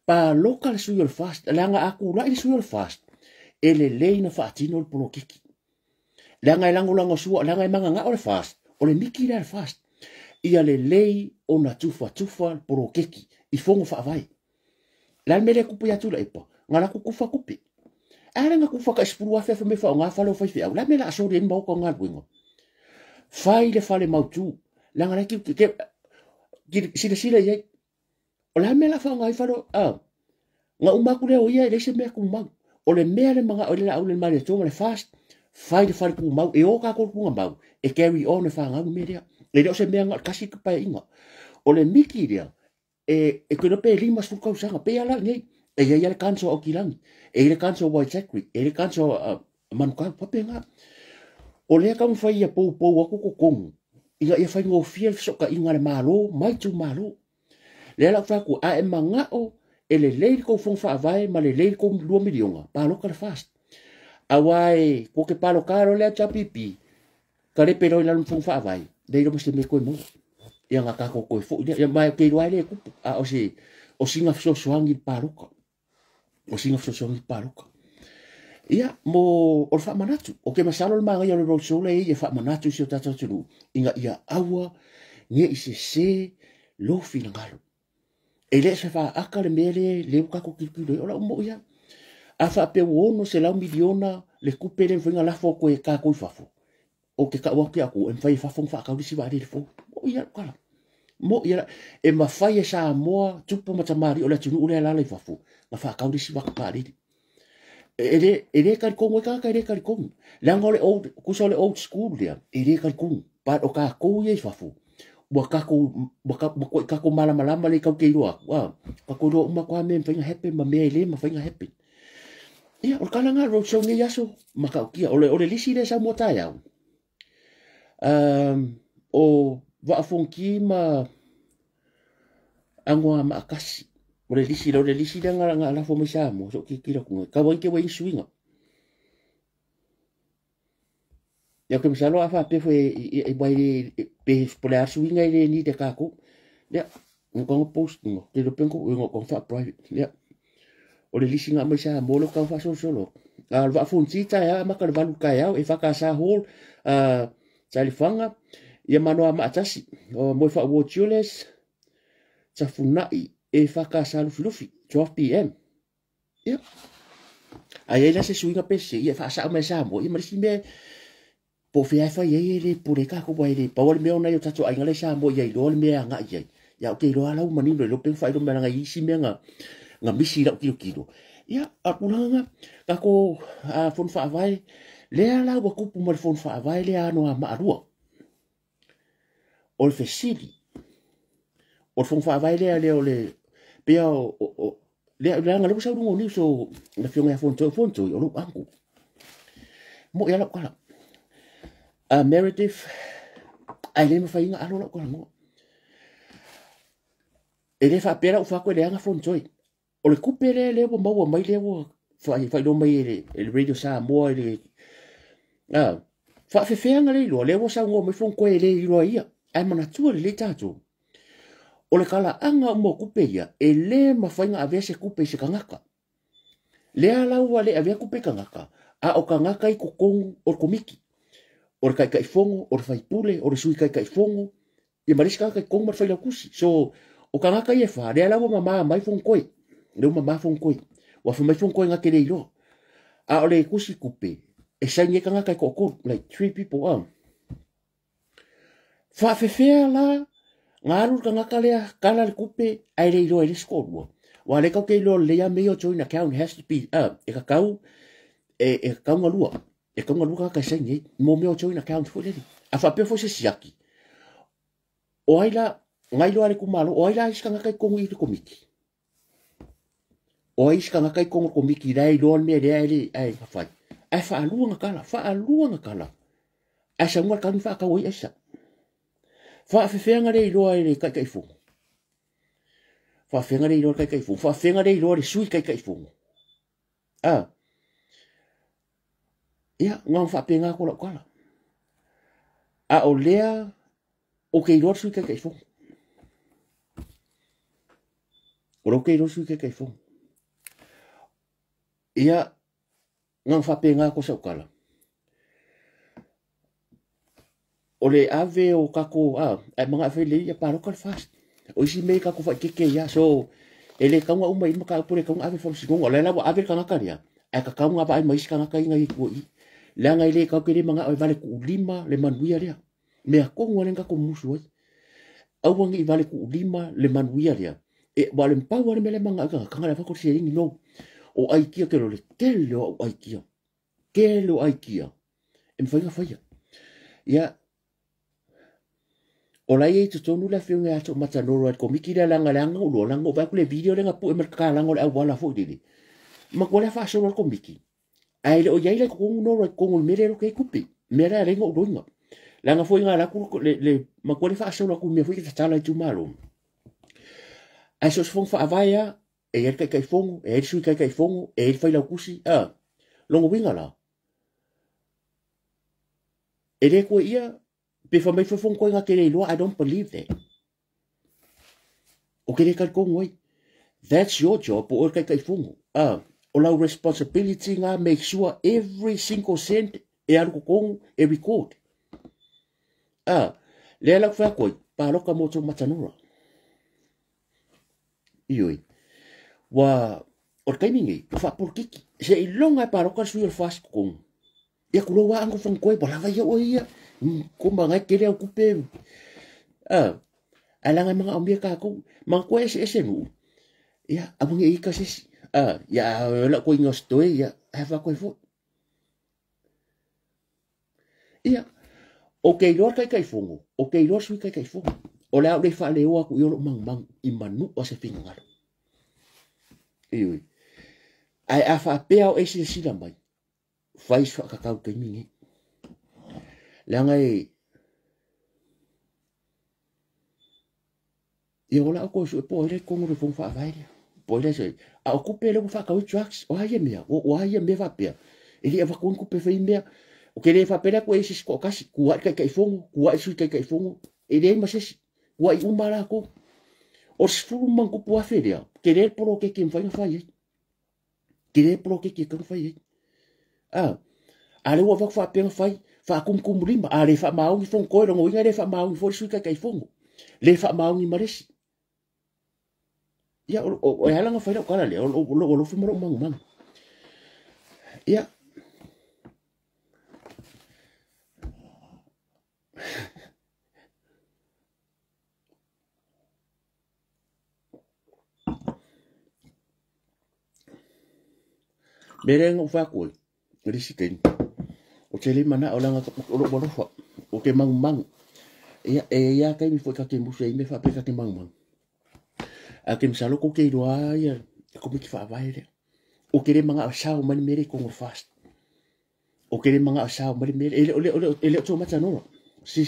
paloka le sui o le FAST, leaga a tulai le sui o le FAST, e lelei na faatino le poloketi. Leaga e lagolago sua, leaga e magagao le FAST, o le miki lea le FAST. Ia lelei ona tufatufa le poloketi i fono faavae. Le a le mea lea e tupu ia Tuilaepa, na latou tufa tupe. A lea na tufa tai 10,000 afe mai faaaoga fale o faifeau. Le a le mea o le a soli ai le maota o galuega? Fai le fale mautu, leaga la e silasila i ai. O le a le mea o le a faaaoga ai fale o... A, na uma atu lea o ia e leai se mea tumau. O le mea le manao ai le Laauli ma le Malietoa ma le FAST, fai le fale tumau, e o tatou le tuugamau, e carry on e fanau le mea lea. E le o se mea na o le tasi le paeaiga. O le miki lea, e e te pe 50 tausaga, pe ala nei, e i ai le cancer o Aukilani, e i le cancer o Waitakere, e i le cancer o Manukau, faapena. O lea taumafai ia poupou atu totonu, ina ia faigofie le fesootaiga a le Malo ma itumalo. Lea la ou fai atu, a e manao e lelei le tou fono faavae ma lelei le tou 2 miliona, paloka le FAST. Aua e tou te paloka loa le HRPP, kalepe loa i lalo ma fono faavae, leai loa ma se mea toe maua. Ia na tatou toe foi lea. Ia ma ou te iloa ai lea e tupu, a o se o sina fesoasoani i le paloka. O sina fesoasoani i le paloka. Ia, mo o le faamanatu, o ke masalo le magaia o le roadshow lea e faamanatu i si o tatou atunuu, ina ia aua ne i sese lou finagalo. E le se faaaka le mea lea lea ua tatou tilotilo ai, o lau moi lava. A faapea ua 600 miliona le tupe lea e mafai ona lafo atu e tatou i fafo, ou te tau atu ia te e mafai e fafo ona faatau le isi vaalele fou. Moi lava lau tala. Moi lava. E mafai e Samoa, tupu ma tamalii o le atunuu lea e alaala i fafo, ona faatau le isi vaalele. E le talitonu ai tagata e le talitonu. Leaga o le old, tusa o le old school lea, e le talitonu. But o tatou ia i fafo, ua tatou, ua tatou malamalama lea tatou te iloa atu. Ah, tatou iloa uma atu lava mea e mafai ona happen ma mea e le mafai ona happen. Ia, o le tala lena o le roadshow nei aso, matautia. O le lisi lea e sau mo taeao. O Vaa Fonoti ma Agoa Maatasi. O le lisi lea, o le lisi lea na lafo mai Samoa, so tilotilo atu nei. Tau ai te ua i ai suiga. Ia, ou te masalo a faapea foi e ua e le, pe po o le a suiga e le need e tatou. Ia, no ka post no, te iloa pe no ka faa-private. Ia, o le lisi na aumai Samoa lea ua tau faasolosolo atu. A o le Vaa Fonoti taeao, amata i le 8 taeao, e FKS Hall, Salifaga, ia Manoa Maatasi, o Moefaau Ward Julius, Tafunai, e FKS Lufilufi, 12 p.m. Ia, a i ai la se suiga pe se, ia e faasao mai e Samoa, ia ma le isi mea, po o fea e fai ai e le pule tatou, aua e le pau le mea o nai o tatou aiga la i Samoa ia iloa le mea e agai i ai. Ia, ou te iloa la ua manino, iloa pe faailoa mai leaga i isi mea na misi i lau tilotilo. Ia, a o le tulaga lena, tatou fono faavae, lea la ua tupu ma le fono faavae lea Anoamaa 2. O le fesili, o le fono faavae lea lea o le, pea o lea, leaga lea ua sau luga o news o le afioga ia Fonotoe, o Fonotoe, o lou uncle. Moi lava lau tala. Meredith, ae le mafai ona alo lau talanoa. E le faapea lau fai atu e leaga Fonotoe. O le tupe lea lea ua maua mai lea ua faailoa mai e le Radio Samoa i le faafefeaga le iloa, lea ua saunoa mai Fonotoe e le iloa ia. Ae manatua lelei tatou. O le talaaga uma o tupe ia, e le mafai ona avea se tupe i se tagata. Lea la ua le avea tupe i tagata, a o tagata i totonu o le komiti. O le taitaifono, o le faipule, o le sui taitaifono, ia ma le isi tagata i totonu ma le failautusi. So, o tagata ia e fa, lea la ua mama mai Fonotoe. Lea ua mama Fonotoe. Ua fai mai Fonotoe na te le iloa. A o le tusi tupe, e saini ai tagata e toatolu, like three people. Faafefea la na alu le tagata lea, kala le tupe, ae le iloa e le isi toalua. Aua lea tatou te iloa lelei lava mea ia o joint account has to be, e tatau, e tatau ona lua. E tatau ona lua tagata e saini ai. Mo mea o joint account foi lele. A faapea foi se siaki, o ai la, na iloa e le itumalo, o ai la isi tagata i totonu i le komiti? O ai isi tagata i totonu o le komiti la e iloa le mea lea e le, ae na fai. Ae faalua na kala, faalua na kala. Ae saunoa le kanu faatau ai aisa. Faafefeaga le iloa e le taitaifono. Faafefeaga le iloa le taitaifono. Faafefeaga le iloa le sui taitaifono. Ia, na ona faapena atu lau tala. A o lea O ke iloa le sui taitaifono. O lou ke iloa le sui taitaifono. Ia, na faapena ko sau tala. O le ave o kako ai manga fai le ia paloka le fast. O isi mei kako fai keke ia so ele kaunga uma i maka pule kaunga ave fo singonga o le la ave kanga karia. Ai ka kaunga ba ai mais kanga kai ngai ku i. Le ngai le ka kele manga ai vale ku lima le manuia lea. Mea kongo le kako musu ai. Au ngi vale ku lima le manuia lea. E wale mpau wale mele manga ka kanga le fa ko se ringi no. O ai kia ke lo le tele o ai kia. Kele o ai kia. E mfai fa ia. Ia o lai e totonu le whiunga ato matanoro at komiki le langa langa ulo langa o le video le ngapu e marka langa le awala fo dili. Ma ko le fa solo komiki. Ai le o yai le kongu noro kongu mere ro ke kupi. Mere le ngo roinga. Langa fo inga la ku le ma ko le fa solo ku me fo ke tala i tumalo. Ai so fong fa avaia e el kai kai fongu, e el sui kai kai fongu, e el fai lau kusi. Ah, longo winga la. E le ko ia pe fa mai fo ko nga kele iloa, I don't believe that. O kele ka kongo ai. That's your job, o kai kai fongu. Ah, o lau responsibility nga make sure every single cent e alu ko kongo e record. Ah, le la fa ko pa loka mo to matanora. Ioi. Wa o kai mingi, fa por kiki. Se ilonga pa loka sui o fast kongo. Ia kulo wa ango fong koi, bola vai o ia. Ko manga kele au kupe. Ah, alanga manga o mia kako, manga ko ese ese nu. Ia, amungi i ka sisi. Ah, ia la ko ingo stoe ia, ha fa ko fo. Ia, o ke iloa kai kai fongo, o ke iloa sui kai kai fongo. O le au le fa le oa ku iolo mang mang i manu o se fingalo. Ioi. Ai a fa pea o ese sila mai. Fai fa kakau ke mingi. Langa e ia ola o ko su po ile kongo le fong fa vai. Po ile se a o kupe le fa ka drugs o ai mea o ai mea fa pea. Ele va ko kupe fa mea. O ke le fa pela ko ese ko kasi ku ai kai kai fongo, ku ai su kai kai fongo. Ele ma se ku ai umara ko. O sfu man ku po aferia. Ke le polo ke ke fa fa ye. Ke le polo ke ke fa ye. Ah, ale ua fa pea fai, fa kum lima, ale fa maungi fong koi rongo inga le fa maungi fo sui kai kai fongo. Le fa maungi maresi. Ia o halanga fai kala le o lo lo fumoro mangu mangu. Ia. Mere ngo fa koi. Risi kein. O te le mana o langa o lo bolofa. O ke mangu mangu. Ia e ia kai mi fo ka ke musu e me fa pe ka ke mangu mangu. A ke msalo ko ke iloa ia ko mi ki fa vai le. O ke le manga sao mani mere ko ngo fast. O ke le manga sao mani mere ele ole ole ele to mata no. Si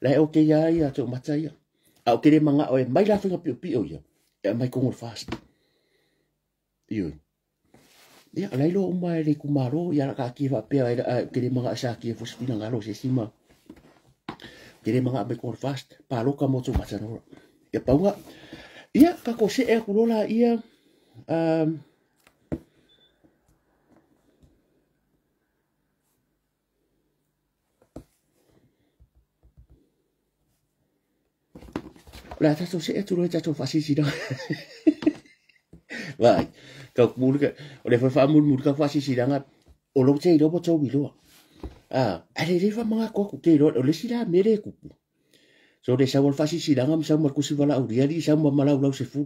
la o ke ia ia to mata ia. A o ke le manga o e mai la finga pio pio ia. E mai ko ngo fast. Io. Ia lai lo uma le kumaro ia ka ki fa pe ai ke le manga sa ki fo spina ngalo se sima. Ke le manga me ko fast pa lo ka mo to mata no. Ia paunga ia ka ko se e kulola ia la tato se e tulo tato fasisi no. Vai ka mulu ka o le fa mulu mulu ka fasisi nga o lo te ilo bo to wiloa. Ah, ale le fa manga ko ku te ilo o le sila mere ku. So le sa wal fasisi nga msa mo ku si wala u ria li sa mo malau lau se fu.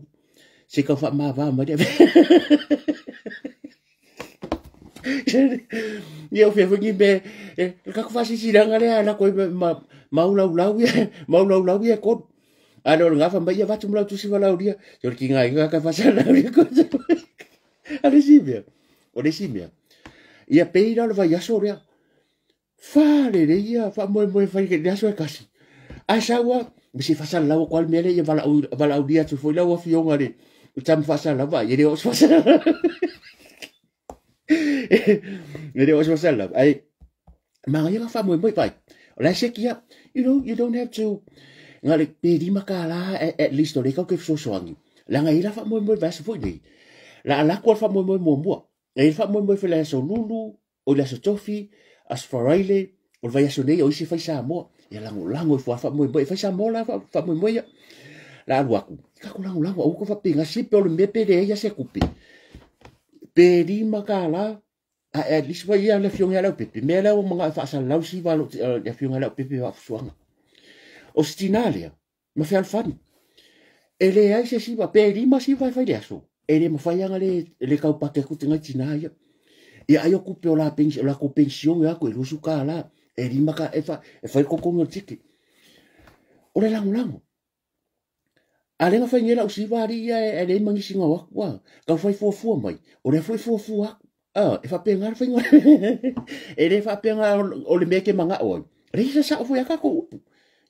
Se ka fa ma va ma de. Ia fe fo ngi be ka ku fasisi nga le ala ko ma maulau lau ia maulau lau ia ko. Alo nga fa mai va tumla tu si wala uria. So ki ngai nga ka fasala uria ko. Ale simia. O le simia. Ia peira lo vai asorea. Fa le le ia fa mo mo fa ke le aso kasi. Asawa mi si fasala lau kwal mele ia wala wala uria tu foi lau fionga le. Tam fasala va ye le os fasala. Le os fasala. Ai manga ia fa mo mo pai. La se kia you know you don't have to. Na le pe $5 at least o le kau ke fesoasoani. Leaga e i ai la faamoemoe i le vaiaso foi lenei. La alu atu le faamoemoe muamua. E i ai le faamoemoe foi i le aso Lulu, o le aso Tofi, aso Faraile, o le vaiaso nei o isi e fai Samoa. Ia lagolago ifo lava faamoemoe. E fai Samoa la faamoemoe ia. La alu atu, tatou lagolago, aua tou faapena se pe o le mea pe leai lava se tupe. Pe $5 a at least foi ia le afioga ia Leaupepe, mea lea ua manao e faasalalau siva le afioga ia Leaupepe faafusuaga. O se tinā lea, ma fealofani. E leai se siva, pe 5 siva e fai le aso, e le mafai lava le, le taupate atu te nai tinā ia. Ia ai o tupe o la pensi, o latou pensione atu e 20 tālā, e 5 ka, e, fa, e fai le totogi o le ticket. O le lagolago. A lea na fai nei lau siva alii ia e leai ma nisi na o atu a. Tau fai fuafua mai, o lea foi e fuafua atu. A, e faapena le faiga. E le faapena o le mea e te manao ai. Leai se sao foi a tatou upu.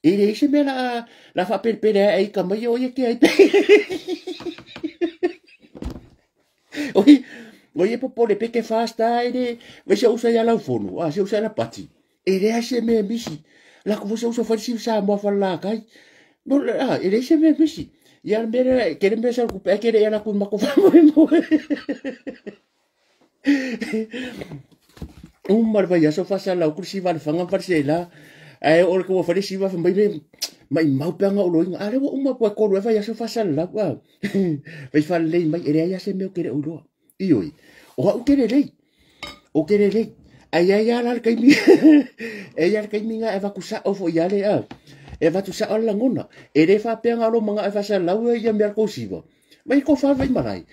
E leai se mea la la faapelepele ai ita mai o ia ke ai. Oi, o ia popole pe ke fast a e le vai se usa ia lau fono, a se usa ia pati. E leai se mea misi. La ku se usa fai si sa mo fa la kai. No a e leai se mea misi. Ia le mea lea, ke le mea sa ku pe ke le ia la ku mako fa mo mo. Uma le vaiaso faasalalau atu le siva a le faga ma falesela. Ae oo le ua fai le siva fai mai le maimau pe aga o loiga. A lea ua uma ua 3 ai vaiaso faasalalau a. Fai faalelei mai e leai lava se mea ou te le o iloa. Ioe, o au te lelei. O te lelei. Ae i ai lava la le taimi e i ai le taimi na e avatu sao foi ia le a. E avatu sao le lagona. E le faapea na o lou manao e faasalalau ia mea a le tou siva. Mai tou fale mai malae.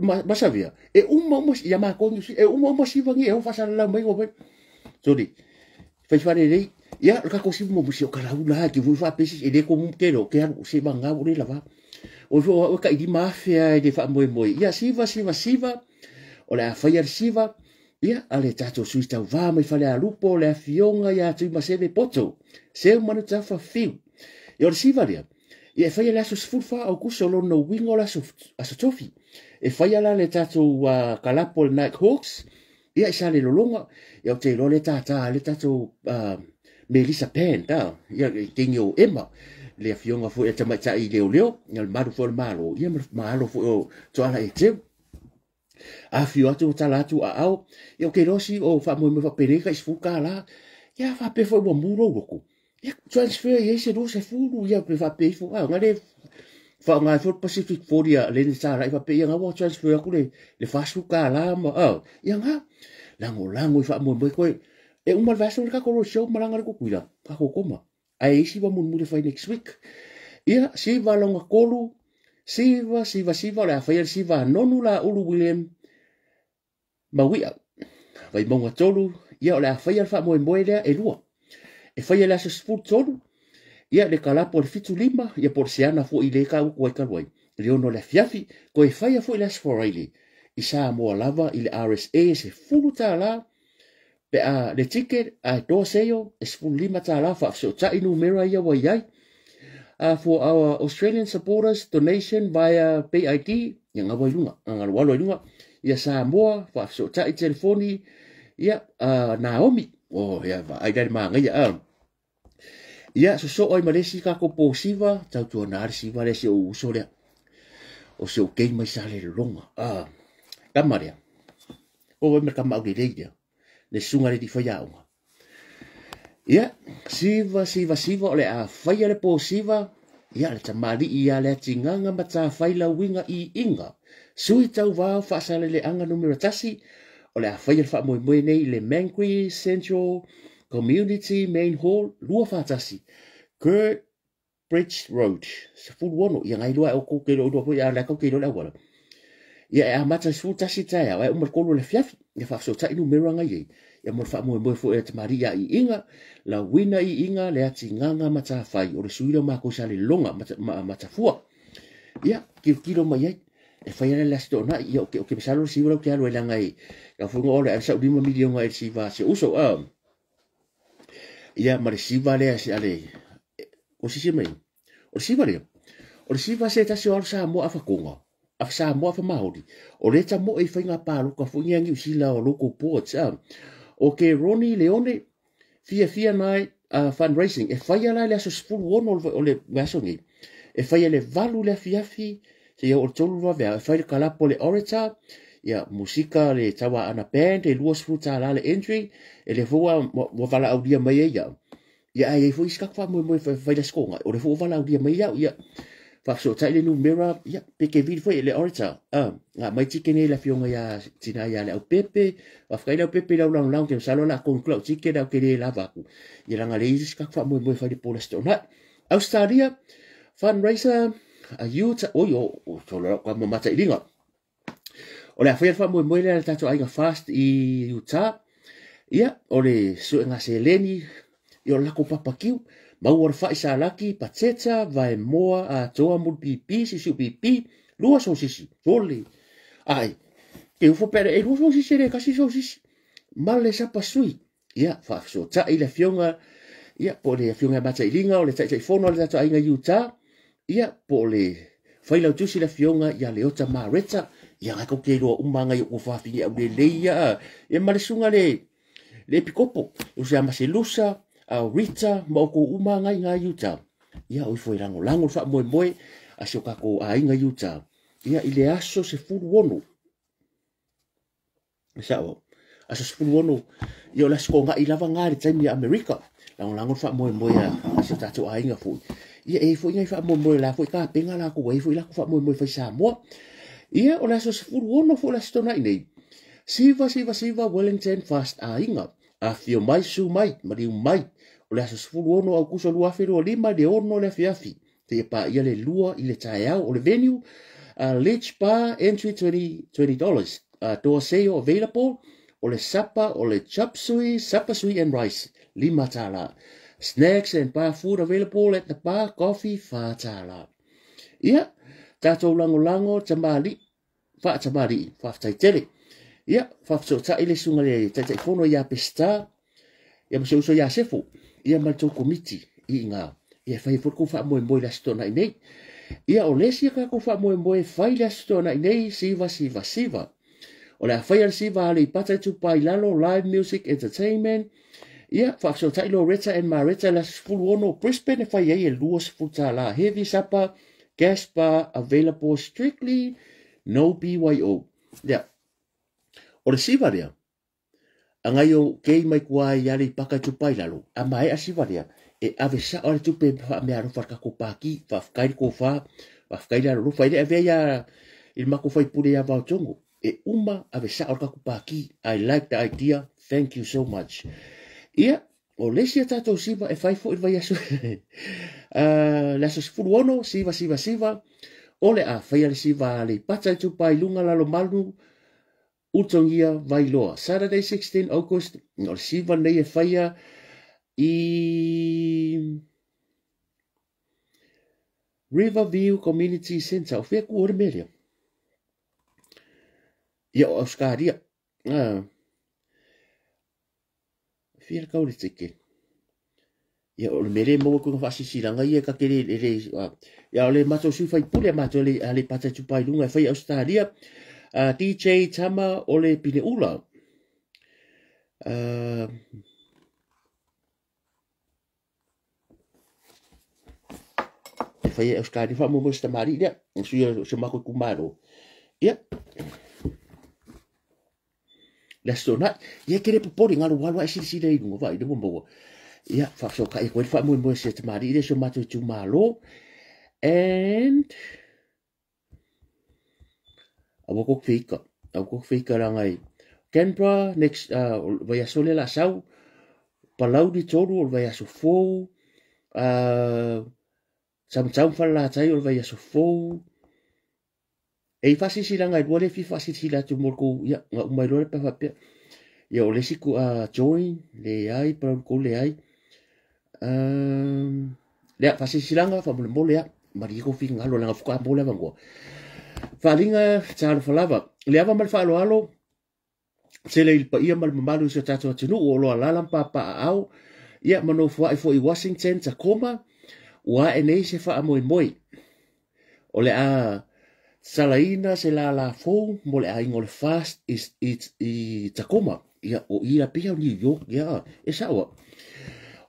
Ma, ma savea, e uma uma ia matou Niu Sila, e uma uma siva ni e o faasalalau mai ua mai. Sorry. Fai faalelei. Ia, o le tatou siva muamua, se o ka laula lava, e te voi faapea se isi, e le komu tele o ke alu, se vagana ua le lava. O ifo o au e tai 5,000 lava i le faamoemoe. Ia, siva, siva, siva, o le a faia le siva, ia, a le tatou sui tauva mai Falealupo, le afioga ia Tuimaseve Poto, Seumanutafa Fiu. Ia, o le siva lea, Ia e faia le aso 14 Aukuso lona uiga o le aso, aso Tofi. E faia la le tatou kalapo le Night Hawks, ia i Salelologa, ia ou te iloa le tātā le tatou Melissa Band, ia i teine o Emma, le afioga foi a tamaitai leoleo, ia le malu foi o le Malo, ia ma le malo foi o Tuala Eteu. Afio atu ua tala atu aao, ia ou te iloa si o faamoemoe faapenei tai $10, ia faapea foi ua mu lou loto. Ia transfer i ai se 20, ia pe faapea ifo, a, na le faaaoga ai foi le Pacific 40 a le talai faapea, ia na ua transfer atu le $40 ma, a, ia na, lagolago i faamoemoe koe. E uma le vaiaso le tatou road show malaga le Tutuila, tatou koma. Ae isi va mulimuli e fai next week. Ia, siva lona tolu, siva, siva, siva, o le a faia le siva a Nonu la Ulu William Mauia. Vaimauga 3, ia o le a faia le faamoemoe lea e lua. E faia le aso 13, ia le kalapo le 75, ia po o le seana foi i le ka utu ai talu ai. Le 6 o le afiafi, toe faia foi le aso Friday i Samoa lava i le RSA e $10 pe a le ticket ae door sale e $15 faafesootai numera ia ua i ai. For our Australian supporters donation via PayID, ia gaua i luga, galualu ai luga, ia Samoa, faafesootai telefoni, ia Naomi, oh, ia vaai la le magaia, Ia, sosoo ai ma le isi tatou po siva, tautuana le siva lea si ou uso lea. O si ou kei mai sa le lologa. Tama lea. O wai me tama au lelei lea. Le susuga le liwhai aoga. Ia, siva, siva, siva, o le a whaia le pō siva, ia, le tamalii ia le atinganga ma tā whai lauinga i inga. Sui tau vao whaasaleleanga numera 1, o le a whaia le whaamoemoe nei le Mangui Central Community Main Hall, 21, Kerr Bridge Road, 16, ia ngai loa e o kou ke loa foi a la kau ke loa le auala. Ia e amata i 11 taeao, ae uma le 3 o le afiafi, ia faafesootai numera ngai ai. Ia mo le faamoemoe foi e tamalii a iiga, lauina iiga le atigāga matafai o le sui lea o makou sa lelologa matafua. Ia, tilotilo mai ai. E fai ala le aso toonai, ia o ke masalo le siva lau te alu ai leaga e lau foi o le sau 5 miliona e le siva a si ou uso. Ia ma le siva lea se ale, o sisi mai, o le siva lea, o le siva se tasi o alo Samoa afakoga, afa Samoa afa Maori, o le ta moe i faiga pāloka foi ni a Niu Sila o local boards, O ke Ronnie Leone, fia fia nai, fundraising e faia la i le aso 16 o le vaiaso nei, e faia i le 8 le afiafi seia oo i le 3 le vaveao, e fai le kalapo a le Orator, ia, musika le Tauaana Band, e $20 le entry, e lea foi ua valaaulia mai ai au, ia, ae i ai foi isi tatou faamoemoe e fai le Aso Toonai, o lea foi ua valaaulia mai au, ia, faafesootai le numera, ia, pe te vili foi le Orator, na aumai ticket nei le afioga ia tina ia Leaupepe, faafetai Leaupepe i lau lagolago, te masalo o le a togi atu lau ticket, ae ou te le lava atu, ia leaga e leai isi tatou faamoemoe e fai le po o le Aso Toonai. Australia, fundraiser, a Utah, oi, o, solo lau tama matailiga. O le a faia le faamoemoe lea a le tatou aiga Fast i Utah. Ia, o le suega seleni, ia o le latou papakiu, maua le fai salaki, pateta, vaemoa, atoa, mulipipi, sisiupipi, lua sosisi, sole. Ai, ke ufo pere, e lua sosisi, e le kasi sosisi. Ma le sapasui, ia, faafesootai le afioga, ia, po o le afioga ia Matailiga, o le Taitaifono a le tatou aiga i Utah, ia, po o le Failautusi le afioga ia Leota Mareta, ia, ngai kou te iloa uma ngai o fafine au lelei ia, ia ma le susuga le Epikopo, uso ia Maselusa, a Rita, ma outou uma ngai i Utah, ia, o ifo e lagolago le faamoemoe a si o tatou aiga i Utah, ia, i le aso 16, E sao, aso 16, ia o le aso toonai lava ngā le taimi a Amerika. Lagolago le faamoemoe a si o tatou aiga foi. Ia e i ai foi nai faamoemoe la foi tapenga latou, e i ai foi latou faamoemoe fai Samoa. Ia o le aso 16 foi o le aso toonai nei, Siva Siva Siva Wellington Fast Aiga. Afifio mai, susu mai, maliu mai. O le aso 16 Aukuso 2025 i le 6 le afiafi. Seia paia le 2 i le taeao. O le venue, Ledge Bar, entry $20. Door sale available. O le sapa, o le chop suey, supper sui and rice, $5. Snacks and bar food available at the bar, coffee, $4. Ia, tatou lagolago tamalii, faatamalii, faafetai tele. Ia, faafesootai le susuga i le Taitaifono ia Peseta, ia ma si ou uso ia Sefo, ia ma le tou komiti i ina, ia e fai ai foi le tou faamoemoe i le Aso Toonai nei. Ia, o le isi a tatou faamoemoe e fai i le Aso Toonai nei, siva, siva, siva. O le a faia le siva a Aleipata Itupa i Lalo, live music entertainment. Ia, faafesootai Loretta and Maretta i le aso 16 o Brisbane e fai ai e $20. Heavy supper, gas bar available strictly, no BYO. Ia, o le siva lea, a ngai o kei mai kua i Aleipata Itupa i Lalo, a maea siva lea, e ave sao a le tupe faameaalofa i le tatou pāki, faafetai le tofa, faafetai le alolofa, e le avea ia i le matou faipule ia Vaotongo, e uma ave sao le tatou pāki. I like the idea, thank you so much. Ia, o le isi a tatou siva e fai foi le vaiaso, le aso 16, siva, siva, siva, o le a faia le siva a Aleipata Itupa i Luga Lalomanu, Ulutogia Vailoa. Saturday 16 August, o le siva lenei e faia i Riverview Community Centre. O fea ku o le mea lea? Ia, o Australia. Ah. Fia le kau le ticket. Ia, o le mea lea e maua atu i ngā faasilasilaga ia ta te le, le, le, ia, o le matou sui faipule a matou le, a le pata itupa i luga e fai Australia. DJ Tama o le Pineula. E fai e Australia faamoemoe se tamalii lea, o sui o si o matou itumalo. Ia, le Aso Toonai. Ia, e te le popole, galo ua alu lava e silasila i luga, vaai, lea ua maua. Ia, faafesootai atu ai le faamoemoe o si tamalii lea i si o matou itumalo. And aua kou te feika, aua kou te feika leaga i Canberra next, o le vaiaso lea o le a sau, Palauli 3 o le vaiaso fou, Samatau ma Falelatai o le vaiaso fou. E i faasilasilaga e lua lea e fia faasilasila atu mo le tou, ia, na uma ai loa le pe a faapea. Ia, o le isi join, leai, Palauli 3, leai. Lea, faasilasilaga, faamolemole lava, malie tou finagalo leaga faatoa mo le avanoa. Faaaliga talofa lava. Le ava ma le faaaloalo, tele i le paia ma le mamalu i si o tatou atunuu o lo o alaala ma papaaao, ia ma nofoai foi i Washington, Tacoma, ua ae nei se faamoemoe. O le a tatalaina se lālā fou mo le aiga o le Fast i Tacoma. Ia, o i la pei o New York, ia, e sao au.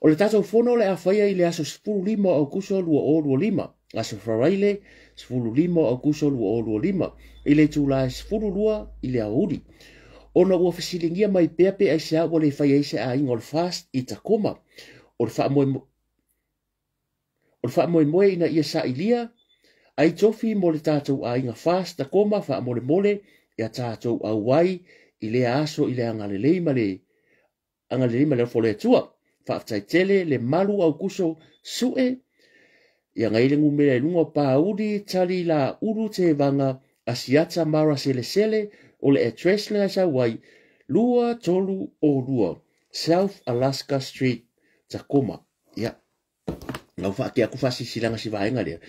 O le tatou fono le a faia i le aso 15 o Aukuso 2025, aso Faraile 15 o Aukuso 2025, i le itula e 12 i le aoauli. Ona ua fesiligia mai pea pe aisea ua le fai ai se aiga o le FAST i Tacoma. O le faamoemoe ina ia sailia ai tofi mo le tatou aiga FAST Tacoma faamolemole ia tatou auai i lea aso i le agalelei ma le alofa o le Atua. Faafetai tele le malu Aukuso sue ia ngai le numera i luga o Pauli tali la ulu te vanga Asiata Mara Selesele o le address le sau ai 232 South Alaska Street, Tacoma. Ia ngau whaake aku whasisilaga si vaenga lea.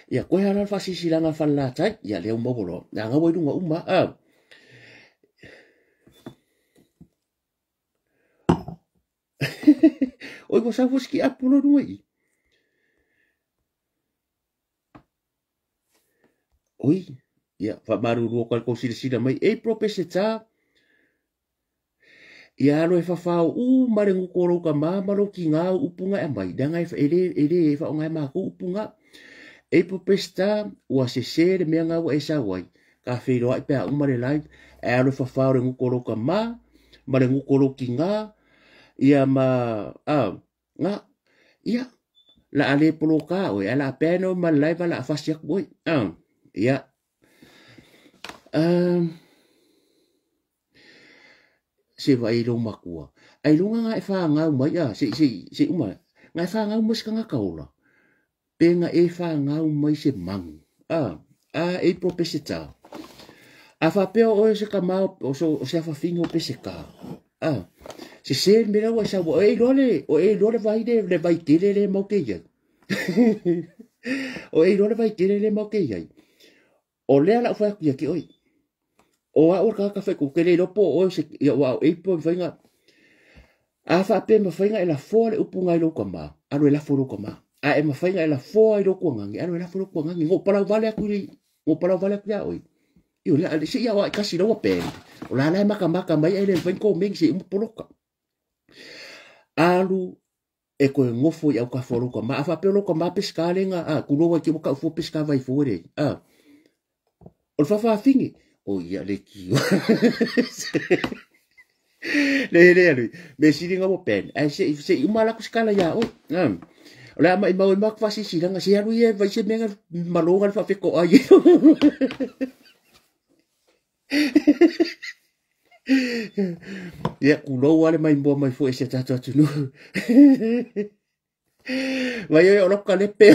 Ia koe hala whasisilaga whalalatai. Ia lea uma wolo. Nga ngau ai lunga uma. Oi wa sau fosi ki apu lo lunga i. Oi, ia whamarurua kwa kou silasila mai. E propeseta. Ia alo e whawhao u mare ngukoro ka māmaro ki ngā upunga e mai. Danga e ele e wha o ngai mākou upunga. E propeseta ua se se le mea ngā ua e sawai. Ka wheiroa i pea umare live. E alo e whawhao le ngukoro ka mā, mare ngukoro ki ngā. Ia ma, ngā, ia, la ale poloka oe, ala peno ma live ala afasiak boy. Ia. Se vai lo makua. Ai lunga nga e whangau mai, se uma, nga e whangau mai se kanga kaola. Pe nga e whangau mai se mangu. E propeseta. A whapeo oe se kamau, o se awhawhingo pe se ka. Se se mera ua sa o e lole vai le vai tele le mau ke iai. O e lole vai tele le mau ke iai. O lea la ufai aku ia ke oi. O a ora ka whai ko kele lopo o se ia wa e po whainga. A wha pe ma whainga e la foa le upu ngai loko ma. Alo e la foa loko ma. A e ma whainga e la foa i loko ngangi. Alo e la foa loko ngangi. Ngo palau vale aku i ngo palau vale aku ia oi. Io la se ia wa kasi lawa pe. O la la maka maka mai e le whainga ko mengi se umu poloka. Alu e koe ngofo i au ka foa loko ma. A wha pe loko ma peska lenga. Kuloa ki waka ufo peska vai foa re. O le whawhawhingi. O ia le kiwa. Le le le. Me siringa mo pen. Ai se uma la kuskala ia o. O le ama i mau i maku whasisiranga. Se alu ia vai se menga malonga le whawheko ai. Ia kuloa le mai mua mai fo e se tātou atu nu. Vai oi o loko ka lepe.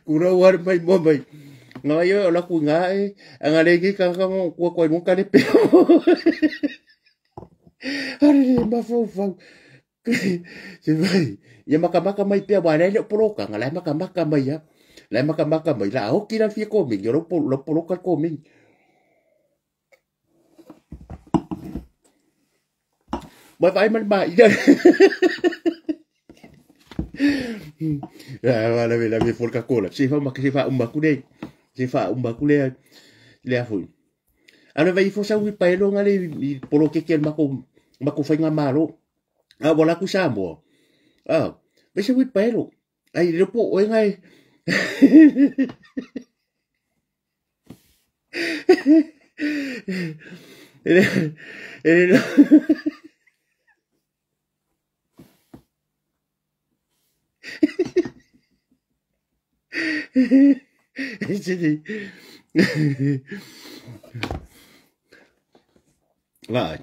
Kuloa le mai mua mai. Ngā oi o lako ngā e. Anga legi ka kanga kua kua nunga lepe. Are le mawhau. Se vai. Ia makamaka mai pea wa lele o poloka. Ngā lai makamaka mai ia. Lai makamaka mai. La hoki la fia komingi. O lo poloka komingi. Mai vai mai mai. La la la forka kola. Se fa ma se fa umba kule. Se fa umba kule le afui. Ana vai fo sa ui paelo ngale i poloke ke mako mako fainga malo. A wala ku Samoa. Vai se ui paelo. Ai le po o ngai. Ele Vai.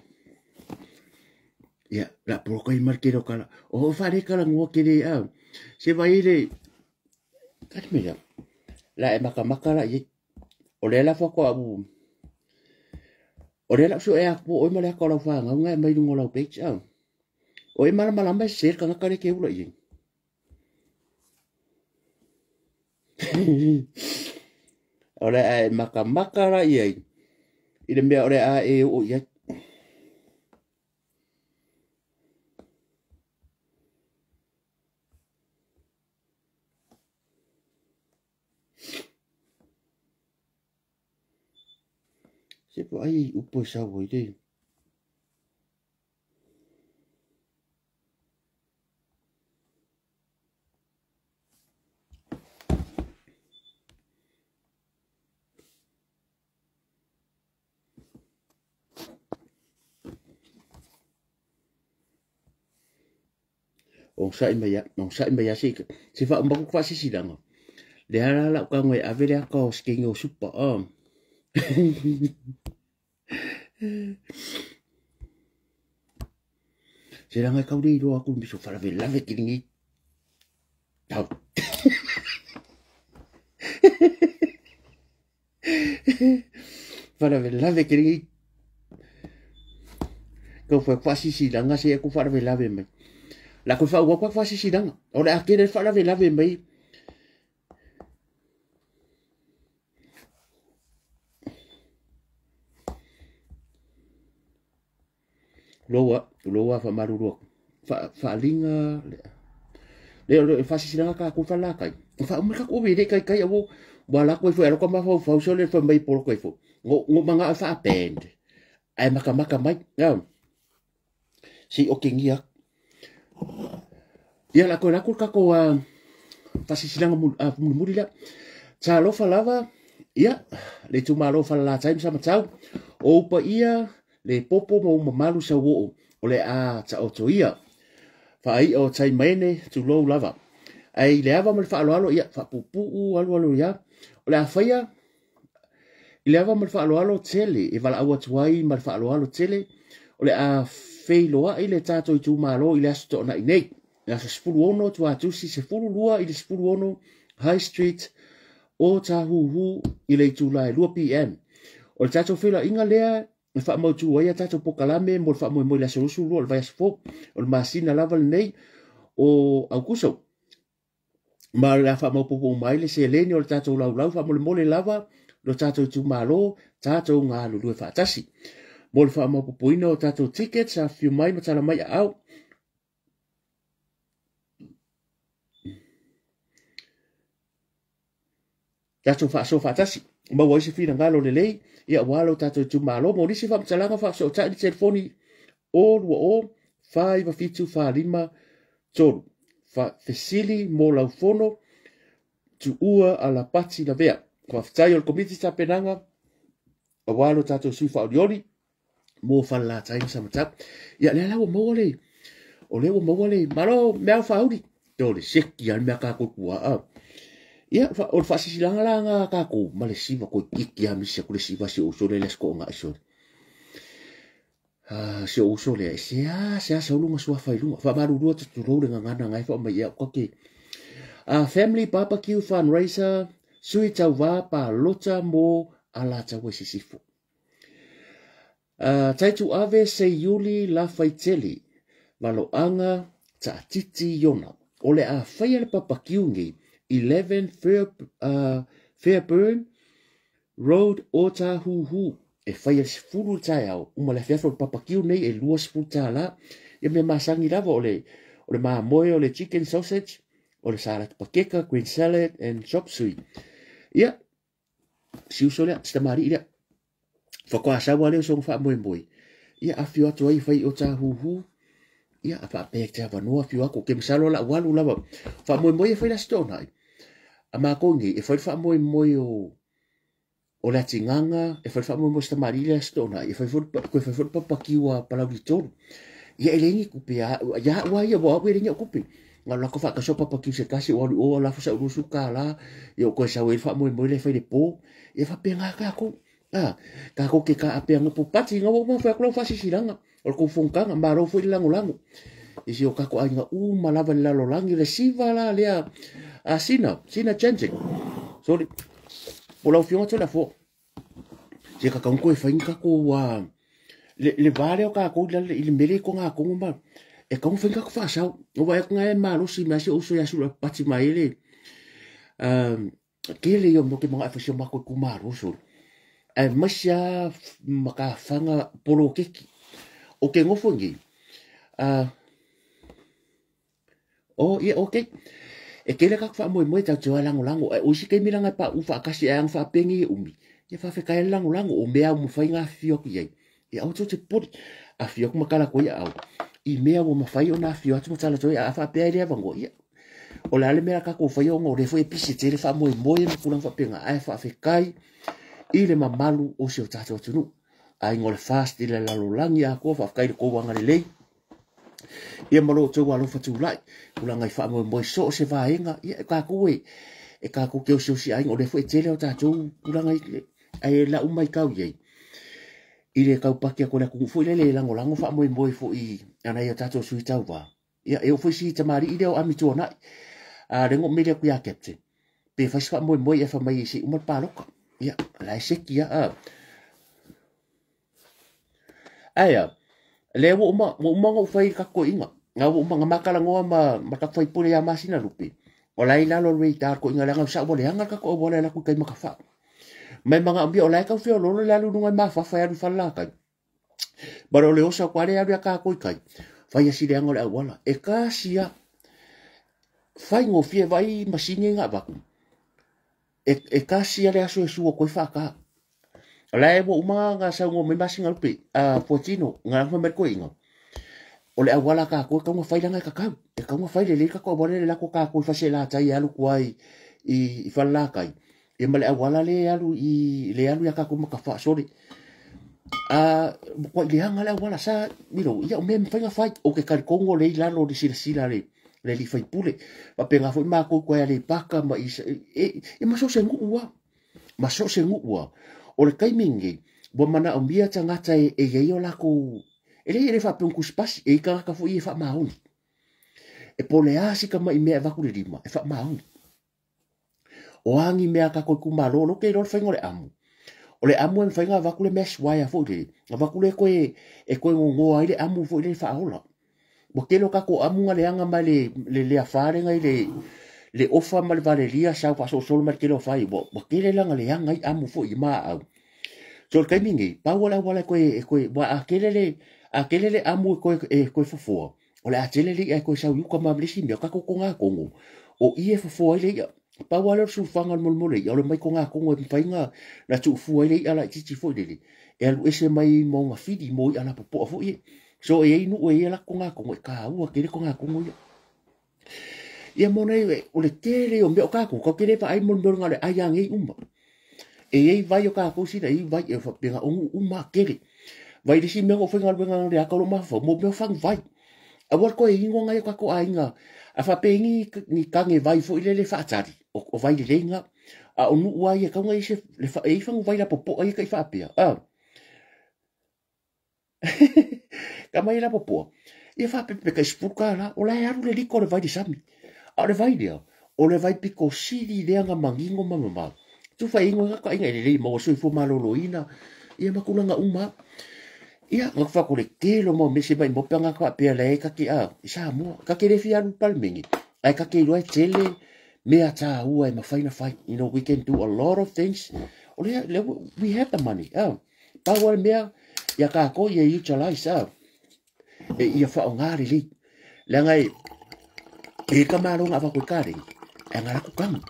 Ia, la poloka i markero kala. O whare kala ngua kere au. Se vai le. Kati mea. La e makamaka la i. O le la whako au. O le la so e aku o i male ako lau whanga ngai mai lungo lau page au. O e malamalama e ser kanga kare ke ula i. O le a e makamaka la i ai. I le mea o le a e o i ai. Se po ai upo e sau i le. O sa'i mai a, o sa'i mai a se se fa uma ku fa'asisilaga lea la la'u tago e ave le aka o sekegi o supa a. Se laga e kaulei iloa aku miso falavelave kiligi tau. Falavelave kiligi kau fa fa'asisilaga se aku fa'alavelave mai. La koe fa'auau ka fa'asisilaga o le a kele fa'alavelave mai. Loa loa fa'amalulu aku fa'aliga le o le fa'asisilaga ka falakai fa'auma ka ko le kai kai au wala ko foi aloka mafaufau so le fai mai polo kai fo ngo ngo manga fa'apend ai makamaka mai ya si o kengia ia la ko la ko ka ko fa'asisilaga mulimuli la talofa lava ia le itumalo falalatai ma samatau o upa ia le popo ma umamalu sauo'o o le a ta'oto ia fa'ai'a o taimaene tulou lava ai le ava ma le fa'aloalo ia fa'apupu'u alualu ia o le a faia i le ava ma le fa'aloalo tele e vala'au atu ai ma le fa'aloalo tele o le a feiloa'i le tatou itumalo i le aso to'ona'i nei le aso 16 tuatusi 12 i le 16 High Street o Tāhuhu i le itula e 2 pm. O le tatou feiloaiga lea e fa'amautu ai a tatou pokalame mo le fa'amoemoe i le aso 22 o le vaiaso fou o le masina lava lenei o Aukuso. Ma le a fa'amaopopo uma ai le seleni o le tatou laulau fa'amolemole lava lo tatou itumalo tatou galulue fa'atasi. Mo le fa'amaopopoina o tatou tickets afifio mai ma tala mai a'au. Tatou fa'asoa fa'atasi maua ai se finagalo lelei ia ua lo tatou itumalo mo nisi fa'amatalaga fa'afeso'ota'i le telefoni o 20 47 45 3 fesili mo laufono tu'ua alapati lavea. Fa'afetai o le komiti tapenaga auā lo tatou sui fa'aolioli mo falalatai ma samatau. Ia lea la ua maua le o lea ua maua le malo mea faauli to le seki a le mea kākou kua'a. Ia o le fa'asisilaga la aga kākou ma le siva koe kiki a misi aku le siva si ou uso le le aso ko'oga'i sole. Si ou uso lea e se a se a sauluga suafa i luga fa'amalulua tutulou le gagana gae fa'amai ia o ke family barbecue fundraiser sui tauvā palota mo Alataua i Sisifo. Taitu ave Seiuli Lafaitele Valoaga Ta'atiti Iona o le a faia le papakiu nei 11 Fairburn Road o Tāhuhu e faia le 10 le taeao uma le afiafi o le papakiu nei e 20 tālā ia mea masagi lava o le mamoe o le chicken sausage o le salad pakeka green salad and chop suey. Ia si uso lea si tamali'i lea fakoa saua lea o soga fa'amoemoe ia afio atu ai fai o Tāhuhu ia a fa'apea te avanoa afio aku ke masalo la'u alu lava fa'amoemoe e fai le aso to'ona'i a makou nei e fai le fa'amoemoe o le atigaga e fai le fa'amoemoe se tamali'i le aso to'ona'i e fai foi koe fai foi le papakiu a palauli tolu. Ia e leai ni kupe ia a'u a ia ua a'u e leai ni a'u kupe ngalo lako fa'ataso papakiu se tasi o alu i o lafo sa'u 20 kālā ia o koe sau ai le fa'amoemoe le fai le pō ia fa'apega kākou a kākou ke ka'apeaga popati ga ua uma fai aku lau fa'asisilaga o le kou fonotaga malo foi le lagolago i si o kako aiga uma lava le lalolagi le siva la lea a sina sina changing sorry po lau fioga tole afoa se kakauniko e faini kako le va lea o kākou i le mele i kogakogo ma e kaunga faini kako fa'asao o vaai atu gae malosi mea si o uso ia sula pati mai le kele ia mo ke magaʻe faisia o makou ikumālo sole ae maise a makafaga polokeki o ke gofo nei o ia okay e kele kako fa'amoemoe tatou te o e lagolago ae o isi taimi laga e pa'u fa'atasi ae aga fa'apegi e umi ia fa'afekai le lagolago o mea ua mafai ona afifio atu i ai ia aua tou te popoli afifio atu ma tala atu ai aao i mea ua mafai ona afifio atu ma tala atu ai a fa'apea ai le avanoa ia o le a le mea tatou faia ona o lea foi e pisi tele fa'amoemoe ma tulaga fa'apena ae fa'afekai i le mamalu o si o tatou atunuu aiga o le fast i le lalolagi atoa fa'afetai i le tou agalelei Ia ma lo outou alofa tulai, tulaga i faamoemoe so o se vaega, ia e tatou e tatou te osiosi aiga, o lea foi e tele o tatou tulaga i ae lau mai tau i ai, i le taupaki atu o le atunuu foi lele e lagolago faamoemoe foi ana ia tatou sui tauva. Ia e oo foi si tamalii lea o Ami Tuanai, a le no mele atu ia Captain, pe fai se faamoemoe ia fai mai se i uma le paloka. Ia, la e seki ia. Ae lea ua uma ona ou fai i le tatou toeaina. Na ua uma na matalanoa ma tatou faipule ia Masina Lupe. O la e i lalo o le radar toeaina leaga o sa ua leaga le tatou auala e alu atu i tai Matafaa. Mai manaomia o la e tau feoloolo le alu i luga i mafafa e alu i Falelatai. But o le oso atu lea e alu ia tatou i tai. Fai asi leaga o le auala. E tasi lava. Faigofie vai masini na avatu. E tasi lava le aso e sua atu ai faata. O la e ua uma na saunoa mai Masina Lupe, Fuatino, na fai mai le toeaina. O le auala a tatou e tatau ona fai leaga e tatau. E tatau ona fai lelei le tatou auala le lako tatou i Falelatai e alu atu ai i Falelatai. Ia ma le auala le alu i le alu ia tatou Matafaa, sorry. Matua i leaga le auala sa, you know, ia o mea e mafai ona fai. Ou te talitonu o lea i lalo o le silasila le alii faipule. Faapena foi matou i Aleipata ma isa, e ma so o se nuu lava. Ma so o se nuu lava. O le taimi lenei, ua manaomia tagata e i ai o latou, e le faapea ua tusipasi, e i tagata foi e faamaoni. E po o le a si tamai mea e avatu le lima, e faamaoni. O a ni mea a tatou itumalo, o lea ou te iloa le faiga o le amu. O le amu e mafai ona avatu le mesh wire foi lele, avatu le e toe gogoa ai le amu foi lele faaola. Ua tele o tatou amu na leaga mai le leafa lea i le ofa ma le valelia sau faasolosolo mai le tele o fai. Ua tele laga leaga ai amu foi i maau. So le taimi nei, pau o le auala e toe, ua a tele le amu e toe fofoa, o le a tele le ia e toe sau i uka ma le isi mea, o tatou togatogo, o i e fofoa ai le ia. Pau lava lea o le sulufaga o le molemole ia, o le mai togatogo e mafai na tuufua ai le ia laitiiti foi lele, e alu ese mai maunga fili mo ia lapopoa foi e. So e ai nuu e ia latou togatogo, e taua tele togatogo ia. Ia mo nei, o le tele o mea o tatou, kau te le vaai molemole na o le ai a nei uma. E iai vai o tatou sina, e iai vai e faapena o nuu uma tele. Vai le isi mea o faigaluega le aka o lo mafaufau, mo mea o fagu vai. Aua le toe ingoa nai o tatou aiga, a faapea ni kage vai foi lele faatali, o vai lelei ngā. A o nuu ai e kaunga i se, le fa, e i fangu vai la popoa ia kai faapea. Ka mai la popoa. Ia faapepe kai sefulu $10, o la e alu le liko o le vai le sami. A o le vai lea, o le vai piko sili lea nga mangingo ma mamao. Tufa e ingoa ka inga e lelei maua soifua malōlōina, ia ma tulaga uma. Ia, nga whako le tele o mau mese mai mo pea ngā faapea le e kake a, i Samoa. Kake le fia alu palmenge. Ai kake iloa e tele mea tāua e mawhai na whai. You know, we can do a lot of things. O lea, we have the money. Pau le mea, ia kākou ia utilize, e ia whaonga lelei. Leaga e ka malo ngā wako i kārengi, e ngā laku kangu.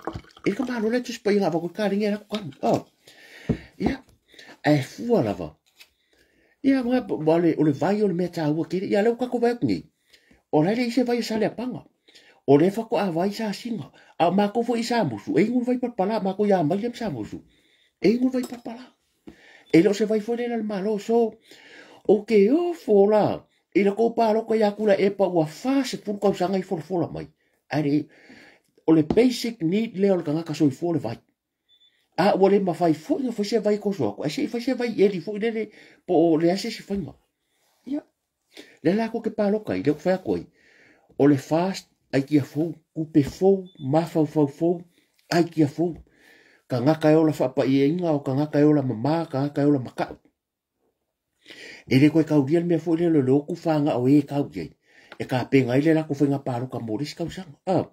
E ka malo le tusipa i ngā wako i kārengi e laku kangu. Ia, e fua lava. Ia, o le vai o le mea tāua kere, ia leo kako vai atu nei. O lai le ise vai e sale a panga. O le whako a vai sa singa. A mākou foi i sa musu. E ingu vai papala, mākou ia mai le sa musu. E ingu vai papala. E leo se vai foi le le malo. So, o ke ofo la, i le kou pāloko ia kula e pa ua wha se pulu kausanga i folafola mai. Are, o le basic need lea o le kangaka soifua le vai. A ua le mawhai foi nga fai se vai koso ako. Ai se i fai se vai eli foi lele po o le ase se whainga. Ia, le la ko ke pāloka i leo whai ako ai. O le fast ai kia fou, kupe fou, mawhau fau fou, ai kia fou. Ka ngaka e ola whapa i e inga o ka ngaka e ola mama, ka ngaka e ola makau. E le koe kauria le mea foi lele le oku whanga o e kau iai. E ka penga i le lako whainga pāloka mō resi kausanga.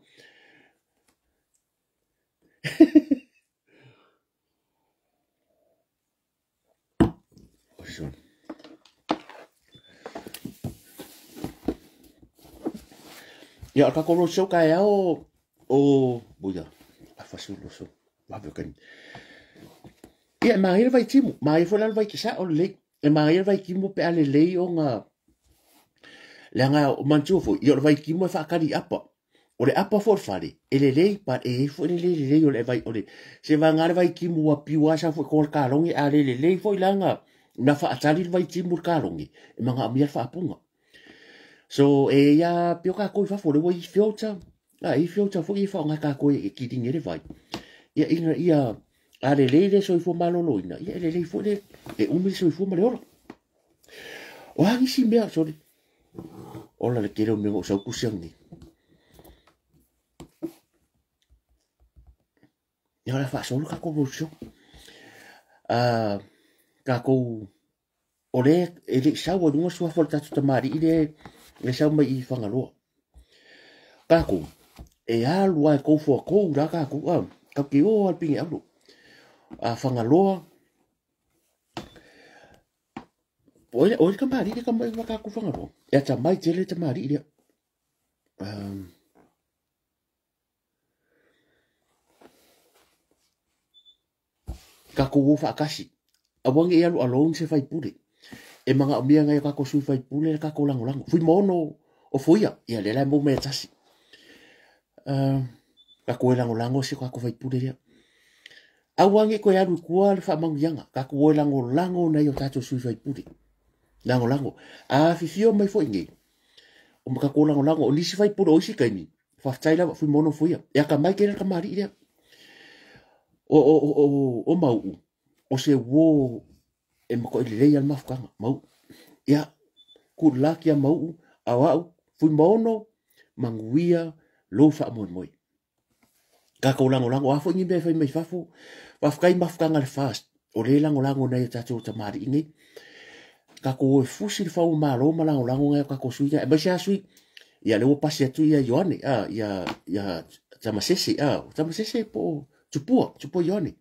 Ia, o kako roadshow ka e ao o... Buia, a whasu roadshow. Wawe kani. Ia, e māi le vai timu. Māi foi la le vai kisa o le lei. E māi le vai timu pe a le lei o ngā... Le ngā o mantua foi. Ia, o le vai timu e whaakari apa. O le apa foi le whare. E le lei, pa e e foi le lei le lei o le vai o le... Se vā ngā le vai timu a piua sa foi ko le kālongi a le le lei foi la ngā... Na whaatari le vai timu le kālongi. E manga amia le whaapunga. So e ia pio kākou i fafo, le ua i filter, a i filter foi e whaonga kākou e kiringi le vai. Ia ina ia a le lei le soifua maloloina, ia e le lei foi le e umi le soifua ma le ola. O a nisi mea, sorry, ola le tele o mea o sau kusi ang nei. Ia o le faasolo kākou roadshow. Kākou o le e le sau a lunga suafa o le tatou tamalii le le sau mai i Fagaloa. Kākou e alu ai kou fua kou la kākou a kau ke o al pinge aulo. A Fagaloa o le tamalii le ka mai wa kākou Fagaloa. E ata mai tele tamalii le. Kākou o whaakasi. Awangi e alu alone se whaipule. E manga o mea ngai o kākou sui whaipule le kākou langolango. Fui mono o fuia. Ia le lai mo mea tasi. Kākou e langolango se kākou whaipule lea. Awangi koe alu kua le whaamangianga. Kākou e langolango nei o tātou sui whaipule. Langolango. A whiwhio mai foi nei. O kākou langolango. O nisi whaipule o isi kaimi. Whaftai lava fui mono fuia. E aka mai kere ka mari lea. O mau. O se wo e mako i lei al mafukanga. Mau. Ia, ku laki a mau au au fui mono manguia lo wha moi moi. Kākou langolango a fo ngi mea whai mai fafo. Whafukai mafukanga le fast. O le langolango nei o tātou tamari nei. Kākou e fusi le whau malo ma langolango ngai o kākou sui ngai. E mai se a sui. Ia le ua pasi atu ia Ioane, ia Tamasese, Tamasese po Tupua Ioane.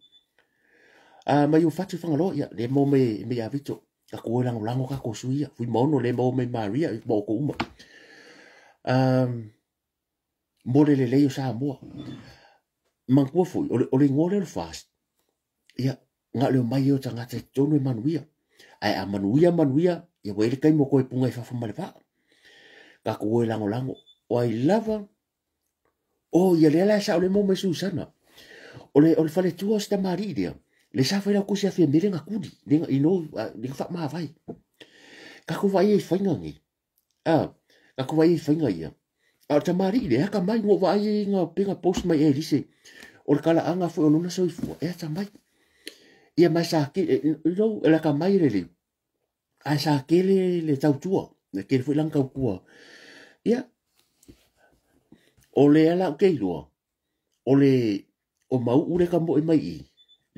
Mai o whatu Whangaloa, ia, le mau me a Vito, ka koe langolango ka ko sui ia, fui maono le mau me Maria, mo ko uma. Mo le lelei o Samoa. Mangkua foi, o le ngoa le fast. Ia, ngā leo mai o tangata e tonu e manuia. Ai a manuia, manuia, ia wele kai mo koe punga i whawha male wha. Ka koe langolango. O ai lava, o ia lea la sa o le mo me Susana. O le whale tua o sita mari lea. Le sa whaila kusi a whia mere ngā kuri. Le ngā ino, le ngā wha maa vai. Ka ko vai e whainga ngi. Ka ko vai e whainga ia. A o tamari lea ka mai ngō vai e ngā penga post mai e lise. O le kala anga fwe o luna soifua. E ata mai. Ia mai sa ke, ino, e la ka mai le le. A sa ke le tautua. Le ke le fwe lang kau. Ia. O le ala o ke iloa. O le, o mau ule ka mo e mai i.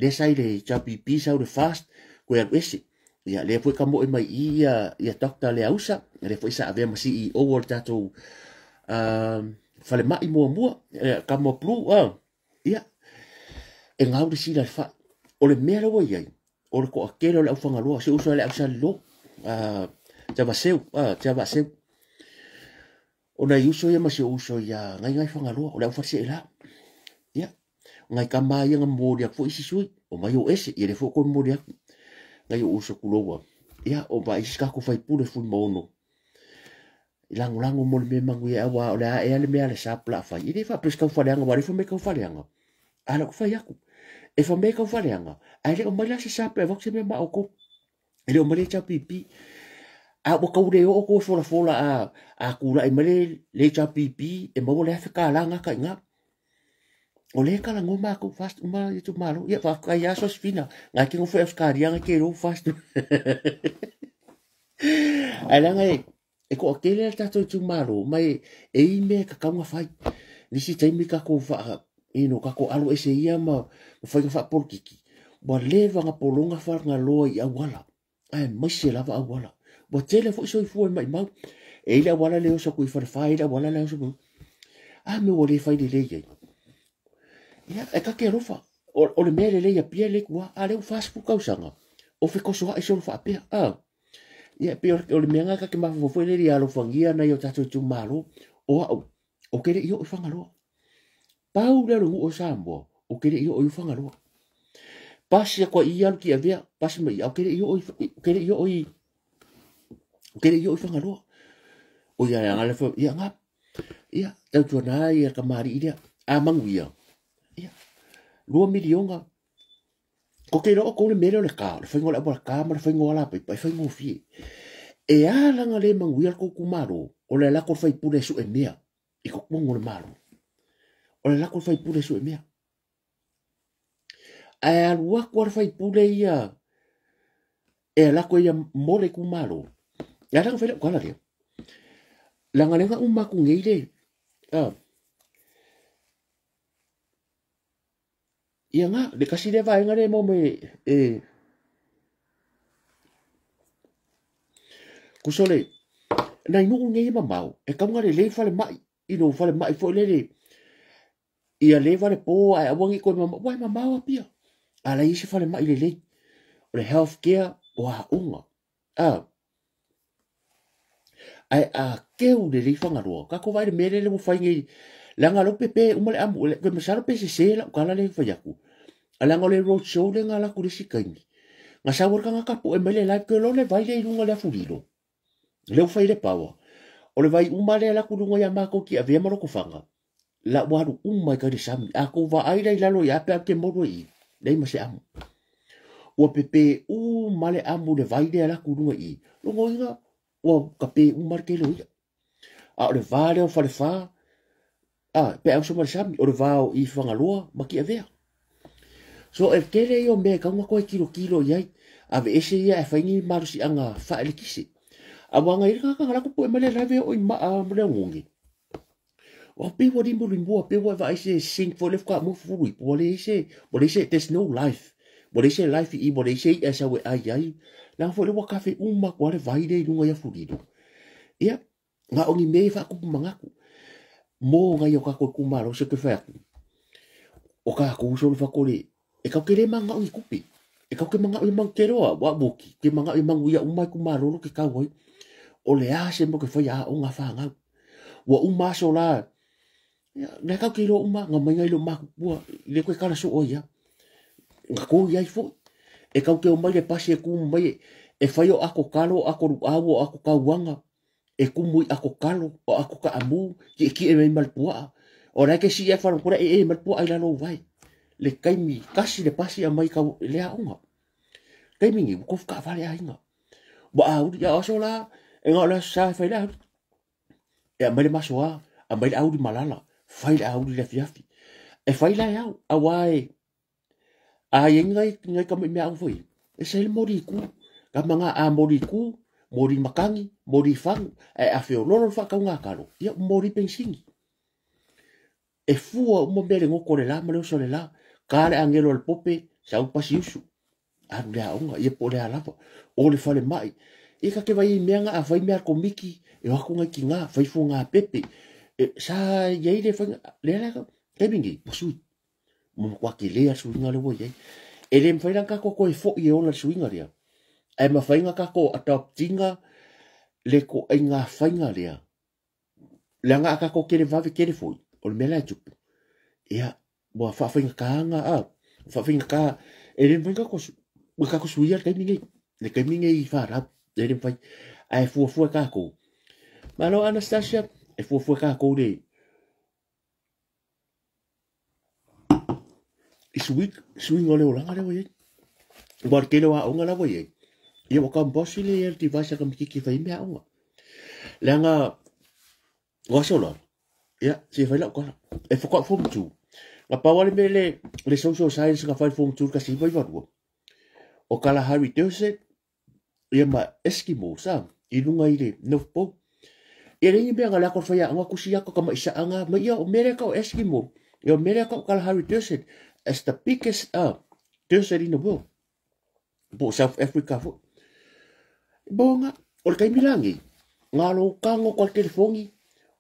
Le sai le HPP sau le fast koe alu ese. Ia le foi ka mo e mai i ia Dr. Le Ausa, le foi sa avea ma CEO o le tatou whale mai mua mua, ka mua plu, ia. E ngau le sila le wha. O le mea lawa iai, o le koa kele o le au Whangaloa, se uso le au salilo, tia vaseu. O nai uso ia ma se uso ia ngai ngai Whangaloa, o le au whatse e la. Ia. Ngai ka mai nga mori aku isi sui o mai o ese ia le fo ko mori aku ngai o uso kulowa ia o ba isi ka ko fai pule fui mono lango lango mo le me mangu ia wa o le a e le mea le sapla fai i le fa pres ka faleanga wa le fa me ka faleanga ala ko fai aku e fa me ka faleanga ai le o mai la se sapla vox me ma o ko e le o mai cha pipi a o ka ure o ko fola fola a kula e mai le cha pipi e mo le fa la nga ka nga o le kala ngo ma ko fast uma i tu malo ia fa ka ia so sfina ngai ki ngo fe euskaria ngai ke ro fast ai la ngai e ko akele le tatou tu malo mai e i me ka kaunga fai nisi taimi ka ko fa ino ka ko alu ese ia ma fai fa polkiki wa leva nga polonga fa nga loa i awala ai mai se lava awala wa tele fo so fu mai mau e ile awala le oso ku i fa fa ile awala le oso a me wo le fai le le ia e ka ke rofa o le mea le ia pia le kua a le u fast fu kausanga o fe koso ai so fa pia a ia pe o le mea ka ke mafofo le ia lo fangia na i o tatou tu malo o au o ke le i o Whangaloa pau le lu o Samoa o ke le i o Whangaloa pasi ko i alu ki avea pasi mai o ke le i o ke le i o i ke le i o Whangaloa o ia nga le ia nga ia tau tu na ia ka mari ia a manguia ia 2 miliona ko ke ro ko le mele o le ka le whaingo le awa ka ma le whaingo ala pai whaingo fie e a langa le manguia ko kumaro O le lako le faipule e su'e mea i totonu o le Malo. O le lako le faipule e su'e mea. Ae alu atu a le faipule ia e lako ia mo le itumalo. E ala na fai lau tala lea. Leaga lea na uma atu nei le ia na, le tasi lea vaega lea mo me e kuso le nai nuu nei e mamao e tau na lelei falemai i lou falemai foi lele ia leva le po ae aua ne i toe mamao, ua e mamao Apia. A la i ai se falemai lelei. O le health care o aoga. Ae a keu lelei Fagaloa, tatou vaai i le mea lele ua fai nei, leaga o lea ua pepe uma le amu, toe masalo pe sese lau tala lea e fai atu, a leaga o le road show lea na alu atu i le isi taimi, na sau ai le tagata poe mai le live, toe iloa le vai lea i luga o le afulilo, lea ua fai ai le power. O le vai uma lea e alu atu i luga ia matou i Tiavea ma Lotofaga, la ua alu uma i tai le sami. A tou vaai la i lalo i a pe a te molu ai i, leai ma se amu. Ua pepe uma le amu i le vai lea e alu atu i luga i i. Lona uiga, ua tape uma le tele o ia. A o le va lea o Falefa, a, pe ausa ma le sami, o le va o i Fagaloa ma Tiavea. So, e tele ia o mea e tatau ona toe tilotilo i ai, aveese ia ae fai ni malosiaga faaeletise. Aua na i ai le tagata na alu atu pue mai le live e oo i maa ma le oneone. Ua pei ua limulimua, pei ua e vaai se sink foi lea faatoa mua fufulu ipu, ua leai se, ua leai se, there's no life. Ua leai se life i i, ua leai se i'a e sau e ai ai. Leaga foi lea ua kafe uma atu lava le vai lea i luga i Afulilo. Ia, na o ni mea ia faatupu manatu mo nai o tatou itumalo, se toe fai atu. O tatou uso le fatole, e tatou te le mananao i ni tupe. E tatou te mananao ia manuteloa, ua moki, te mananao ia manuia uma itumalo lo te tau ai. O le a se mea o te faia aoga a fanau. Ua uma aso la, ia, lea tatou te iloa uma, na omai nai lo matutua, le toe tala soo ai lava. Na tou i ai foi. E tatou te omai le pasi e tumu mai e fai o ato talo, o ato luau, o ato tauaga, e tumu i ato talo, o ato taamu, tietie mai ma le puaa. O la e te sii ae faalogo e ee mai le puaa i lalo o uvae. Le taimi tasi le pasi aumai tau le aoga. Taimi nei, ua tofu taavale aiga. Ua auli, a o aso la, e na o le aso sa e fai le auli. E aumai le masoa, aumai le auli malala, fai le auli i le afiafi. E fai la e ao, aua e a i ai nai, nai tama i mea foi, e sa i le moli ku, ka manga a moli ku, moli makangi, moli fagu, ae a feololo le faatauga talo, ia moli penisini. E fua uma mea le goto o le la ma le oso o le la, ka le agelo a le pope, sau pasi usu. Alu le aoga, ia po o le a lava, o le falemai. Ia ka te vai i mea nga a fai mea a le komiti, e o atu ngai tina, fai fuaga pepe. E, sa i ai le faiga, lea la, taimi nei, ua sui. Ua matua tele lava le suiga lea ua i ai. E le mafai la ona tatou toe foi e ola le suiga lea, ae mafai ona tatou adopt ina le ituaiga faiga lea, leaga a tatou televave tele foi, o le mea la e tupu, ia, ua faafaigata na, a, faafaigata, e le mafai ona tatou suia le taimi nei, le taimi nei i Farau, e le mafai, ae fuafua e tatou. Malo Anastasia, e fuafua e tatou le i suiga o le olaga lea ua i ai. Aua o le tele o aoga la ua i ai, ia ua compulsory le i ai le device a tamaititi e fai ai meaaoga. Leaga o aso la, ia, se i fai lau tala. E faatoa form 2. Na pau lava le mea le, le social science na fai i le form 2 i le 1992, o Kalahari Desert, ia ma Eskimos, a, i luga i le North Pole. Ia leai ni mea na le atu le faiaoga tusi atu ka maisaa na mai, ia o mea lea tau Eskimo, ia o mea lea tau Kalahari Desert, as the biggest desert in the world. Po o South Africa foi. Bo nga, o le taimi la nei, nga lou kago koa le telefoni,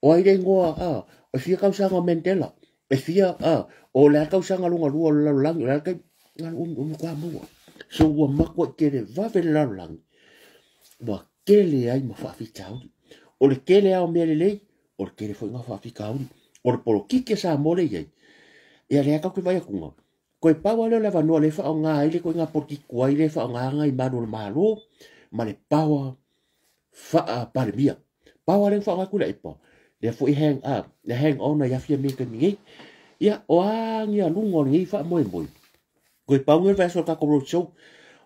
o ai le ingoa, a, e fia tausaga o Mandela, e fia, a, o le a tausaga lona lua o le lalolagi, o le a le taimi, nga o, o matua maua. So ua matuai tele vave le lalolagi, ua tele ai ma faafitauli. O le tele lava o mea lelei, o le tele foi nga faafitauli. O le polokiki a Samoa lea e i ai, ia lea tatou te vaai atu nga, Toe pau lava lea o le avanoa lea e faaaoga ai le ituaiga polokiki tuai lea e faaaoga ai malu o le Malo ma le power faa-Palemia. Power lea na faaaoga atu i Tuilaepa, lea foi e hang, ah, le hang on ai Afia nei i le taimi nei. Ia, o a ni aluga o lenei faamoemoe? Toe pau lenei o le vaiaso o le tatou road show,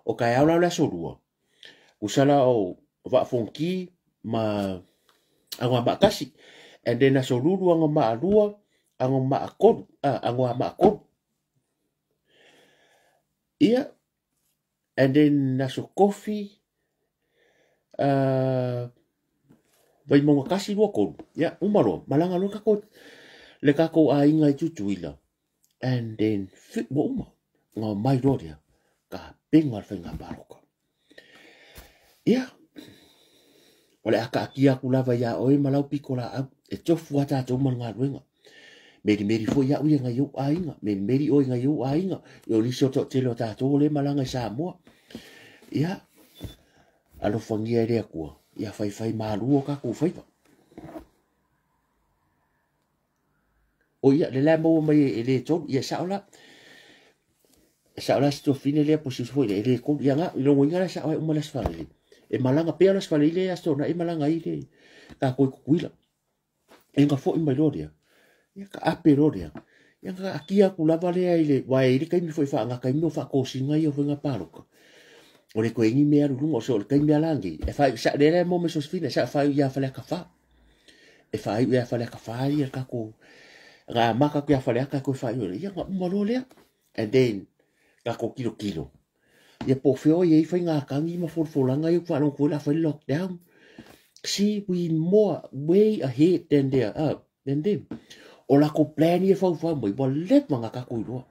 o taeao la o le aso lua, tusa la o Vaa Fonoti ma Ago a maatasi. And then aso lulu ago maalua, ago maakolu, ago a maakolu. Ia, and then aso kofi, Vaimauga 1, 2, 3. Ia, uma loa, malaga loa kako, le kako aiga i Tutuila. And then, ua uma, ngā mai loa lea, ka penga le whainga pāloka. Ia, o le aka aki aku lava ia oe ma lau piko la au, e tofu a tātou ma ngā luenga. Meri meri foi au ia ngai ou aiga, meri meri oe ngai ou aiga, i o nisi o toatele o tātou o le malaga i Samoa. Ia, alofagia e le Atua, ia faifai malu o kākou faiva. O ia, le la maua mai e le tolu, ia sao la. E sao la si tuafine lea po si foi le e le tolu, ia ngā, i longo inga la sao e uma la sfalele. E malanga pea la sfalele le aso na e malanga i le kākou i Kukuila. E nga foi mai loa lea. Ia ka ape loa lea. Ia ka akia aku lava lea i le wae i le kaimi foi whaanga kaimi o whaakōsinga ia whainga pāloka. O le koe ngi mea lulunga o so o le kaimi alangi. E whai, sa le mo me sosfina, sa whai ia whale aka wha. E whai ia whale aka wha ia kako. Ngā maka koe a whale aka koe whai ora. Ia ngā uma loa lea. And then, kako kilo kilo. Ia po whio ia i whai ngā kangi ma folafolanga ia whalong koe la whai lockdown. See, we more way ahead than they are, than them. O la ko plan ia whau whau mai, wa leva ngā kako iroa.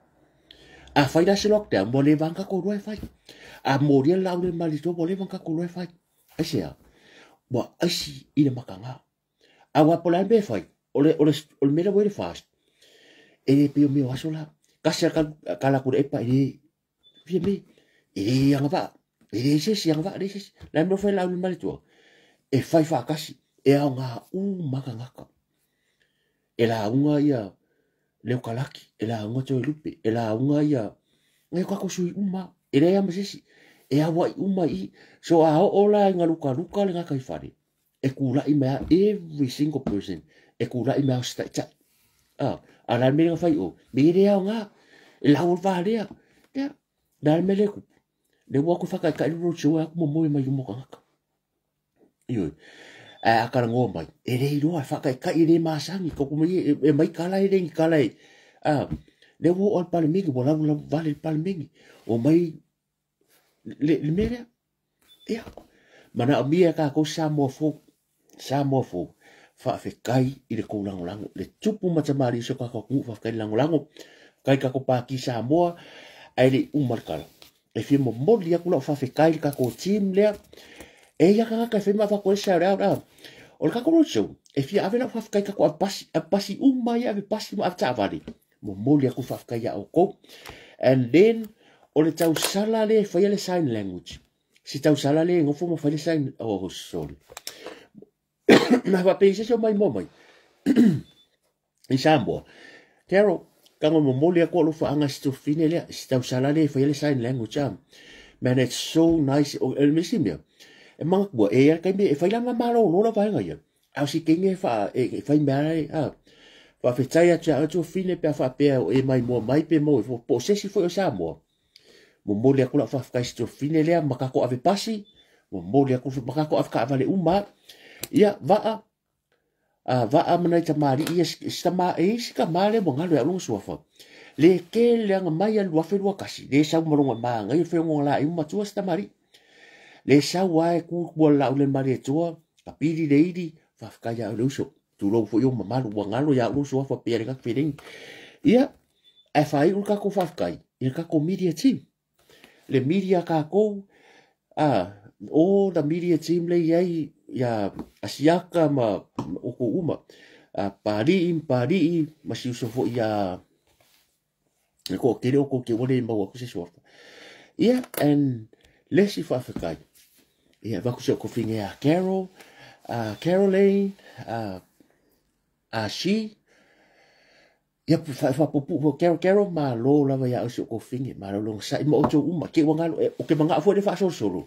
A whai la se lockdown, wa leva ngā kako iroa e whai. A mōria lau le malito, wa leva ngā kako iroa e whai. Ai sea, wa aisi i le makanga. A wa pola me whai, o le mera wele fast. E le pio meo aso la, kasi ka la kura epa, e le, fia me, e le anga va, e le sesi anga va, e le sesi. La mea whai lau le malito, e whai whakasi, e au ngā u makangaka. E la unga ia leo kalaki, e la unga toe lupe, e la unga ia ngai kako sui uma, e lea masesi, e awa i uma i, so a o la i ngā luka luka le ngā kai whare. E kūrai mea every single person, e kūrai mea o stai tai. A la mea ngā whai o, me rea o ngā, e la ua wā lea, lea, la mea le kupu. Le ua ku whakai kai ruro tio aku mo moe mai umo kangaka. Ioi. A karangoa mai. E rei roa, e whakai kai e re māsangi, koko mai e mai kala e rengi kala e. Le ua o al palemengi, ua lavu lavu vale le palemengi. O mai, le mea lea. Ia, mana o mia kā kou Samoa fou, Samoa fou, whaafekai i le kou langolango. Le tupu matamari so kako ngu whaafekai langolango, kai kako pāki Samoa, ai le umarkala. E whia mo moli aku lau whaafekai le kako team lea. E ia kaka kai whaima whako e shout out. O le kako roadshow, e whia ave lau whaafekai kako a pasi umai, ave pasi ma ave taavale. Mo moli aku whaafekai ia o kou. And then, o le tausala le whaia le sign language. Si tausala le ngofo mo whaia le sign... Oh, sorry. Na whapei se o mai mo mai. I Samoa. Carol, kango mo moli aku alo whaanga si tofine lea. Si tausala le whaia le sign language. Man, it's so nice. O, e misi mea. E manga kua, e ia kai me, e whaila ngā malo lola whaenga ia. Au si kenge wha, e whai mea e, whawhetai atu a tofine pea whapea o e mai mua mai pe mo, e po sesi foi o Samoa. Mo moli aku la whawhetai si tofine lea, makako ave pasi, mo moli aku makako ave kaavale uma. Ia, vaa, vaa manai tamari, ia sitama, e sika male mo ngalo e alonga suafa. Le ke leanga mai alu afe lua kasi, le sau malonga maanga, i whengonga la i umatua sitamari. Le sau ae kukua lau le mare tua, ka piri le iri, whawhakai au le uso. Tūrou fo i o mamalu, ua ngalo ia uso afa pia le kak whiringi. Ia, e whai ul kako whawhakai, i kako media team. Le media kako, o the media team le iai, ia asiaka ma oko uma. Pari'i, pari'i, ma si uso fo ia, le ko kere o ko ke wale mau aku se suafa. Ia, and le si whawhakai. Ia, waku se o kowhinge a Carol, Caroline, a she. Ia, whapupu, Carol, Carol, ma lo lava ia au se o kowhinge, ma lo longa sa, ima o tō uma, ke wangalo, o ke manga afua le whaasorosoro.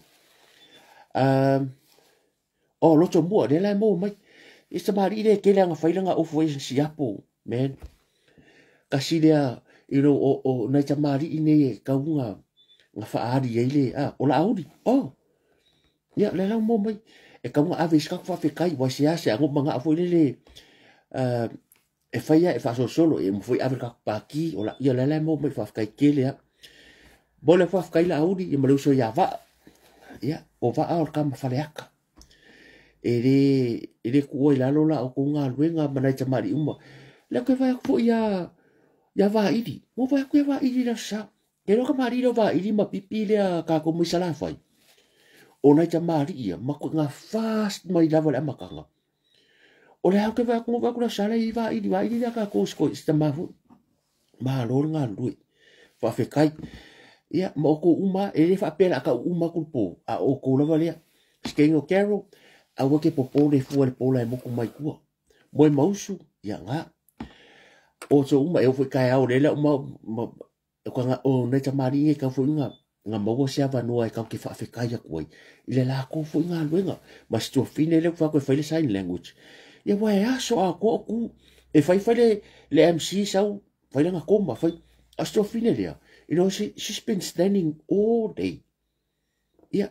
O, loto mua, le lai mō mai. I sa maari le ke leanga whailanga ofu e siapo, man. Kasi lea, you know, o nai tamari i nei e kaunga, ngā whaari e le, o la auri, oh. Ia, le lau mō mai. E E kau nga ave i se faafetai ua se ase a manga foi lele e faia e faasolosolo e mafai ave le tatou paki o la ia lala mo mai faafetai tele a. Mo le faafetai la auli ia ma le uso ia vaa. Ia o vaa o le kama faleaka. E le kuua i lalo la o kou galuega ma nai tamalii uma. Le ke vai aku ia ia vaili. Mo vai aku ia vaili la sa. Ke lo ka mali lo vaili ma pipi lea ka ko mai salafai. O nai tamalii ia ma ko ngā fast mai lava le amakanga. O le au ke vai aku vai la sala i vaili vaili lea ka ko sko i tamafu. Ma lo ngā lui. Faafetai. Ia ma o kou uma e le faapea ka uma ku po a o kou lava lea. Skengo Carol aua ke popo le fua le pola e moku mai kua. Moe mausu, ia ngā. O tō uma, e ofo i kai au lele uma, o nei tamari nge kau fo inga, ngā maua se avanoa e kau ke whaafekai aku ai. I le la kō fo inga luenga, ma si tua fine le whako e whai le sign language. Ia wa e aso a koa ku, e whai whai le MC sau, whai le ngā koma, whai, a si tua fine lea. You know, she's been standing all day. Ia,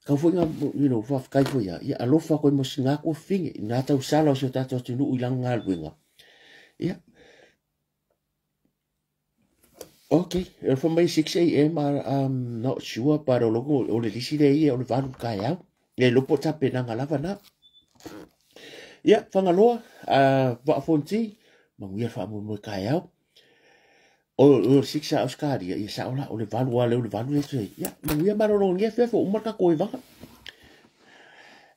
kau foi ngā, you know, whawhakai foi ia, ia alofa koe mo si ngā kua finge, ngā tau sala o si o tātou atu nuu i langa ngā luenga. Ia. Okay, for mai 6 a.m. I'm not sure, but o loko, o le lisi le ia, o le valu kai au. E lopo tape nanga lava na. Ia, whangaloa, waafonti, manguia wha mo kai au. O 6 a Australia, ia sa ola, o le valu a le, o le valu le tui. Ia, manguia maroro ngia fefo, umar ka koe vanga.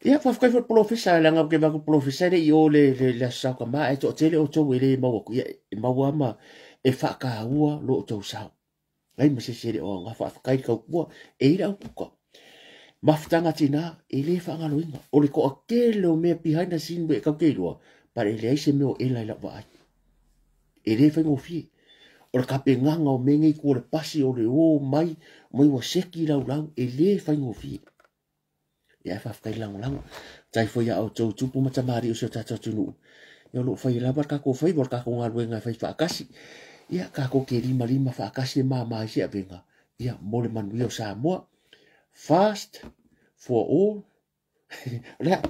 Ia, whawhakai fo profesa, le anga ke vaku profesa le i o le sa ka ma, e to tele o tau e le maua ku, ia, e maua ma, e whakaua lo o tau sao. Ngai ma se sere o ngā whawhakai kau kua, e ira au kuka. Mafutanga tina, e le whangaloinga. O le koa kele o mea behind the scene we kau ke roa, par e leai se mea o e lai lau vaai. E le whaingofie. O le kape nganga o mengei kua le pasi o le o mai, mai wa seki lau lau, e le whaingofie. Ia whawhakai lango lango. Tai fo ia au tau tupu matamari o se o tātou tunu. Ia lo whai lava kako whai, wal kako ngā ruenga whai whaakasi. Ia kako ke lima lima whaakasi e māmā i se awenga. Ia mole manuia o Samoa. Fast for all. O le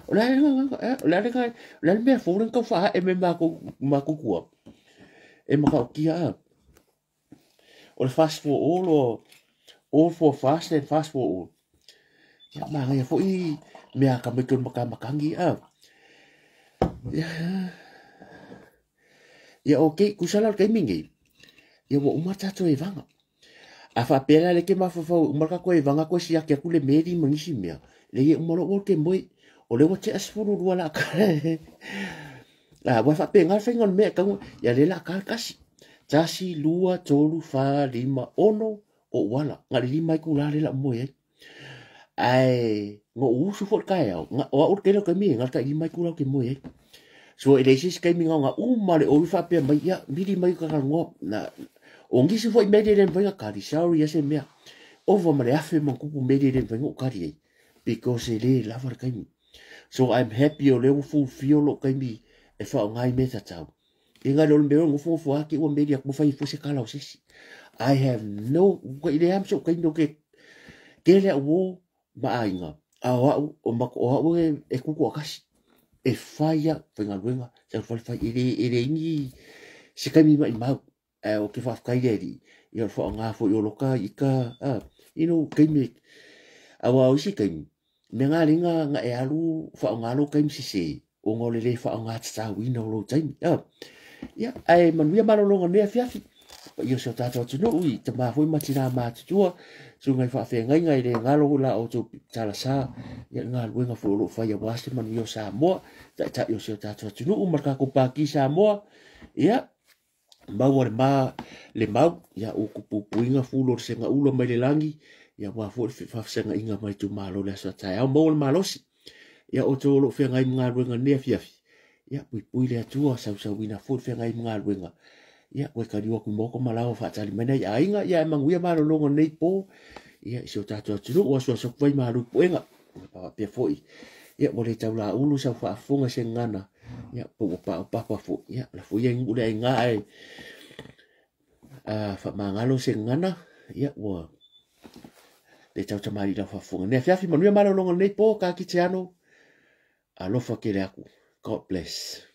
mea fōren kau whaha e me mākou kua. E makau kia a. O le fast for all o all for fast and fast for all. Ia maangai foi mea ka mai tonu makamakangi a. Ia, ia okay, kusala le kaimi nei. Ia ua uma tātou e vanga. A whaapea le ke mawhawhau, uma ka koe vanga koe si ake aku le meri mangisi mea. Le ia uma lo ke moe, o le wa te asfuru rua la ka. A wa whaapea ngā whainga o mea kau, ia le la ka kasi. Tasi, lua, tolu, wha, lima, ono, o wala. Ngā le lima iku la le la moe ai. Ai, ngā usu fo kai au. Ngā o au te leo kai ngā tai lima iku lau ke moe ai. So e leisi kai mi ngā uma le o whaapea mai ia, miri mai ka ngā, na, o ngisi fo i meri ren whainga kari, sorry ase mea. Ova ma le afe mankupu meri ren whainga o kari ai. Because e le lava le kaimi. So I'm happy o leo fulfill lo kaimi e whao ngai me tatau. Inga le mea ngofo ngofo ake ua meri aku whai fo se kala o sesi. I have no, i le am so kaimi o ke, ke lea o maainga. A o au, o mako o au e kuku akasi. E whaia, whainga luenga, se whai whai, e le ingi se kaimi mai mau. O ke whawhakai le ri. Ia o wha ngā fo i o loka i ka, you know, kaimi, awa o isi kaimi. Me ngā ringa ngā e alu wha ngā lo kaimi sise. O ngā le le wha ngā tatau ina o lo taimi. Ia, ai manuia malolonga mea fiafi. Ia se o tātou atu nuu i te māfoi matina mātutua. So ngai whaawhea ngai ngai le ngalo la o tō tala sa. Ia ngā luenga fo lo whai a wase manuia o Samoa. Tai tai o se o tātou atu nuu marka ko pāki Samoa. Ia, maua le mā le mau. Ia o kupupuinga fulo se ngā ulo mai le langi. Ia wā fo le whawhasenga inga mai tū mālo le asa tai au maua le malosi. Ia o tō lo whea ngai mga luenga nea fiafi. Ia pui pui le atua sau sau ina fo le whea ngai mga luenga. Ia koe kariwa ku moko malawa whaatali mai nei ainga. Ia e manguia malolonga nei po. Ia isi o tātou atunu o asua soku vai malu puenga. Ia papa pia foi. Ia mo le tau la ulu sau whaafonga se ngana. Ia po o pa o papa fo. Ia la fo ia ngu le ainga ai. Wha mangalo se ngana. Ia ua. Le tautamāli'i lau faafofoga. Nei afiafi manuia malologa lenei po, kakitiano. Alofa tele aku. God bless.